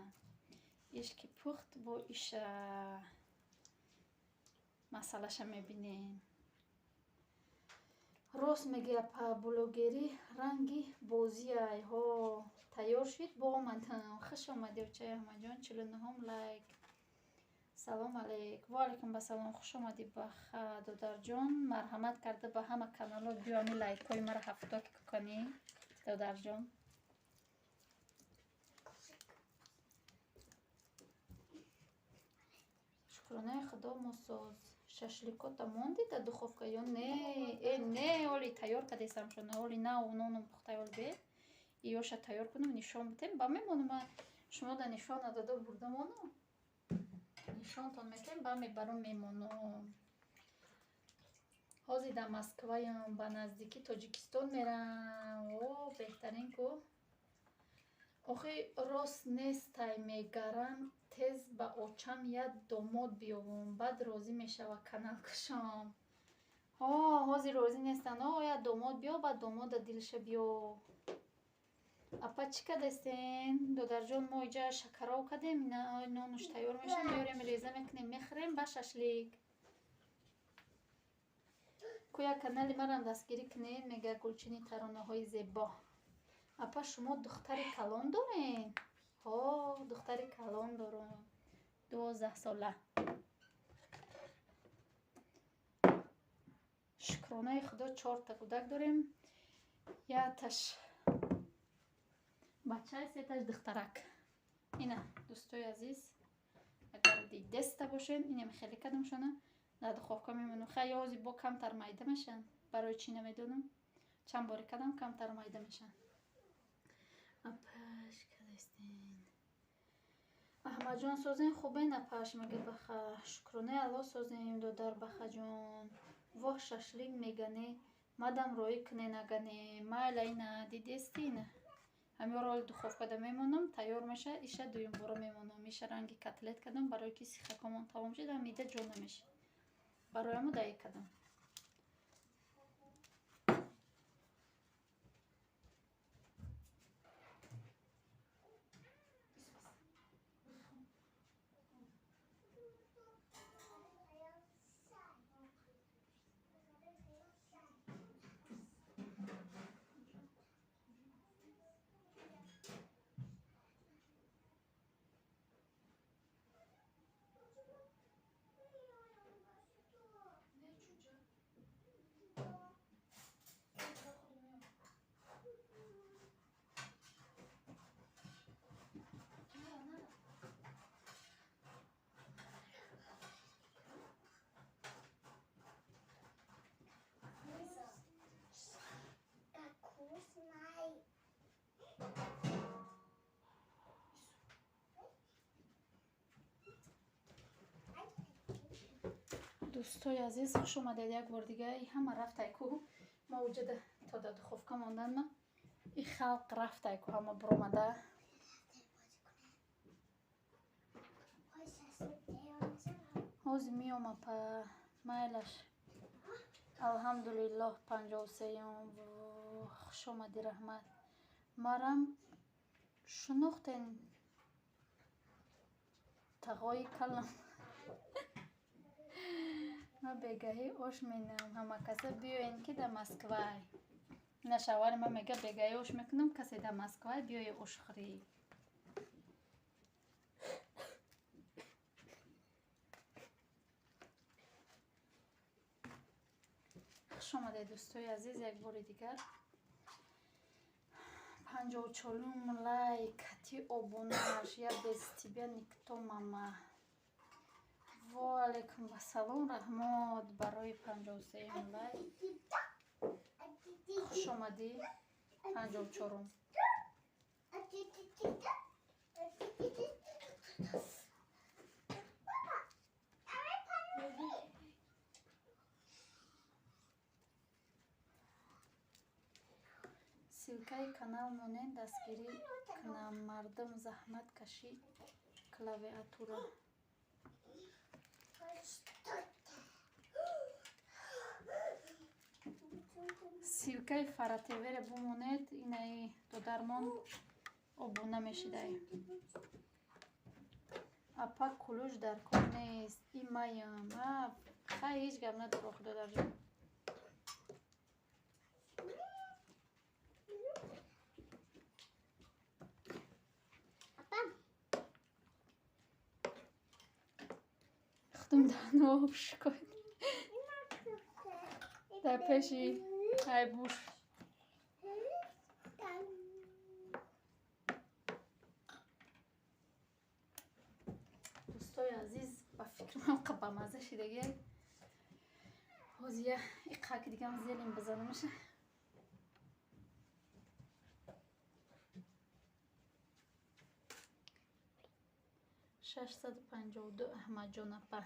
Speaker 1: Иш ки пухт, бо иша масъалаша мебинем. Рост мегӯй апа, блогерӣ ранги бозиай. Ҳо, тайёр шуд, бо омадам. Хуш омадӣ, очаи Аҳмадҷон, 49 лайк. Салом алейк. Ва алейкум ассалом. Хуш омадӣ баха додарҷон. Марҳамат карда ба ҳама каналҳо биёми лайкҳои маро 70 кунӣ додарҷон. Шукронаи Худо мусоз. Шашликота монди дар духовка ё не? Э не, оли тайёр кардесам шона. Оли нав ноном пухтай оли бе. Иёша тайёр кунам нишон битем. Ба мемонам шумо да нишон надода бурда монам. Нишонтон метем, ба мебарам мемонам. Ҳозир дар Москваям, ба наздики Тоҷикистон мерам. О, беҳтарин ку. Охи рост нестай мегарам, тез ба очам як домод биёвам, баъд розӣ мешава канал кушам. Ҳо, ҳозир розӣ нестанд. О, як домод биё, баъд домода дилша биё. Апа чӣ кардастен? Додарҷон, мо иҷа шакаров кардем, нонуш тайёр мешавад, меорем, реза мекунем, мехӯрем ба шашлик. Ку як канали марам дастгирӣ кунед, мега Гулчини таронаҳои зебо. Апа, шумо духтари калон дорен? Ҳо, духтари калон дорам. 12 сола. Шукронаи Худо 4 кӯдак дорем. Якташ бача, сеташ духтарак. Ина, дӯстои азиз, агар дидеста бошед, инам хеле кадам шона. Дар духовка мемонам. Хай, ҳозир бо камтар майда мешан. Барои чӣ намедонам. Чанд бори кадам камтар майда мешан. Апаш кадастен. Аҳмадҷон созен хубен апаш мега баха. Шукронаи Аллоҳ созем додар бахаҷон. Воҳ шашлик мегане. Мадам роӣ куне нагане. Майла ина дидести ина. Ҳамёро оли духовкада мемонам, тайёр меша, иша дуюм бора мемонам. Иша ранги котлет кардам, барои ки сихакомон тамом шид, ҳам ида ҷо намешид. Барои даи кардам. Дӯстои азиз, хуш омадед як бор дига. И ҳама рафтай ку. Ма уҷада то дар духовка монданма. И халқ рафтай ку, ҳама буромада. Ҳозир меом апа, майлаш. Алҳамдулиллоҳ, 53-юм. Хуш омадӣ, раҳмат. Марам шунохтен тағои калам. Ма бегаҳӣ ош менам. Ҳама каса биёен ки дар Москвай. Ина шавҳари ман мега бегаҳӣ ош мекунам, касе дар Москвай биёе ош хӯрӣ. Хуш омадед дӯстои азиз як бори дигар. 54-ум лайк, ти обунаш, я без тебя никто, мама. Ва алейкум ассалом, раҳмат барои 53-ум лайк. Хуш омадӣ. 54-ум. Ссылкаи канал монед дастгирӣ кунам. Мардум заҳмат каши клавиатура. Ссылкаи Фара ТВ-ре бумонед, инаи додармон обуна мешидай. Апа кулуш дар кор нест, и маям. Хай ҳеҷ гап надор охи додарҷон. Пухтум даҳно шикоят. Дар пеши айбуш. Дӯстои азиз, ба фикрам бамаза шидагиай. Ҳозир я иқаки дигам зелим бизанамаша. 652 Аҳмадҷон апа.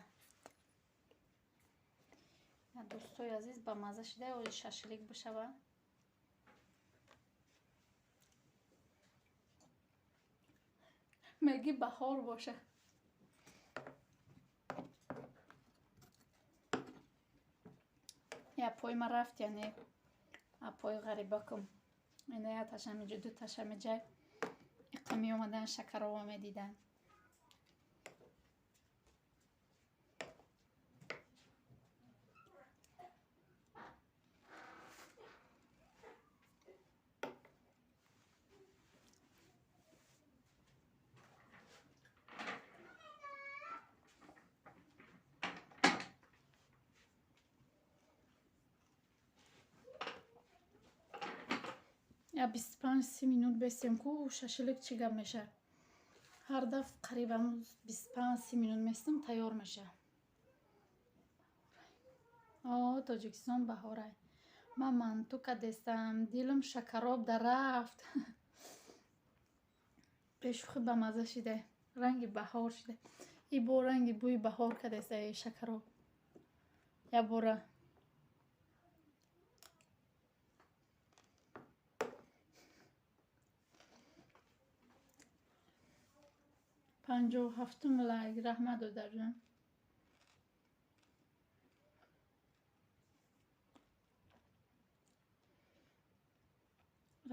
Speaker 1: Дӯстои азиз, бамаза шида, ҳозир шашлик бишава. Меги баҳор боша. Апои ма рафт, яъне апои ғарибакум. Ина я ташамиҷа, ду ташамиҷа иқа меомадан, шакарова медиданд. Я 25-30 минут бестем ку шашлик чӣ гап меша. Ҳар даф қарибам 25-30 минут местам, тайёр меша. О, Тоҷикистон баҳорай. Ман манту кадестам, дилам шакароб дарафт. Бешӯхӣ бамаза шида, ранги баҳор шида. И бо ранги бӯи баҳор кадеста шакароб. Я бора 57-ум лайк. Раҳмат, додарҷон.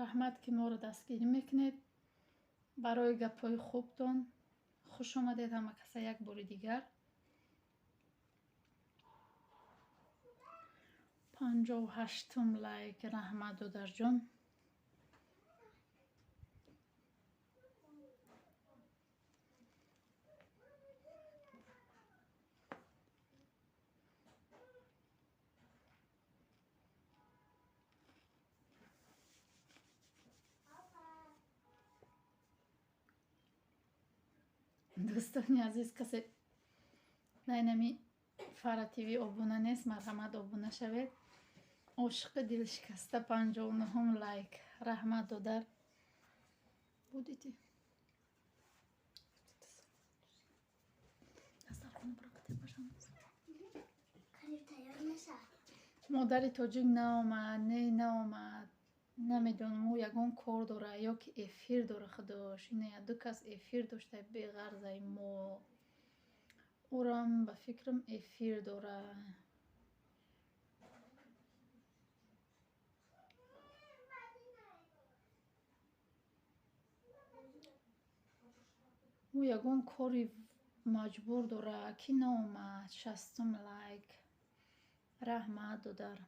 Speaker 1: Раҳмат, ки моро дастгирӣ мекунед. Барои гапҳои хубтон хуш омадед ҳама каса як бори дигар. 58-ум лайк. Раҳмат, додарҷон. Дӯстони азиз, касе найнами Фара ТВ обуна нест, марҳамат, обуна шавед. Ошиқи дилшикаста, 59-ум лайк. Раҳмат, додар. Будете? Модари тоҷик наомад, не наомад. Намедонам, ӯ ягон кор дора ё ки эфир дора худош. Ина я ду кас эфир дошта беғарзаи мо. Ӯрам ба фикрам эфир дора. Ӯ ягон кори маҷбур дора, ки наомад. 60-ум лайк. Раҳмат, додар.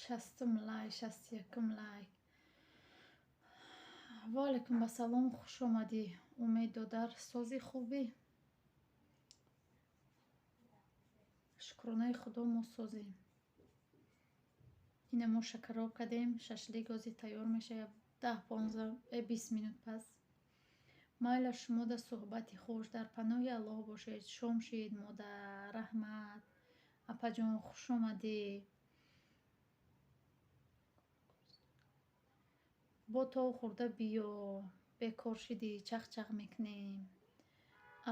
Speaker 1: 60-ум лайк, 61-ум лайк. Ваалайкум ассалом, хуш омадӣ, Умед додар. Сози хубӣ? Шукронаи Худо, мо созем. Ина мо шакароб кардем, шашлик ҳозир тайёр мешавад 10, 15, 20 минут пас. Майла, шумо да суҳбати хуш, дар паноҳи Аллоҳ бошед. Шом шид, модар. Раҳмат. Апаҷон, хуш омадӣ. Бо тов хӯрда биё, бекор шидӣ, чақ-чақ мекунем.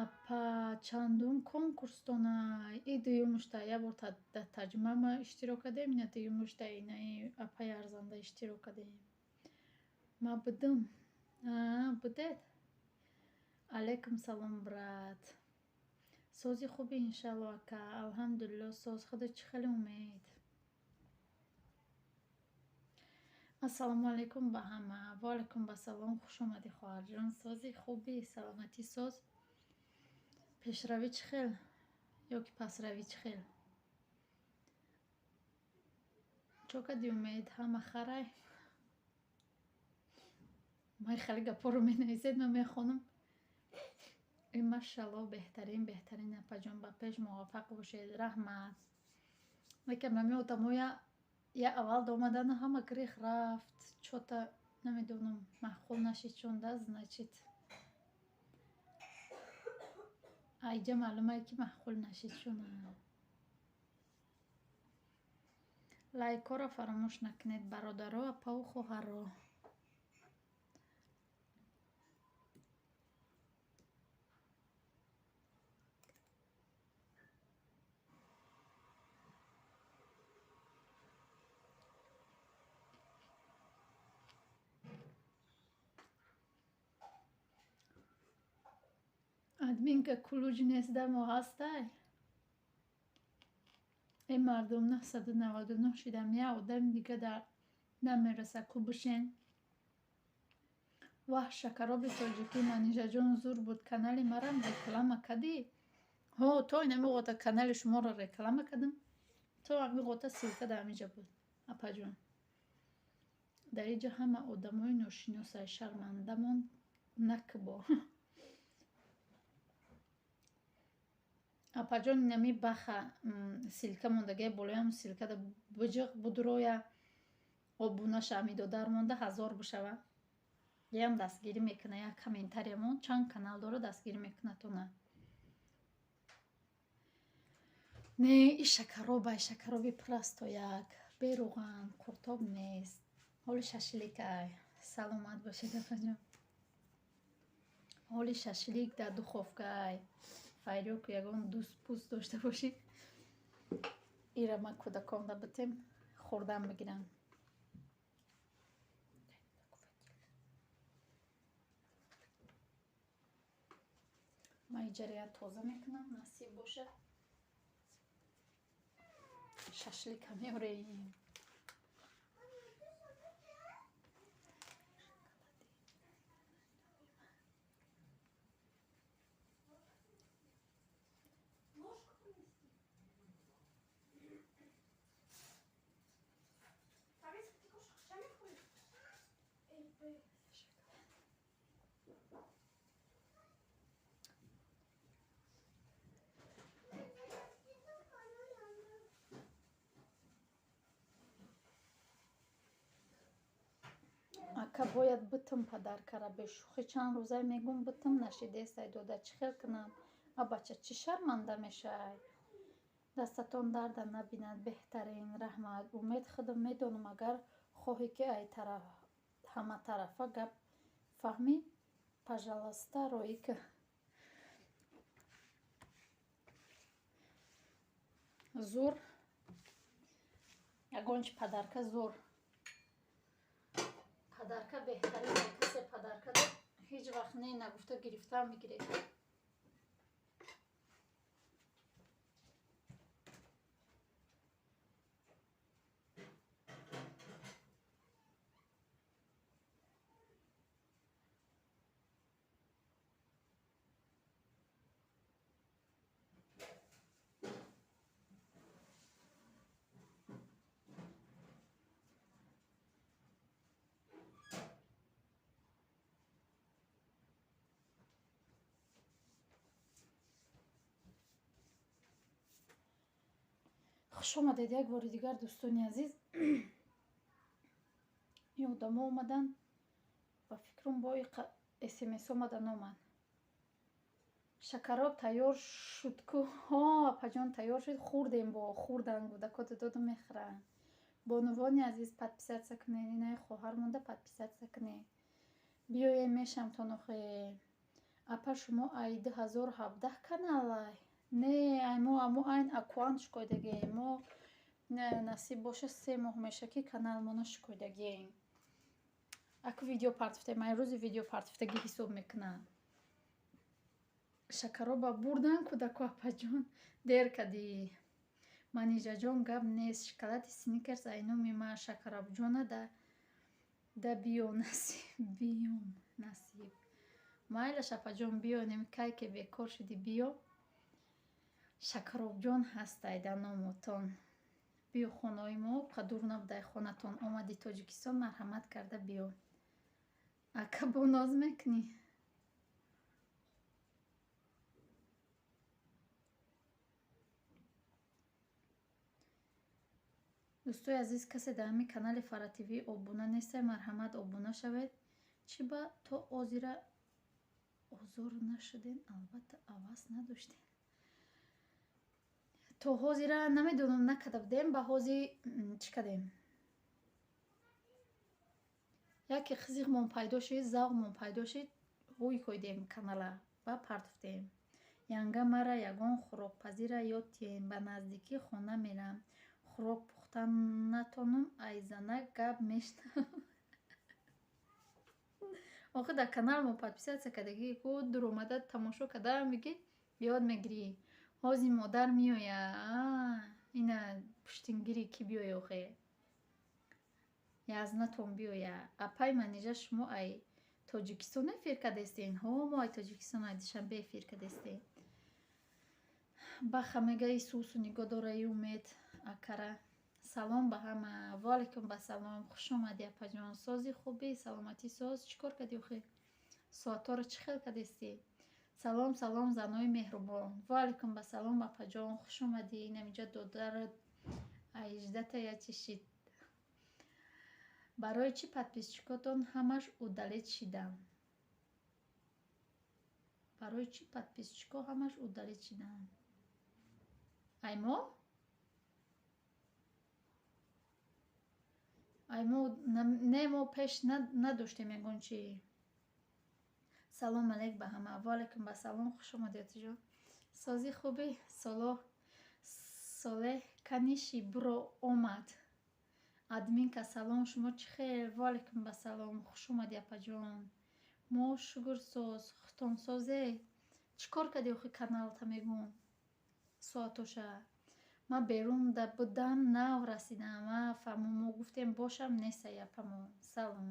Speaker 1: Апа, чандум конкурстонай? И дуюмушта, як бор дар тарҷума ма иштирок кардем, ина дуюмушта инаи апаи арзанда иштирок кардем. Ма будум. Будед? Алайкум салом, брат. Сози хуби, иншалло, ака. Алҳамдулилло, соз. Худо чӣ хеле, Умед? Ассалому алайкум ба ҳама. Ваалайкум ассалом, хуш омадӣ, хоҳарҷон. Сози хуби, саломатӣ соз. Пешравӣ чӣ хел ё ки пасравӣ чӣ хел? Чо кардӣ, Умед? Ҳама харай? Ман хеле гапҳоро менависед, ман мехонам. Машалло, беҳтарин, беҳтарин апаҷон, ба пеш муваффақ бошед. Раҳмат. Лекин ҳами одамоя я аввал омадану ҳама гирих рафт. Чё-то намедонам, маъқул нашид чун да, значит. Айҷа маълумае ки маъқул нашид чун. Лайкҳоро фаромӯш накунед, бародаро, апаву хоҳаро. Админка ключ нест, дамо ҳастай? Э мардум, 999 шидам, як одами дига дар намераса, ку бишен. Ваҳ, шакароби тоҷикӣ, Манижаҷон, зур буд, канали марам реклама кардӣ? Ҳо, то инами ғота канали шуморо реклама кардам. То ами ғота ссылка дар ҳамиҷа буд, апаҷон. Дар иҷа ҳама одамои ношиносай, шармандамон накбо. Апаҷон, инами баха ссылка мондагия болоям, ссылкада биҷиқ будроя, обуна ша, ами додар монда 1000 бишава. Ям дастгирӣ мекуна, як комментария мон, чанд канал дора, дастгирӣ мекунатона. Не, и шакаробай, шакароби просто як, беруған, қуртоб нест. Ҳоли шашликай. Саломат бошед, апаҷон. Ҳоли шашлик дар духовкай. Файрёку ягон дӯст пӯст дошта бошӣ. Ира ман кӯдаконда битем, хӯрдан мегирам. Ман иҷарая тоза мекунам, насиб боша. Шашлика меорем. Ака, бояд битм падаркара, бешӯхӣ чанд рӯзае мегӯм, битм нашидестай дода, чӣ хел кунам? А бача чӣ шарманда мешавай? Дастатон дарда набинад, беҳтарин, раҳмат. Умед, худам медонам, агар хоҳӣ ки ай ҳаматарафа гап фаҳмӣ, пожалуйста, роӣ ки. Зур, ягон чи подарка зур. Подарка беҳтарин, касе подарка дод, ҳеҷ вақт не нагуфта гирифта мегиред. Хуш омадед як бори дигар, дӯстони азиз. Ин одамо омаданд, ба фикрам бо смс омадан омад. Шакароб тайёр шуд ку? Ҳо, апаҷон, тайёр шуд, хӯрдем, бо хӯрдан кӯдакото доду мехӯранд. Бонувони азиз, подписаться кунед, инаи хоҳар монда, подписаться кунед. Биёем, мешамтон охе. Апа, шумо ай 2017 каналай? Не, ай мо амо айн аккаунт шукоидагием. Мо насиб боша, 3 моҳ меша ки каналмона шукоидагием. Аку видео партофтем, ай рӯзи видео партофтагӣ ҳисоб мекунам. Шакароба бурдан кӯдако, апаҷон, дер кардӣ. Манижаҷон, гап нест, шоколади Сникерс ай номи ман, шакаробҷона да биё, насиб, биём, насиб. Майлаш, апаҷон, биёнем, кай ке бекор шудӣ, биё. Шакаробҷон ҳастай дар номотон. Биё хонаи мо, қадур набудай хонатон. Омадӣ Тоҷикистон, марҳамат карда биё. Ака, бо ноз мекунӣ? Дӯстои азиз, касе дар ҳамин канали Фара ТВ обуна нестай, марҳамат, обуна шавед. Чӣ ба то озира озор нашудем? Албатта, аваз надоштем. То ҳозира намедонам, накарда будем. Ба ҳози чӣ кардем? Яке қизиқмон пайдо шид, завқмон пайдо шид, ҳуй койдем канала ба партофтем. Янга мара ягон хӯрокпазира ёд тиҳем, ба наздикӣ хона мерам. Хӯрок пухтан натонам, ай занак гап мешнавам. Охи, дар каналмо подписаться кардагӣ ку, дуромада тамошо карда меги, ёд мегирӣ. Ҳози модар меоя, ина пуштингири ки биёя, охе язнатон биёя. Апай Манижа, шумо ай Тоҷикистон эфир кардестен? Ҳо, мо ай Тоҷикистон, ай Душанбе эфир кардестем. Баха мега, Исусу нигоҳ дора, Умед акара. Салом ба ҳама. Ваалайкум ба салом, хуш омадӣ, апаҷон. Сози, хубӣ, саломатӣ, соз? Чӣ кор кардӣ охи? Соатҳоро чӣ хел кардестӣ? Салом, салом, занои меҳрубон. Ваалайкум ба салом, апаҷон, хуш омадӣ. Инамиҷа додарат аиждата ячи шид. Барои чӣ подписчикотон ҳамаш удалить шиданд? Барои чӣ подписчико ҳамаш удалить шиданд? Ай мо? Ай мо не, мо пеш надоштем ягон чи. Салом алейк ба ҳама. Ваалайкум ба салом, хуш омадӣ, отиҷон. Созӣ, хубӣ? Соло солеҳ каниши буро омад. Админка, салом, шумо чӣ хел? Ваалайкум ба салом, хуш омадӣ, апаҷон. Мо шукр, соз, хутонсозе. Чӣ кор кардӣ охи каналта, мегӯм? Соатоша. Ман берун будам, нав расидам. А фаҳмо, мо гуфтем бошам, нестай апамо. Салом.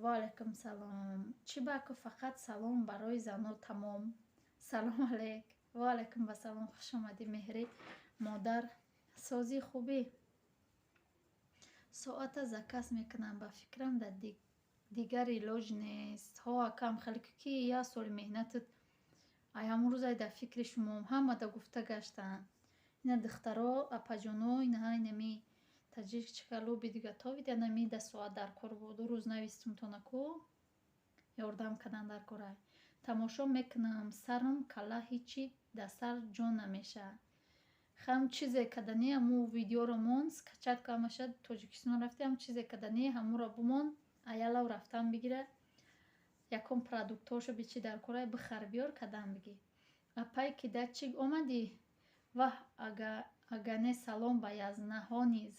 Speaker 1: Ваалайкум салом. Чӣ баку фақат салом барои зано тамом. Салом алейк. Ваалайкум ба салом, хуш омадӣ, Меҳри модар. Созӣ, хубӣ? Соата заказ мекунам, ба фикрам, дар дигар илоҷ нест. Ҳо, акам, хеле ки як соли меҳнатат ай ҳамон рӯз ай дар фикри шумом ҳамада гуфта гаштанд. Ина духтаро, апаҷоно, инаҳа инами таҷичка любит готовить, анами да соат дар кор буд. Рӯз навистумтона ку ёрдам кардан дар корай. Тамошо мекунам, сарам кала ҳичи дар сар ҷо намешавад. Хам чизе кардани, ҳамун видеоро мон, скачать ку ҳамаша. Тоҷикистон рафти, ҳам чизе кардани, ҳамуро бумон, аялав рафтан бигира, якум продуктҳошо бичи дар корай, бихар, биёр, кадан бигӣ. Апай, ки да чӣ омадӣ? Ваҳ, ага не, салом ба язнаҳо низ.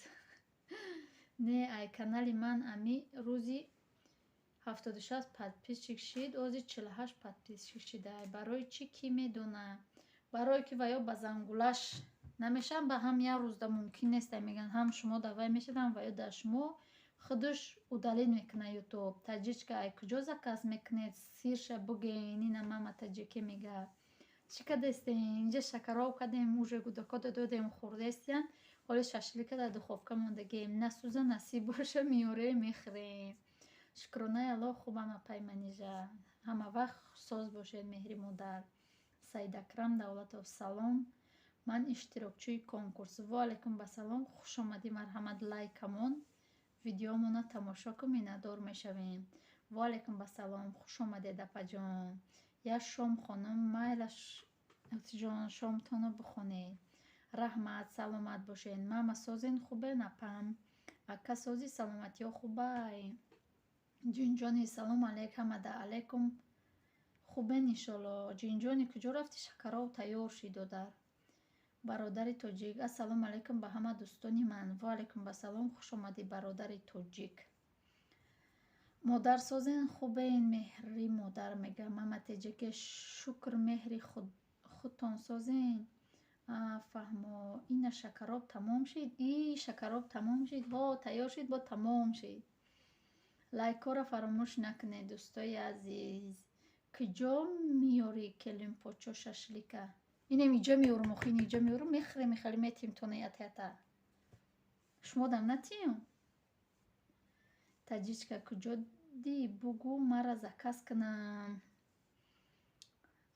Speaker 1: Не, ай канали ман ами рӯзи 76 подписчик шид, ози 48 подписчик шидай. Барои чӣ, кӣ медонад? Барое ки ваё ба зангулаш намешаванд, ба ҳам як рӯзда мумкин нест, мегӯянд, ҳам шумо дар вай мешавад, ҳам ваё дар шумо худаш удалить мекунад Ютуб. Таҷичка, ай куҷо заказ мекунед? Сирша бугӯен, ина мама таҷике мега. Чӣ кардестен? Инҷа шакароб кардем, уже гудакода додем, хӯрдестиян. Ҳоли шашлика дар духовка мондагем. Насӯза, насиб боша, меорем, мехӯрем. Шукронаи Аллоҳ, хубам, апай Манижа. Ҳама вақт соз бошед, Меҳри модар. Саидакрам Давлатов, салом. Ман иштирокчии конкурс. Ваалайкум ба салом, хуш омадӣ, марҳамат, лайкамон. Видеомона тамошо кун, миннатдор мешавем. Ваалайкум ба салом, хуш омадед, апаҷон. Як шом хонум, майлаш, ҷон, шомтонро бихонед. Раҳмат, саломат бошед. Мама, созен, хубен, апам? Ака, сози, саломатиҳо хубай? Ҷинҷони, салом алейк ҳамада. Алейкум, хубен, иншолло. Ҷинҷони, куҷо рафти? Шакароб тайёр шид, додар. Бародари тоҷик, ассалому алайкум ба ҳама дӯстони ман. Ваалайкум басалом, хуш омадӣ, бародари тоҷик. Модар, созен, хубен? Меҳри модар мега. Мама теҷаке, шукр, меҳри худтон созен? Фаҳмо, ина шакароб тамом шид. И шакароб тамом шид, ҳо, тайёр шид, бо тамом шид. Лайкҳоро фаромӯш накунед, дӯстои азиз. Куҷо меёрӣ келинпочо шашлика? Инем иҷо меёрум, охи, ин иҷо меёрум, мехӯрем, мехали метиҳем тона ята. Шумо дам натиҳем? Таҷичка, куҷо Дӣ бугӯ, мара заказ кунам.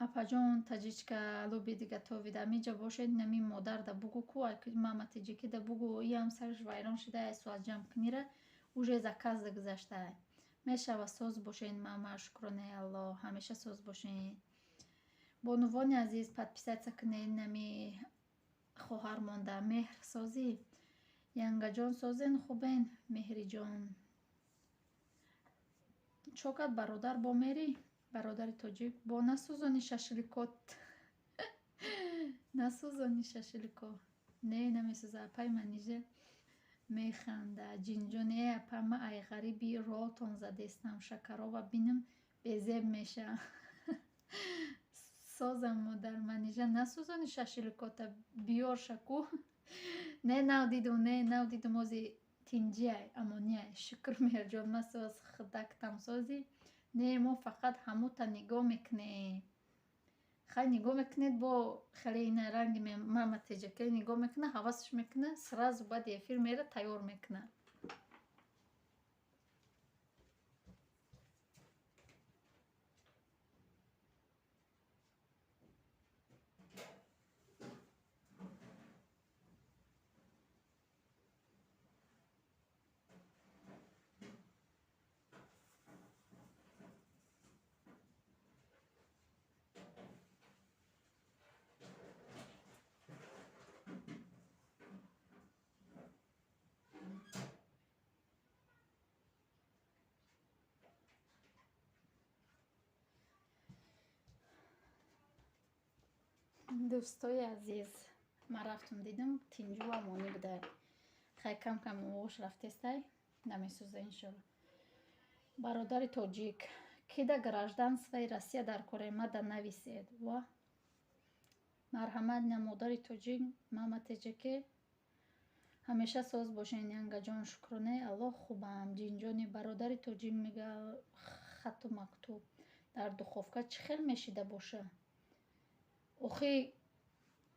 Speaker 1: Апаҷон, таҷичка любит готовить. Амиҷа бошед, нами модарда бугӯ ку, мама теҷикида бугӯ, иам сараш вайрон шуда, соат ҷамъкунира уже заказ гузашта. Мешава, соз бошен, мама, шукронаи Аллоҳ, ҳамеша соз бошен. Бонувони азиз, подписаться кунед нами хоҳар монда. Меҳр созӣ. Янгаҷон, созен, хубен, Меҳриҷон. Чокат бародар бо мери? Бародари тоҷик, бо насӯзони шашликот. Насӯзони шашлико. Не, намесӯза, апай Манижа механда. Ҷинҷон, э апа, ма ай ғариби ролтон задестам, шакарова бинам безеб меша. Созам, модар Манижа, насӯзони шашликота, биёр шаку. Не, нав дидум, не, нав дидум, ози тинҷиай, амониай. Шукр, Меҳрҷон, ма соз, худактам созӣ. Не, мо фақат ҳамута нигоҳ мекунем. Хай, нигоҳ мекунед, бо хеле ина ранги мама теҷака нигоҳ мекуна, ҳавасаш мекуна, сразу баъди эфир мера тайёр мекуна. Дӯстои азиз, ман рафтум, дидам, тинҷу амонӣ буда. Хай, кам кам оғош рафтестай, намесӯза, иншолло. Бародари тоҷик, ки да гражданствои Россия дар кораи мада нависед. Ва марҳамат, на модари тоҷик, мама теҷаке, ҳамеша соз бошен. Янгаҷон, шукронаи Аллоҳ, хубам. Ҷинҷони бародари тоҷик мега, хату мактуб дар духовка чӣ хел мешида боша? Охи,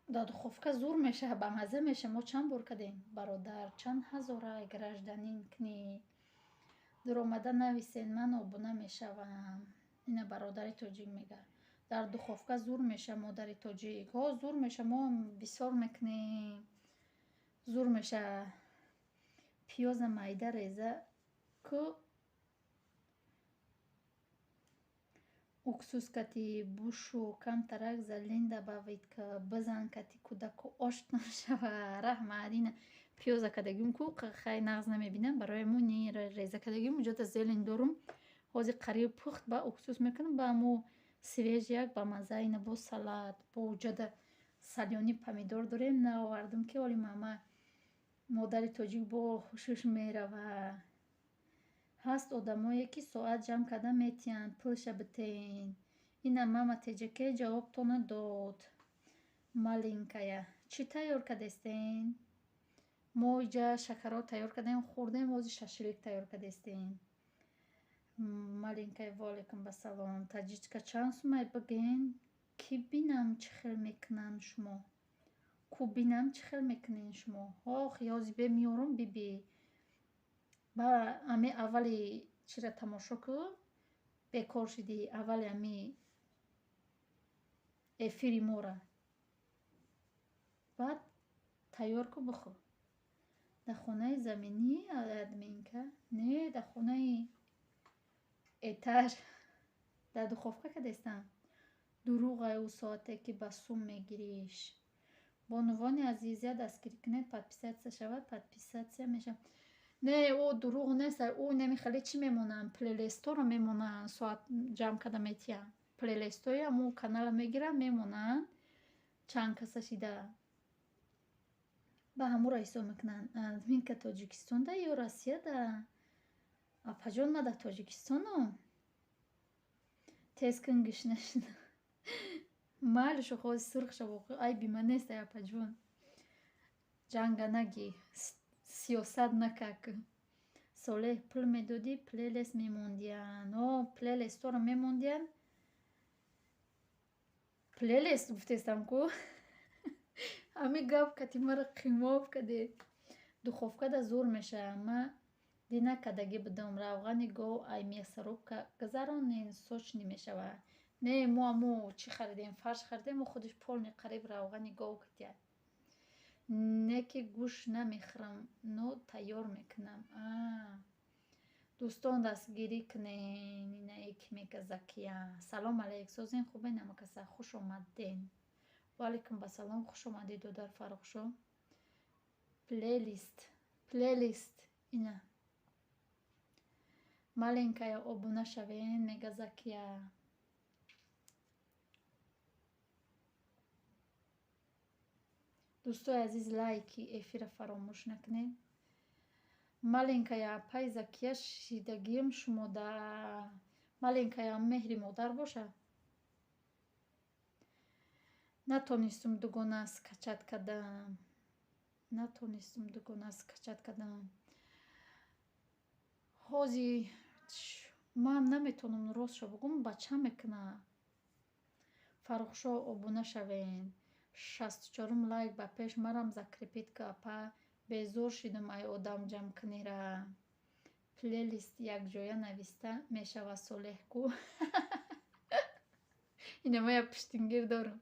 Speaker 1: дар духовка зур меша, бамазза меша. Мо чанд бор кардем. Бародар, чанд ҳазора гражданин кунӣ? Дуромада нависен, ман обуна мешавам. Ина бародари тоҷик мега, дар духовка зур меша. Модари тоҷик, ҳо, зур меша, мо бисёр мекунем, зур меша. Пиёза майда реза ку, уксус кати бушу, камтарак зелень добавить ка, бизан кати кӯдаку, оштон шава. Раҳмат. Ина пиёза кардагим ку, хай, нағз намебинам, барои мо ни реза кардагим. Уҷода зелень дорум, ҳозир қариб пухт, ба уксус мекунам, ба мо свежий як бамазза. Ина бо салат, бо уҷода солёный помидор дорем, наовардам, ки оли мама модари тоҷик бо хушуш мерава. Ҳаст одамое, ки соат ҷамъ карда метиҳанд, пулша битен. Ина мама теҷаке ҷавобтона дод. Маленькая, чӣ тайёр кардестен? Мо иҷа шакаро тайёр кардем, хӯрдем, ҳозир шашлик тайёр кардестем. Маленькая, ваалайкум басалом. Таҷичка, чанд сумай, бигӯен, ки бинам, чӣ хел мекунанд шумо. Ку бинам, чӣ хел мекунен шумо. Ох, ҳозир бе меёрум, биби. Ба ами аввали чира тамошо ку, бекор шидӣ, аввали ами эфири мора. Баъд тайёр ку, бихӯр. Дар хонаи заминӣ админка? Не, дар хонаи этаж. Дар духовка кардестам. Дурӯғай ӯ соате, ки ба сум мегириш. Бонувони азиз, я дастгирӣ кунед, подписаться шавад, подписаться мешавад. Не, ӯ дурӯғ нест, ӯ намехеле чӣ мемонанд, плейлистҳоро мемонанд, соат ҷамъ карда метиҳанд. Плейлистҳои ҳамун канала мегиранд, мемонанд, чанд каса шида. Ба ҳамуро ҳисоб мекунанд. Админка Тоҷикистонда ё Россияда? Апаҷон, ма дар Тоҷикистонам. Тез кун, гушна шуда. Майли, шо, сурх шава, айби ман нест, ай апаҷон. Ҷанга нагӣ, сиёсат накак. Солеҳ, пул медодӣ, плейлист мемондиянд. О, плейлистҳоро мемондиянд. Плейлист гуфтестам ку. Ҳамин гап кати маро қимоб каде. Духовкада зур мешава. Ма Дина кадагӣ будам, равғани гов ай мясорубка гузаронен, сочный мешавад. Не, мо аму чӣ харидем, фарш харидем, мо худиш полный қариб равғани гов катия. Не ки гӯшт намехӯрам, но тайёр мекунам. Дӯстон, дастгирӣ кунен, инаe ки мега Закия. Салом алейк, созен, хубен, ҳамакаса, хуш омаден. Ваалайкум басалом, хуш омадӣ, додар Фаррухшо. Плейлист, плейлист ина. Маленькая, обуна шавен, мега Закия. Дӯстои азиз, лайки эфира фаромӯш накунед. Маленькая, апай Закия, шидагиам шумода. Маленькая, меҳри модар боша. Натонистум дугона скачать кардам. Натонистум дугона скачать кардам. Ҳози ман наметавонам ростшо бугум, бача мекуна. Фаррухшо, обуна шавен. 64-ум лайк ба пеш, марам закрепить ка, апа, безор шидам ай одам ҷамъ кунира. Плейлист якҷоя нависта мешава, Солеҳ ку. Ина ма як пуштингир дорам.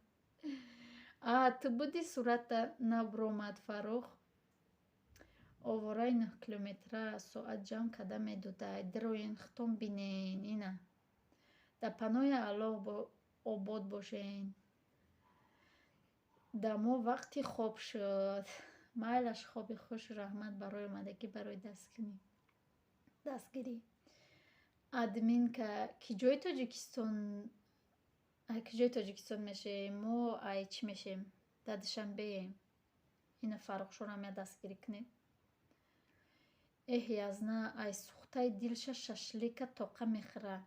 Speaker 1: А ту будӣ, сурата набуромад, Фаррух. Овораи 9 километра соат ҷамъ карда медодай. Дироен, хитом бинен ина. Дар паноҳи Аллоҳ обод бошен. Дамо вақти хоб шуд. Майлаш, хоби хуш, раҳмат барои омадагӣ, барои дастгирӣ. Админка, ки ҷои Тоҷикистон, ки ҷои Тоҷикистон мешем? Мо ай чӣ мешем? Дар Душанбеем. Ина Фаррухшорам я дастгирӣ кунед. Эҳ, язна, ай сӯхтаи дилша шашлика тоқа мехӯра.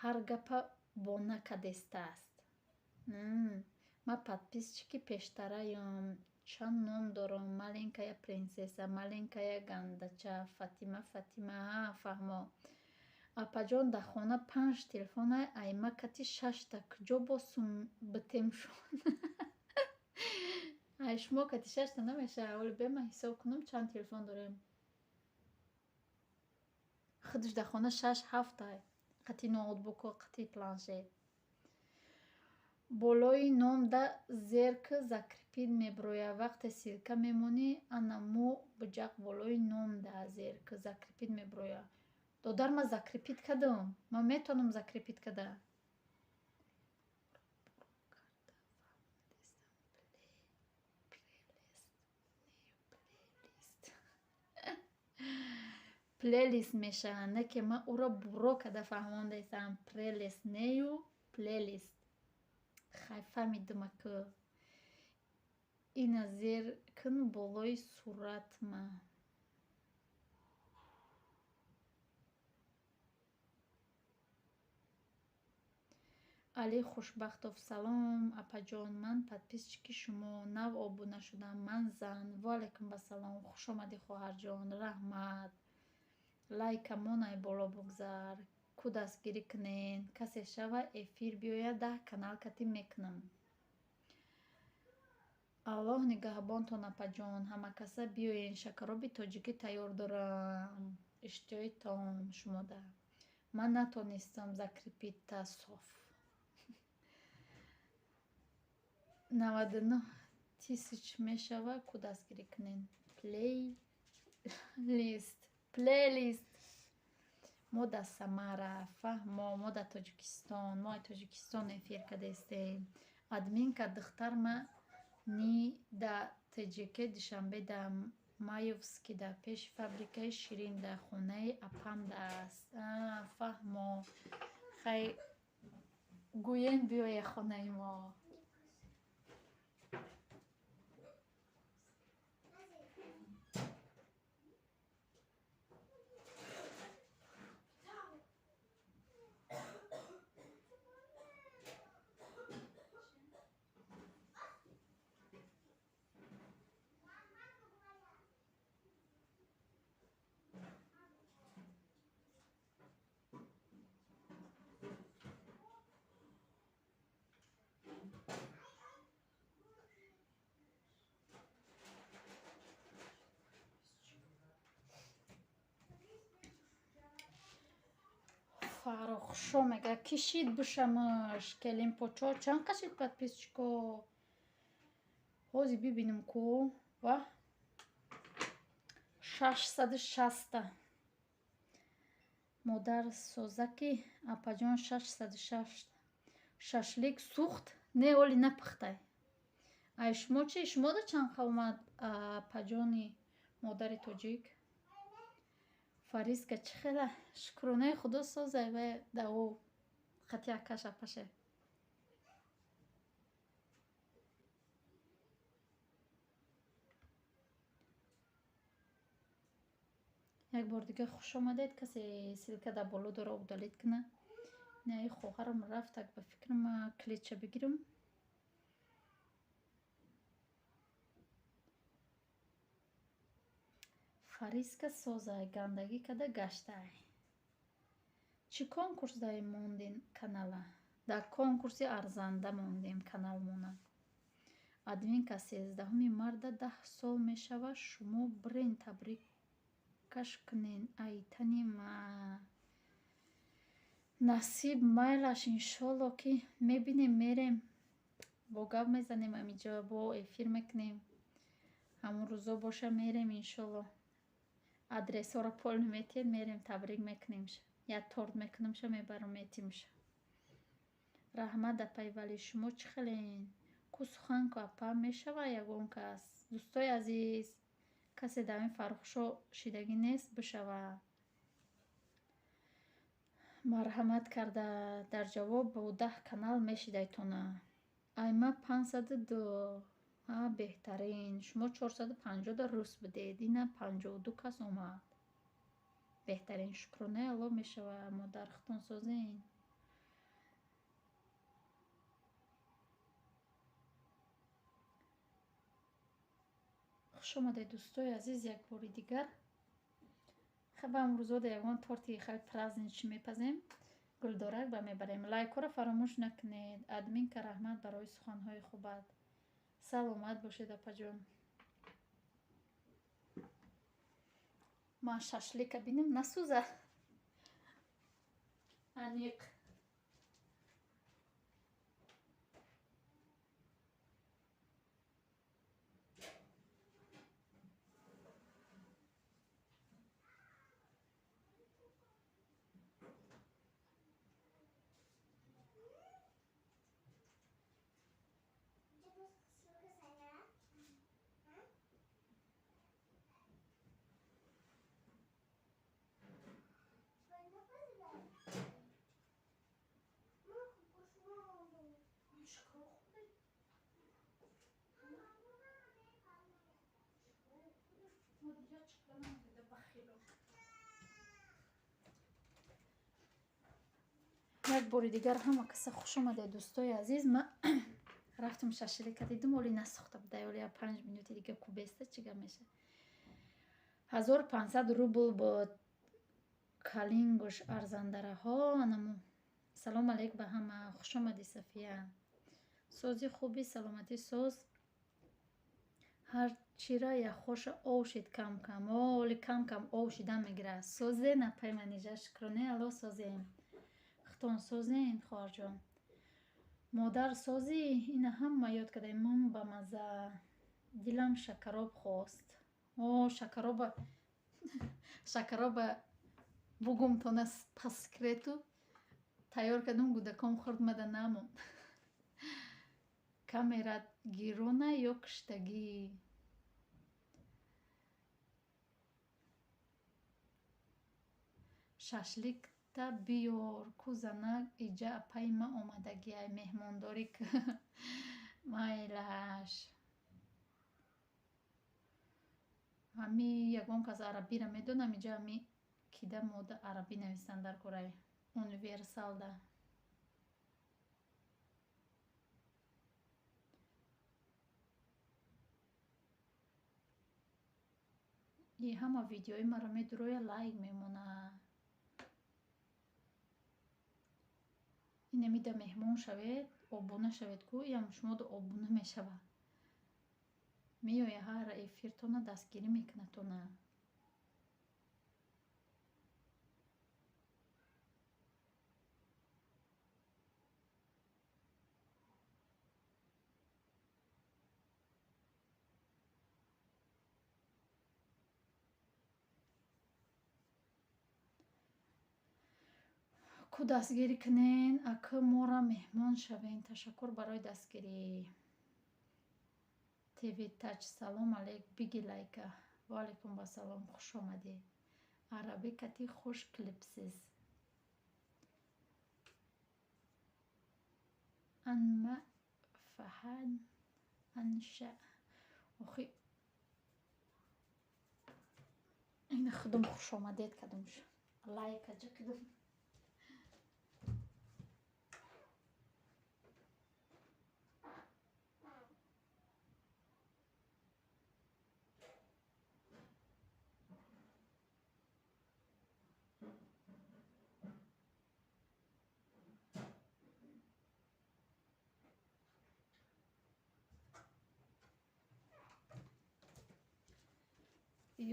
Speaker 1: Ҳар гапа бона кадестааст. Ман подписчики пештараём. Чанд ном дорам: маленькая принцесса, маленькая гандача, Фатима, Фатима. Фаҳмо. Апаҷон, дар хона панҷ телефона, ай ма кати шашта, куҷо босум битем шон? Ай шумо кати шашта намешавад. Оли бема ҳисоб кунам, чанд телефон дорем. Худаш дар хона шаш ҳафтай. Қати ноутбуку, қати планшет. Болои номда зерк закрепить меброяд. Вақте ссылка мемонӣ, ана мо буҷақ болои номда зерк закрепить меброяд. Додар, ман закрепить кардам. Ман метавонам закрепить карда. Карда фаҳмидестам. Плейлист мешавад, не ки ман ӯро буро карда фаҳмондестам. Прелест нею плейлист. Хай, фаҳмидум аку. Ина зер кун болои суратма. Али Хушбахтов: салом, апаҷон, ман подписчики шумо, нав обуна шудам, ман зан. Ваалайкум басалом, хуш омадӣ, хоҳарҷон, раҳмат. Лайка монай боло бугзар. Ку дастгирӣ кунен. Касе шава эфир биёяд, 10 канал катӣ мекунам. Аллоҳ нигаҳбонтон, апаҷон, ҳамакаса биёен, шакароби тоҷикӣ тайёр дорам. Иштиҳои таом шумода. Ман натонистам закрепить таассуф. 99 тысяч мешава, ку дастгирӣ кунен. Плейлист, плейлист. Мо дар Самара, фаҳмо, мо дар Тоҷикистон, мо ай Тоҷикистон эфир кардестем. Админка, духтарма ни да ТҶК Душанбе, да Маёвский, да пеши фабрикаи ширин, дар хонаи апамда аст. Фаҳмо. Хай, гӯен биёе хонаи мо. Фаррухшо мега кишид бушамаш келинпочо чанд қашид подписчико? Ҳозир бибинем ку ва 660-та. Модар созаки апаҷон 660. Шашлик сӯхт? Не, оли напухтай. Ай шумо чи? Шумода чанд қа омад апаҷони модари тоҷик? Фариска чӣ хела? Шукронаи худо созай ва да ӯ хати акаш апаше. Як бор дига хуш омадед. Касе ссылка дар боло дора удалить куна. Инаи хоҳарам рафт, так ба фикрам клича бигирам. Фариска созай, гандагӣ када гаштай. Чӣ конкурс дай мондин канала? Дар конкурси арзанда мондем каналмона. Админка 13 марта 10 сол мешава, шумо бирен табрикаш кунен айтани ма. Насиб майлаш иншолло ки мебинем мерем. Бо гап мезанем амиҷо, бо эфир мекунем. Ҳамон рӯзо боша мерем иншолло. Адресҳоро пол метиҳед, мерем табрик мекунемша. Як торт мекунамша, мебарам метимша. Раҳмат апай, вале шумо чӣ хелен? Ку сухан ку апа мешава ягон кас? Дӯстои азиз, касе дар ин Фаррухшо шидагӣ нест бишава. Марҳамат карда дар ҷавоб бо 10 канал мешидайтона. Айма 502. Ҳа, беҳтарин. Шумо 450 да рус будед. Ина 52 кас омад. Беҳтарин шукронаи Аллоҳ мешава. Модар худтон созен. Хуш омадед дӯстои азиз як бори дигар. Хай ба амрӯзода ягон торти хеле праздничный мепазем. Гулдорак ба мебарем. Лайкҳоро фаромӯш накунед. Админка раҳмат барои суханҳои хубат. Саломат бошед апаҷон. Ман шашлика бинам насӯза. Аниқ. Як бори дигар ҳама каса хуш омадед дӯстои азиз. Ман рафтам шашлика дидам, оли насӯхта буда, оли 5 минути дига кубеста чӣ гап мешавад. 1500 рубл буд калингуш арзандараҳо. Анаму салом алейк ба ҳама. Хуш омадӣ Сафия. Сози хуби саломатӣ соз. Ҳар чира яхоша ов шид кам-кам. Оли кам-кам ов шидан мегирад. Созен апай манижа, шукронаи Аллоҳ созем. Худтон созен хоҳарҷон. Модар созӣ ина ҳама ёд кардаем. Ман ба мазза. Дилам шакароб хост. О, шакароба шакароба бугумтона по секрету тайёр кардам, гудаком хӯрд мада намонд. Камера гирона ё куштагӣ? Шашликта биёр ку занак иҷа апаи ма омадагиай меҳмондорӣ ку. Майлаш. Ҳами ягон кас арабиро медонам иҷа ҳами кида мода арабӣ нависанд дар кораи универсалда. И ҳама видеои маро медуроя лайк мемонад. Инамида меҳмон шавед, обуна шавед ку, иам шумода обуна мешавад. Меоя ҳар эфиртона дастгирӣ мекунадтона. Ку дастгирӣ кунен, ака мора меҳмон шавен. Ташаккур барои дастгирӣ. ТВ Тач салом алейк, биги лайка. Ва алайкум вассалом, хуш омадӣ. Арабӣ кати хуш клипсиз. Анма фаҳан анша. Охи ина худум хуш омадед кадумш. Лайка ҷикидум.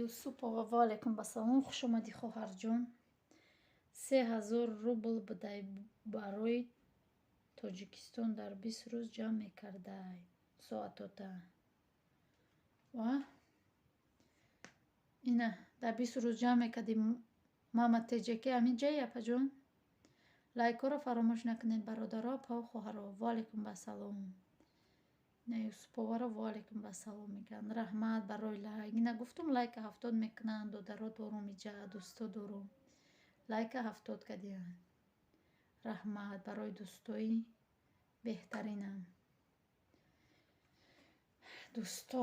Speaker 1: Юсупова ва алайкум вассалом, хуш омадӣ хоҳарҷон. 3000 рубл будай барои Тоҷикистон дар 20 рӯз ҷамъ мекардай соатота. Ва ина дар 20 рӯз ҷамъ мекардӣ. Мама теҷаки ҳамин ҷаи апаҷон. Лайкҳоро фаромӯш накунед бародаро, апаву хоҳаро. Ва алайкум вассалом. Ина Юсуповаро ва алайкум вассалом мегӯянд. Раҳмат барои лайк. Ина гуфтум лайка 70 мекунанд, додаро дорум иҷа, дӯсто дорум. Лайка 70 кардианд. Раҳмат барои дӯстои беҳтаринам. Дӯсто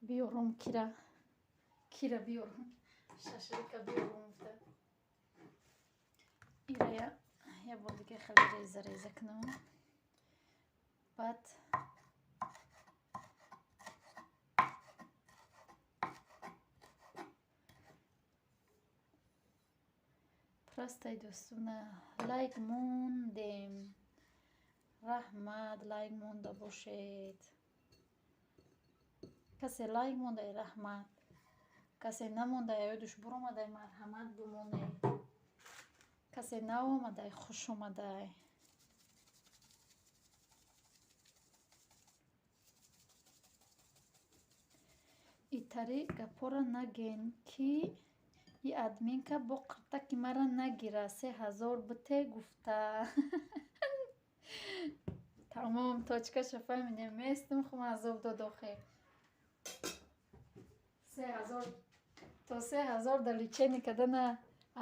Speaker 1: биёрум кира. Кира биёрум. Шашлика биёрум гуфта. Ира я бор дига хеле реза реза кунам. Баъд простай дӯстона лайк мондем. Раҳмат, лайк монда бошед. Касе лайк мондай раҳмат. Касе намондай ёдуш буромадай марҳамат бимонед. Касе наомадай хуш омадай. Итари гапора наген ки и админка бо қиртаки мара нагира. 3000 бите гуфта. Тамом точкаша фаҳмидем. Местум хум азоб дод охир. 3000 то 3000 дар лечение кардана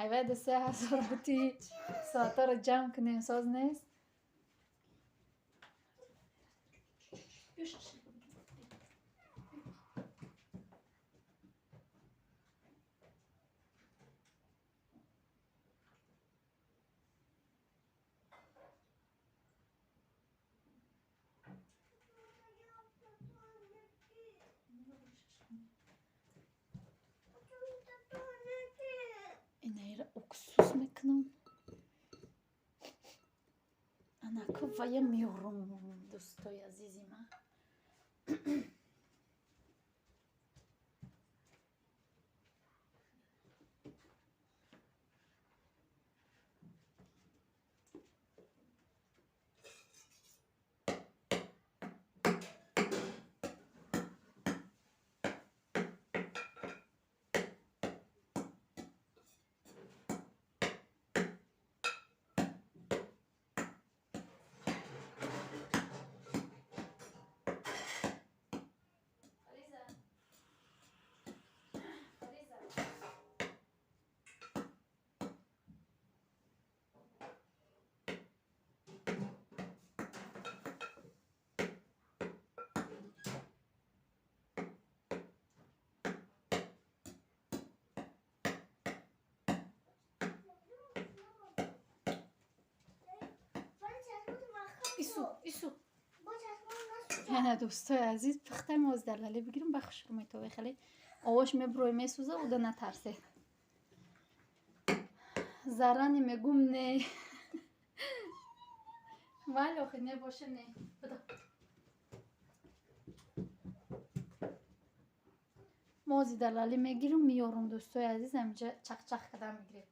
Speaker 1: айвайда 3000 бути соатаро ҷамъ кунем соз нест. Инаира уксус мекунам. Анаку вая меорум дӯстои азизи ман. Ису, ису. Яна дӯстои азиз, пухтаи моз дар лале бигирам, ба хушк метове хеле. Овош мебурой месӯза, уда натарсед. Зарани мегум не. Вале охи не боше не. Буда. Мози дар лале мегирам, меёрам дӯстои азиз, ҳаминҷа чақчақ карда мегирем.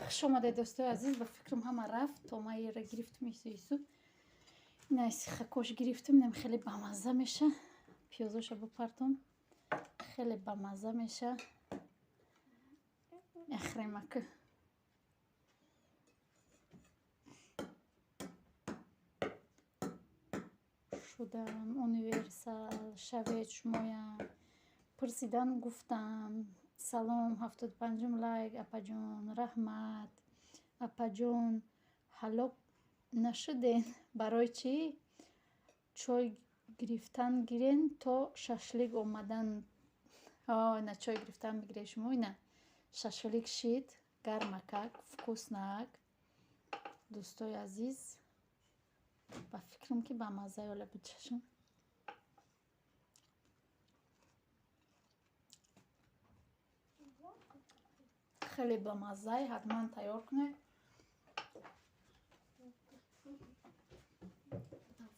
Speaker 1: Хуш омадед, дӯстои азиз. Ба фикрам, ҳама рафт, то ма ера гирифтум, ису ису. Ина сихакош гирифтум, инам хеле бамазза меша. Пиёзоша бипартом, хеле бамазза меша. Яхремака шудам. Универсал шавед шумоям пурсидан гуфтам. Салом, 75-ум лайк, апаҷон, раҳмат. Апаҷон, ҳалок нашуден? Барои чӣ? Чой гирифтан гирен то шашлик омадан. На, чой гирифтан бигиред шумо. Ина шашлик шид, гармакак, вкуснак. Дӯстои азиз, ба фикрам, ки бамазза ёла бичашам. Хеле бамаззай, ҳатман тайёр кунед.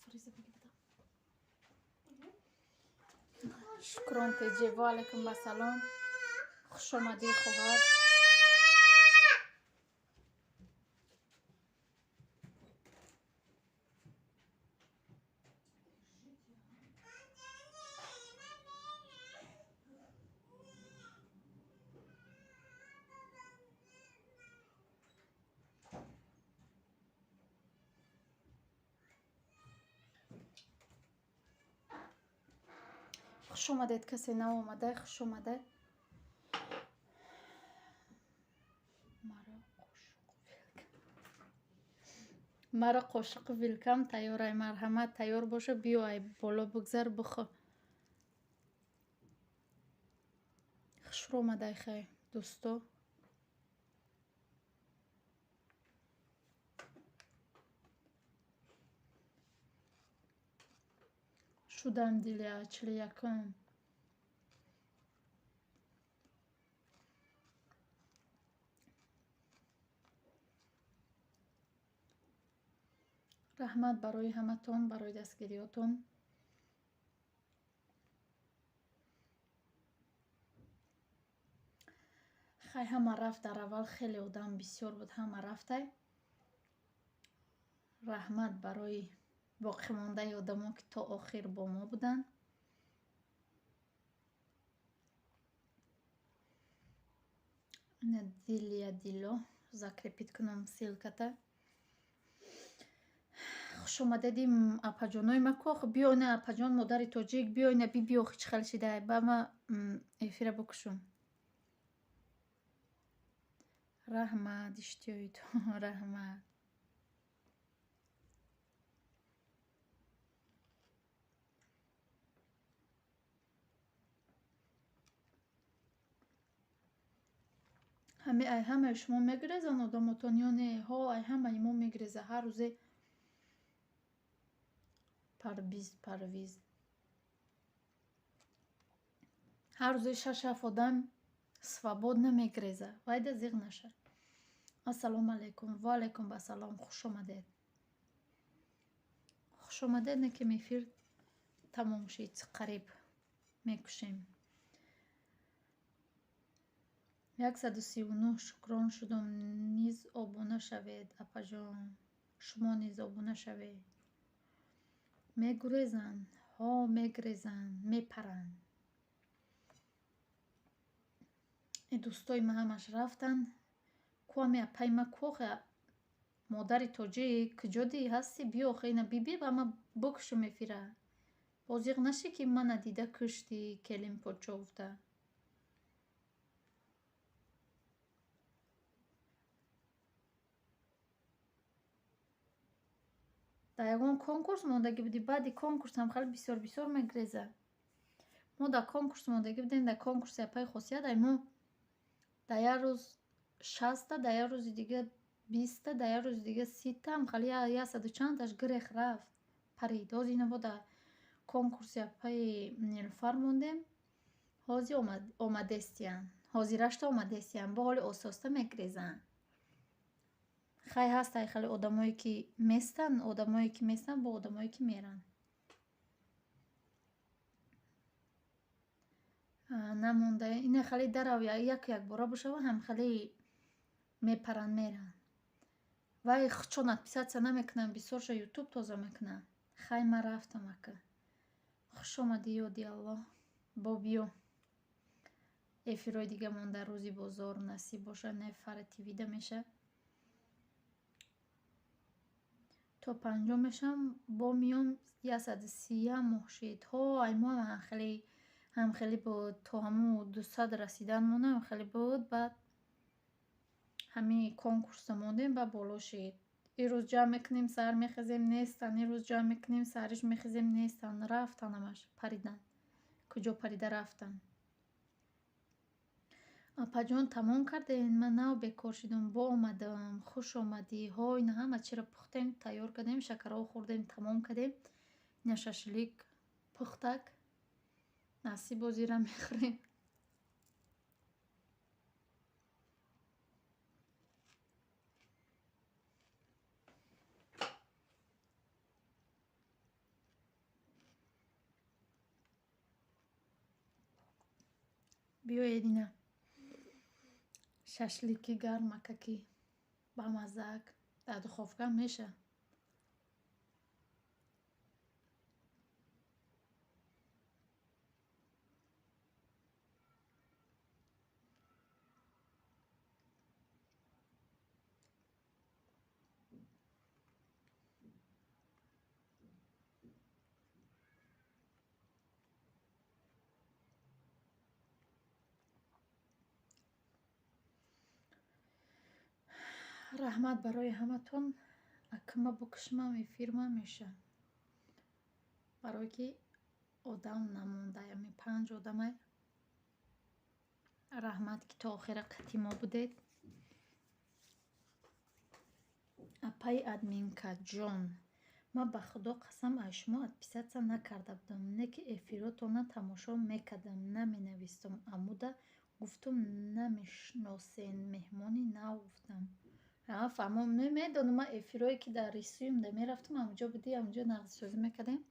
Speaker 1: Фриза биги, бидам. Шукрон теҷе, ва алайкум ассалом. Хушомадӣ, хоҳар. Хуш омадед, касе нав омада, хуш омада. Маро қошиқу вилкам тайёрай, марҳамат, тайёр боша, биё, ай боло бигзар, бихӯр. Хушрӯ омадай, хай, дӯсто. Шудам, Дилия, 41-ум. Раҳмат барои ҳаматон, барои дастгириётон. Хай, ҳама рафт. Дар аввал хеле одам бисёр буд, ҳама рафтай. Раҳмат барои боқимондаи одамо, ки то охир бо мо буданд. Ина Дилия, Дило, закрепить кунам ссылката. Хуш омадеди, апаҷонои ма. Ко, биё, ина, апаҷон, модари тоҷик, биё, ина бибиё, чӣ хел шида. Ба ма эфира бикушум. Раҳмат, иштиёи ту, раҳмат. Ҳами ай ҳамаи шумо мегирезан одамотон ё не? Ҳо, ай ҳамаи мо мегиреза ҳар рӯзе. Парвиз, Парвиз, ҳар рӯзе шаш ҳафт одам свободно мегиреза. Вайда зиғ наша. Ассалому алайкум, ва алайкум ассалом, хуш омадед. Хуш омадед, неким эфир тамом шид, қариб мекушем. 139 шукрон шудум, низ обуна шавед, апаҷон, шумо низ обуна шавед. Мегурезанд? Ҳо, мегурезанд, мепаранд. И дӯстои ма ҳамаш рафтанд. Ку ами апаи ма, ку охе, модари тоҷик, куҷо ди ҳастӣ? Биё охе, ина биби, ба ма бикушум эфира. Бозиқ нашӣ, ки мана дида куштӣ, келин подшо гуфта. Дар ягон конкурс мондагӣ будӣ? Баъди конкурсам хеле бисёр бисёр мегиреза. Мо дар конкурс мондагӣ будем, дар конкурси апаи Хосият. Ай мо дар як рӯз 60-та, дар як рӯзи дига 20-та, дар як рӯзи дига 30-та, ам хеле яксаду чандташ гирех рафт, парид. Ҳозир ина мо дар конкурси апаи Нилуфар мондем. Ҳозир омадестиянд, ҳозирашта омадестиянд, бо ҳоли оста-оста мегирезанд. Хай, ҳастай хеле одамое, ки местанд, одамое, ки местанд, бо одамое, ки меранд. Намонда, ина хеле дарав, як якбора бошава, ҳам хеле. Мепаранд, меранд. Вай худшон отписаться намекунанд, бисёрша Ютуб тоза мекунанд. Хай, ман рафтам, ака. Хуш омадӣ, ёди Аллоҳ. Бо биё. Эфирҳои дига монда, рӯзи бозор насиб бошад, не Фара ТВда меша. То 50 мешам, бо миём 131 моҳ шид. Ҳо, ай мо ҳам хеле буд, то ҳамун 200 расидан монам хеле буд, баъд ҳамин конкурса мондем, баъд боло шид. Ирӯз ҷамъ мекунем, саҳар мехезем, нестанд. Ирӯз ҷамъ мекунем, саҳариш мехезем, нестанд. Рафтанд ҳамаш, париданд. Куҷо парида рафтанд? Апаҷон, тамом кардем? Ман нав бекор шудам, бо омадам. Хуш омадӣ. Ҳо, ина ҳама чиро пухтем, тайёр кардем, шакарҳо хӯрдем, тамом кардем. Ина шашлик пухтак. Насиб, бозира мехӯрем. Биёед, ина шашлики гармакаки бамаззак дар духовка меша. Раҳмат барои ҳаматон. Акма букушмам, эфирма меша. Барое ки одам намонда, яъне панҷ одамай. Раҳмат, ки то охира қати мо будед. Апаи админкаҷон, ман ба худо қасам, аз шумо отписаться накарда будам, не ки эфиротонро тамошо мекардам, наменавистам. Амуда гуфтум, намешиносен, меҳмони нав гуфтам. Фаҳмом, медонам, ман эфирҳое ки дар рисуюмда мерафтам, ҳамонҷо будӣ, ҳамонҷо нағзсозӣ мекардем.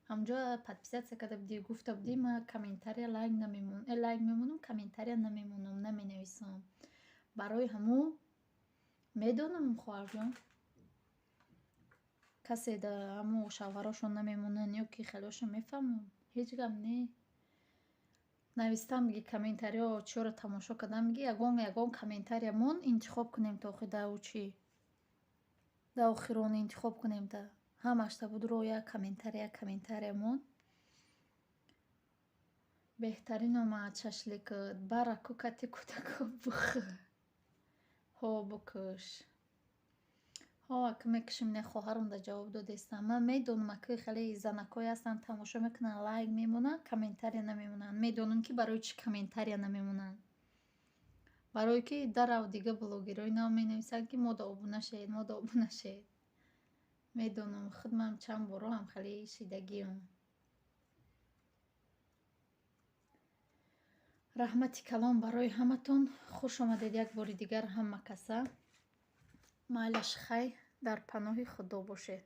Speaker 1: Ҳамонҷо подписаться карда будӣ, гуфта будӣ, ман комментария лайк намемонам, лайк мемонам, комментария намемонам, наменависам. Барои ҳамун медонам, хоҳарҷон. Касе да ҳамун шавҳарошон намемонанд ё ки хелошон, мефаҳмам. Ҳеҷ гап не. Навистам меги, комментариҳо чиёро тамошо кардам меги, ягон ягон комментария мон, интихоб кунем то охир да чӣ. Да охирон интихоб кунем, та ҳамашта будро як комментария, як комментария мон. Беҳтарин омад шашликат. Бараку кати кӯдако бухӯр. Ҳо, букуш. Ҳо, ака, мекушем, не, хоҳарам да ҷавоб додестам. Ман медонам, ака, хеле занакҳое ҳастанд, тамошо мекунанд, лайк мемонанд, комментария намемонанд. Медонам, ки барои чӣ комментария намемонанд. Барое ки дарав дига блогерҳои нав менависанд, ки мо да обуна шавед, мо да обуна шавед. Медонам, худмам чанд боро ҳам хеле шидагиам. Раҳмати калон барои ҳаматон. Хуш омадед як бори дигар ҳама каса. Майлаш, хай, дар паноҳи Худо бошед.